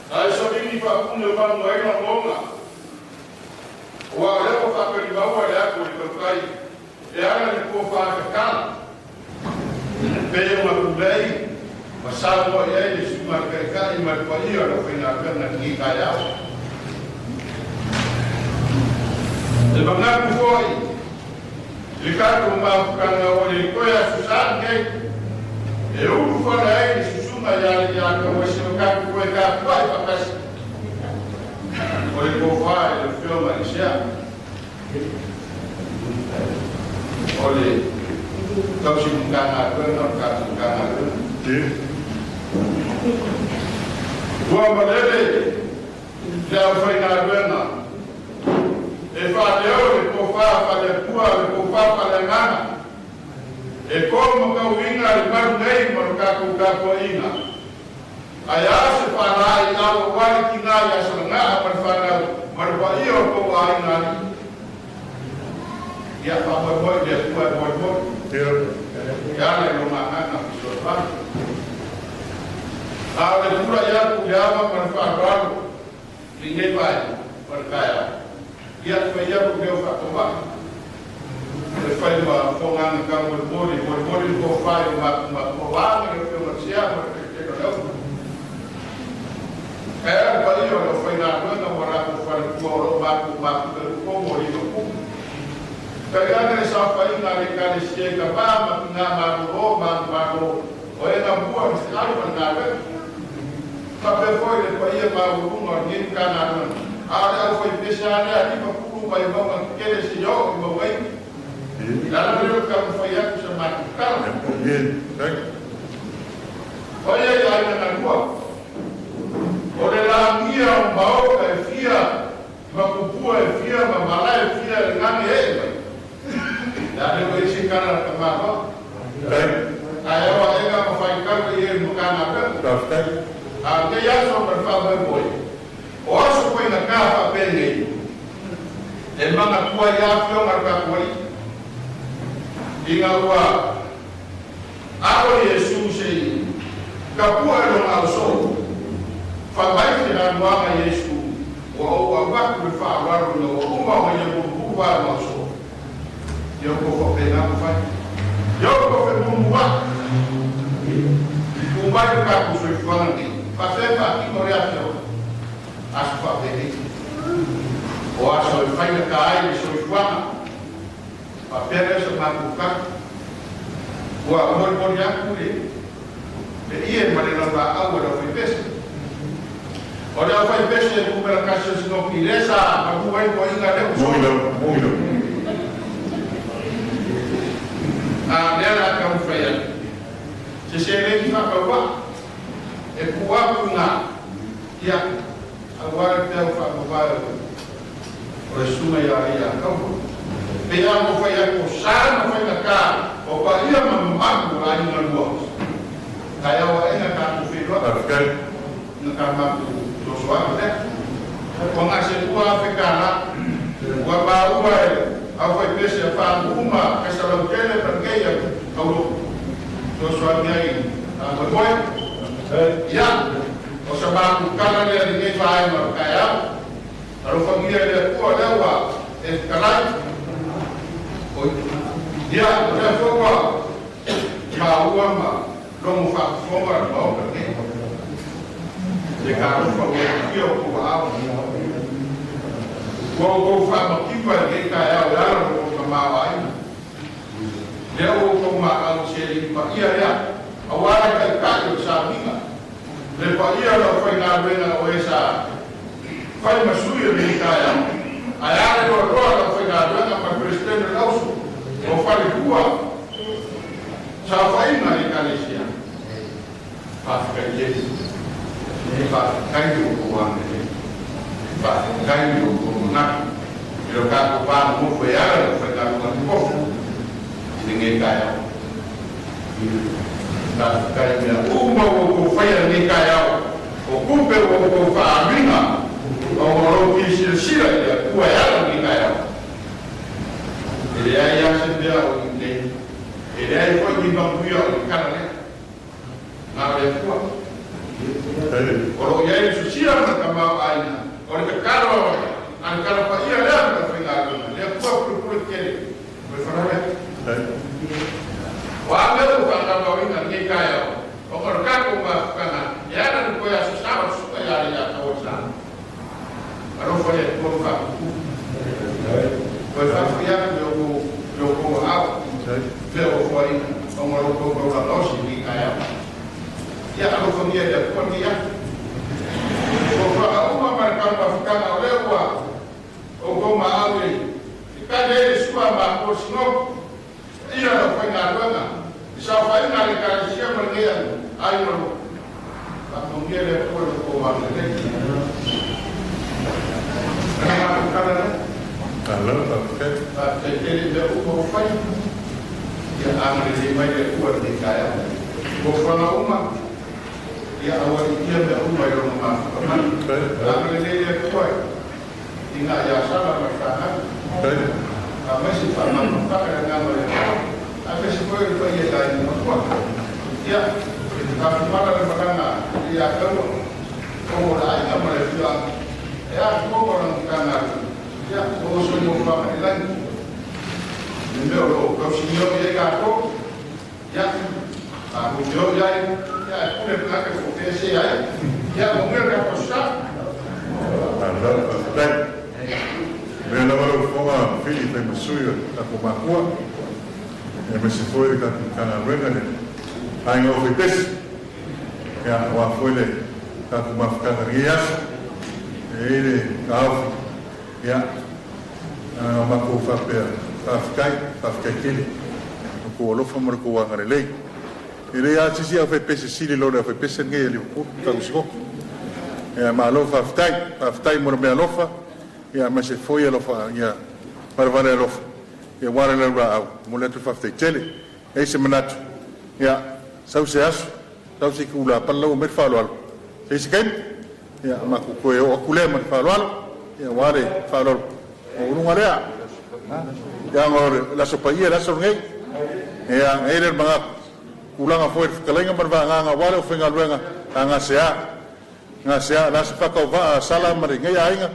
Ae savini faapune manu ai lagona, ua o lea ua faatalimaua le atu o le tautai, e ala le tofa tatala. Pei ona tulei ma saunoa i ai le susuga i le Taitai ma le paia o le aufaigaluega i lenei taeao. E manatu foi i le tatou mafutaga ua le toe aso Sa lenei, e ulufale ai le susuga ia Leiataua se o tatou toe tapuai faatasi. O le tofa i le Afioga i le Sea, o le tausi Matagaluega o le tatou Matagaluega. Ua malele le aufaigaluega e faaleo le tofa faale-Atua, le tofa faaleagaga, e to matauina le malu nei ma le tatou tapuaiga. Ae a se faalaai auauai le tina ia Salagaa ma le fanau ma le paia o tou aiga alii. Ia faamoemoe i le Atua e moemoe. E ala i lona agaga fesoasoani. A o le tulai atu i le ava ma le faaaloalo i lenei vaega o le taeao, ia fai atu leo faatomai. E fai ma fonganga ka mo mo mo mo ko fai ma ma ko wa ni ko ma sia mo te te no e pa io lo fai na no na mora ko fai ko ro ma ko ma ko ko mo ri ko ka ya ne sa fai na le ka le sie ka ba ma na ma ro ma ma ro o e na bua mi sa ro na le pa pe foi le pa ia ma ro mo ni ka na no a le au foi pesa le a ni pa ku pa i ma ke le si yo mo wai la la ka mo foi ya ku sa ma ka o ia ia na na o le la mia o maoka e fia ma kupua e fia ma mala e fia le ngani e mai la le o isi kana ka ma a e wa e ga ma fai ka e mo kana pe a te ya so per fa mo boy o aso ko ina ka fa pene e manga kua ya fio ma ka koi inga ua a o Yesu se ka pua lo au so fa mai se na noa Yesu o o a ku fa wa ro no o ma o ye ku wa no so yo ko fa pe na fa yo ko fe mu wa ku ma ka ku so fa ni fa fe fa ki mo rea fio a su fa pe ni o a so fa ni ka ai so fa fa pe re so ma ku ka wa mo mo ya ku le le ie ma le no ba au lo fe pese. Ora fai pesce come la caixa se non piresa, ma tu vai poi in gare Muito. A nela ka mo fai. Se se le fa ka wa e ku wa ya agora te o fa mo vai. O suma ya ya ka mo. Pe ya mo fai ya ko sa mo fai na ka. O pa ia ma ma ku ai na lua. Ka ya wa ina ka ku fi lo. Na ka ma ku soa né? Com a sua africana, o abaúa, a foi peixe fa uma, essa não quer para quem é o do sua aí, a foi ya, o sababu kana le ninguém vai marcar, a família de tua lewa, é calai. Ya, o já foi ma uma ma, não fa fome não, porque le ka fa o ki o ko a o ko fa ma ki pa le ka ya o ya ro ko ma wa ai le o ko ma a o se li pa ia ya a wa ka ka o sa minga le pa ia ro fa na le na o esa fa ma su yo le ka ya a ya le ro ro ro fa na le na pa presidente lo o fa le kua sa fa ina le ka le sia pa fa ye fa kai o ko wa ne fa kai o ko na ilo ka ko pa mo fo ya ro fa ka ko ko ni nge ka ya na kai ya o mo ko fa ya ni ka ya o ku pe o ko fa minga o ro ki si si la ya ku ya ro ni ka ya ele ya ya se be o ni ele ya fo ni ba ku ya ka na na le ku o ia e susia na ka mau aina o le karo an karo pa ia le ka fai na le ku ku ku ke o fa na o a me o ka ka mau ina ni ka ya o ko ka ko ma ka na ya na ko ya su sa su ka ya ya ka o sa aro fa le ko fa ku o fa fu ya ko yo ko a le o fa ina o mo ro ko ko la no si ni ka ya ya a família de Aponia. O fa uma marca uma ficana lewa o goma awe. Cada ele sua ma o sino ia no foi na dona. Sa foi na le cara sia marqueia ai no. A família de Aponia ko wa le. Ana kana ne. Alô, ok. A te ele de o foi. Ya amre de mai de ko de kaya. O fa uma ia awa ia me uma i rona mafuka mai. Amre le ia koe. I ngā ia sala ma whanau. A mesi wha mana whakara ngā mai a. A mesi koe i whai e tai ni matua. Ia, ka whimara le makanga i a kaua. O mo la aina ma le whia. E a kō mo ranga kanga. Ia, o so mo wha mai langi. Le mea o loo tausinio i ai tatou, ia tatou te o i ai, ia e pule le tagata po o fea e se ai. Ia manuia le tatou Aso Sa. Malo faafetai. Mea lava lau fofoga fili fai ma sui o tatou makua, aemaise foi le tatou Matagaluega le Aiga o Faipesi, ia aua foi le tatou mafutaga i lenei aso. E i ai le taofi, ia na ona matou faapea, faafetai, faafetai tele lo outou alofa ma lo outou agalelei. E leai lava se isi aufaipese sili i lo le aufaipese lenei a Liverpool tausi loto. Ia malo faafetai, faafetai mo le meaalofa, ia aemaise foi alofa ia valevale alofa ia aua le laulaau. Momoli atu le faafetai tele. E i ai se manatu, ia sau se aso, sau se itula pale la ua aumai le faaaloalo, se isi taimi ia matou toe oo atu lea ma le faaaloalo ia aua le faaaloalo maualuga lea. Ia ona o le Aso Paia le aso lenei. Ia e i ai le manatu, tulaga foi i le fetalaiga ma le vagaga aua le aufaigaluega a gasea gasea o le a se faatauvaa a Sala ma lenei aiga,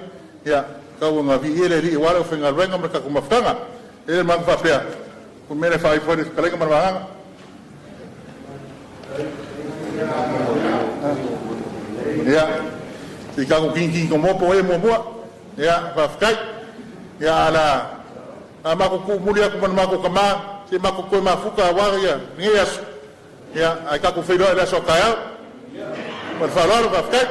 ia tau ina viia le Alii aua le aufaigaluega ma le tatou mafutaga. E i ai le manatu faapea, o le mea lea e faaifo ai le fetalaiga ma le vagaga. Ia, se i tatou togitogi po o ai e muamua. Ia, faafetai. Ia, a o le a matou tuumuli atu ma le matou tama, se i matou toe mafuta aua lenei aso, ia, ae tatou feiloai i le aso a taeao. Ma le faaaloalo, faafetai.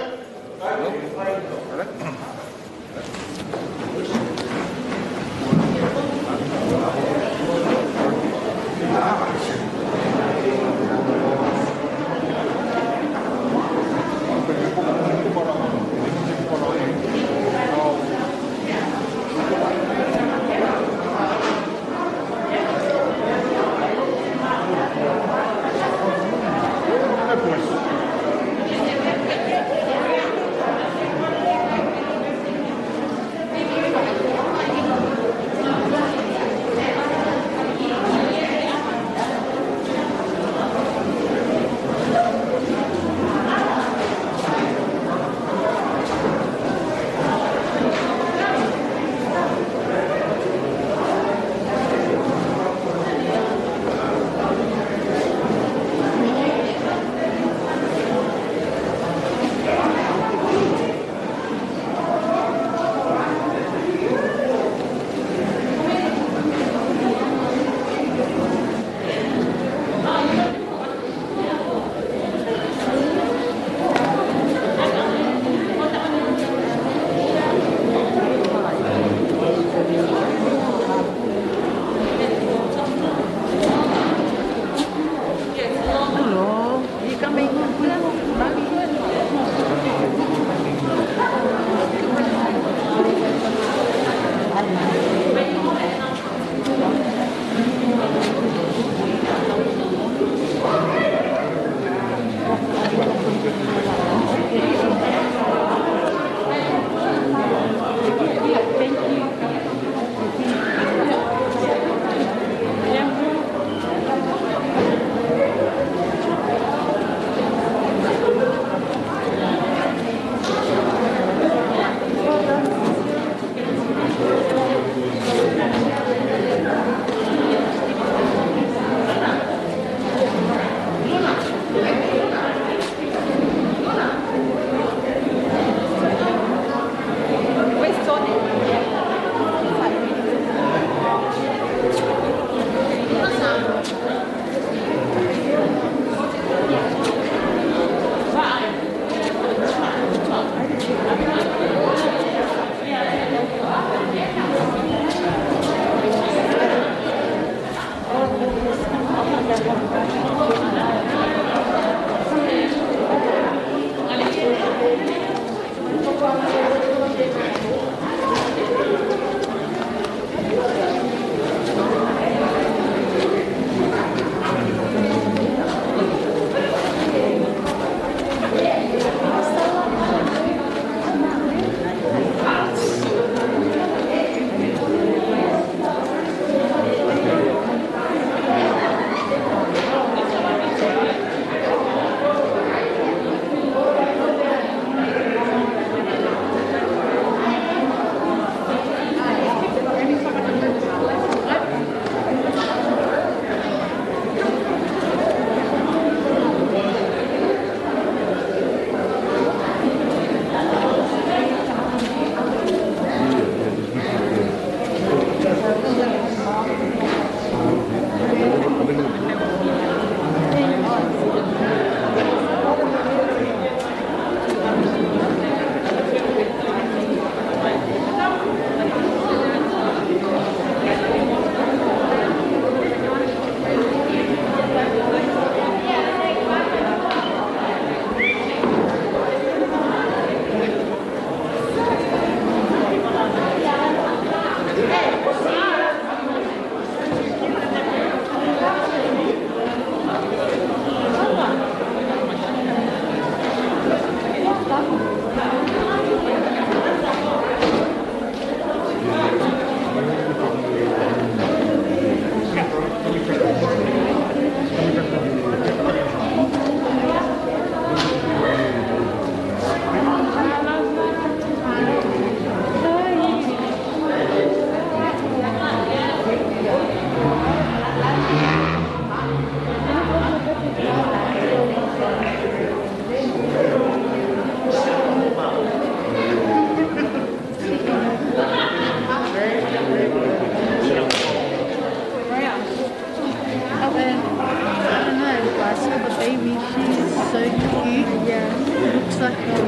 like a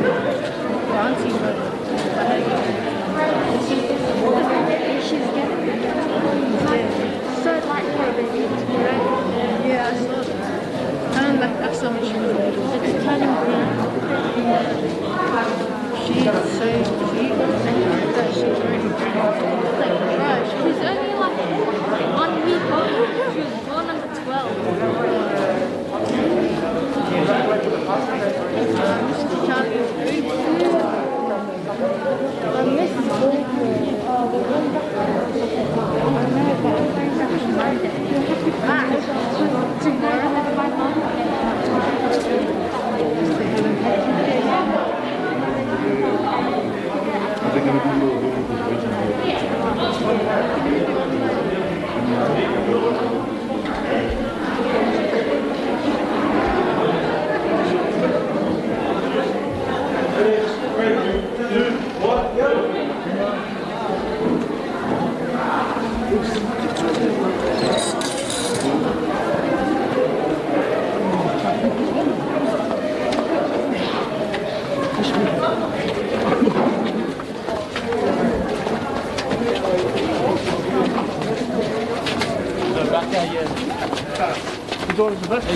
bouncy but she's getting yeah. So light for a baby, right? Yeah, I saw that. Kind of like I saw when she was little. It's turning green. She's so cute. I know that she's already like fresh. She's only like 1 week old. She was born on the 12th. I miss I know, but I'm going back on Monday. Back tomorrow.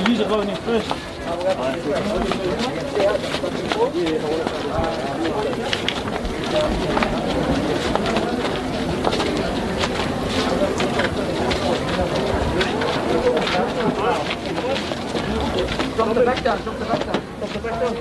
Use going in first. Drop the back down, drop the back down, drop the back down.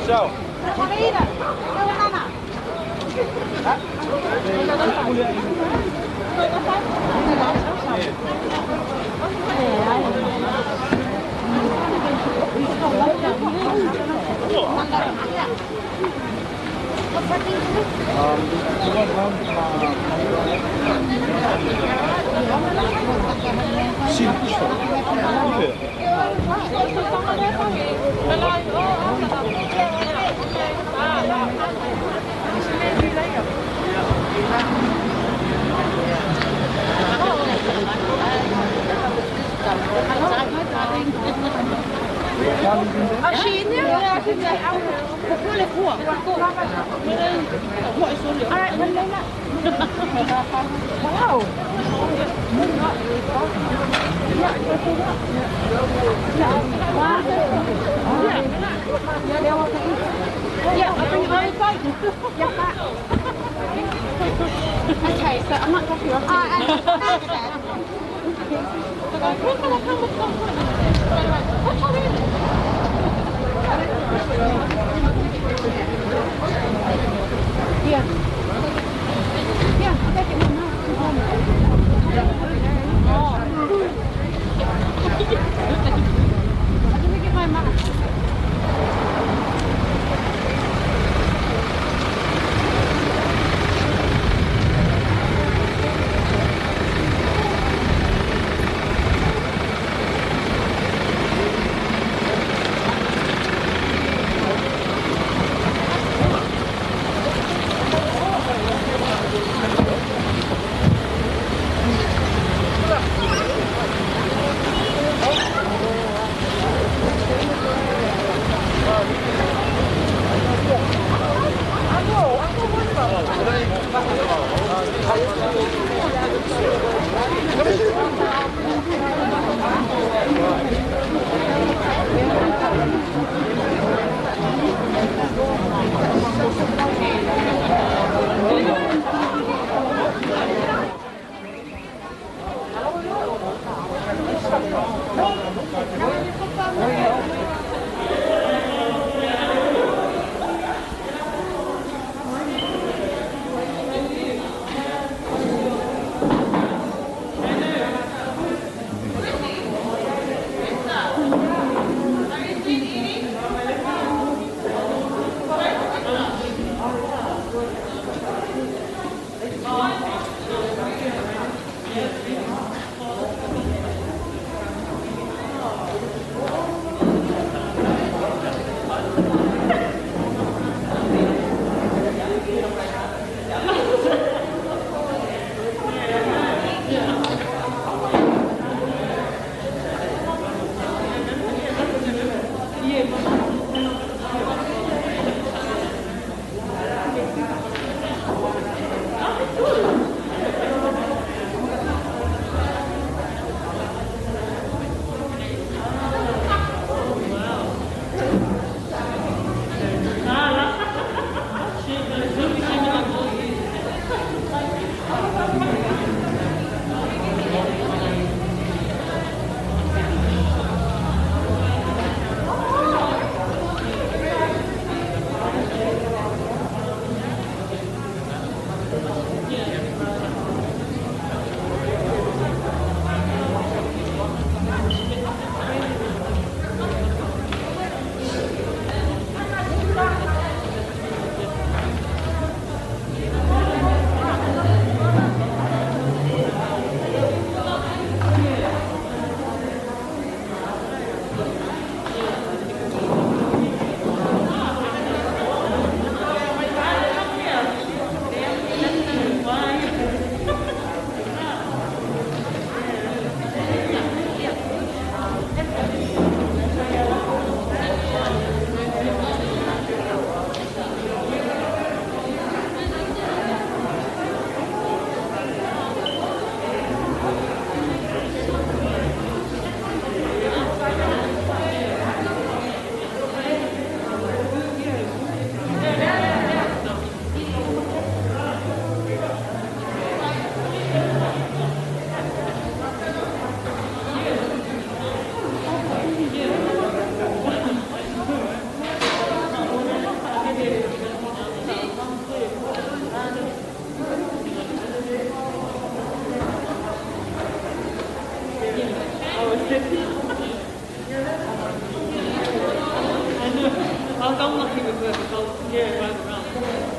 So. Okay, so I might drop you off. Yeah. Yeah, I'll take it now. I'm gonna get my mask. I know. I'm lucky with her because, yeah, round and round.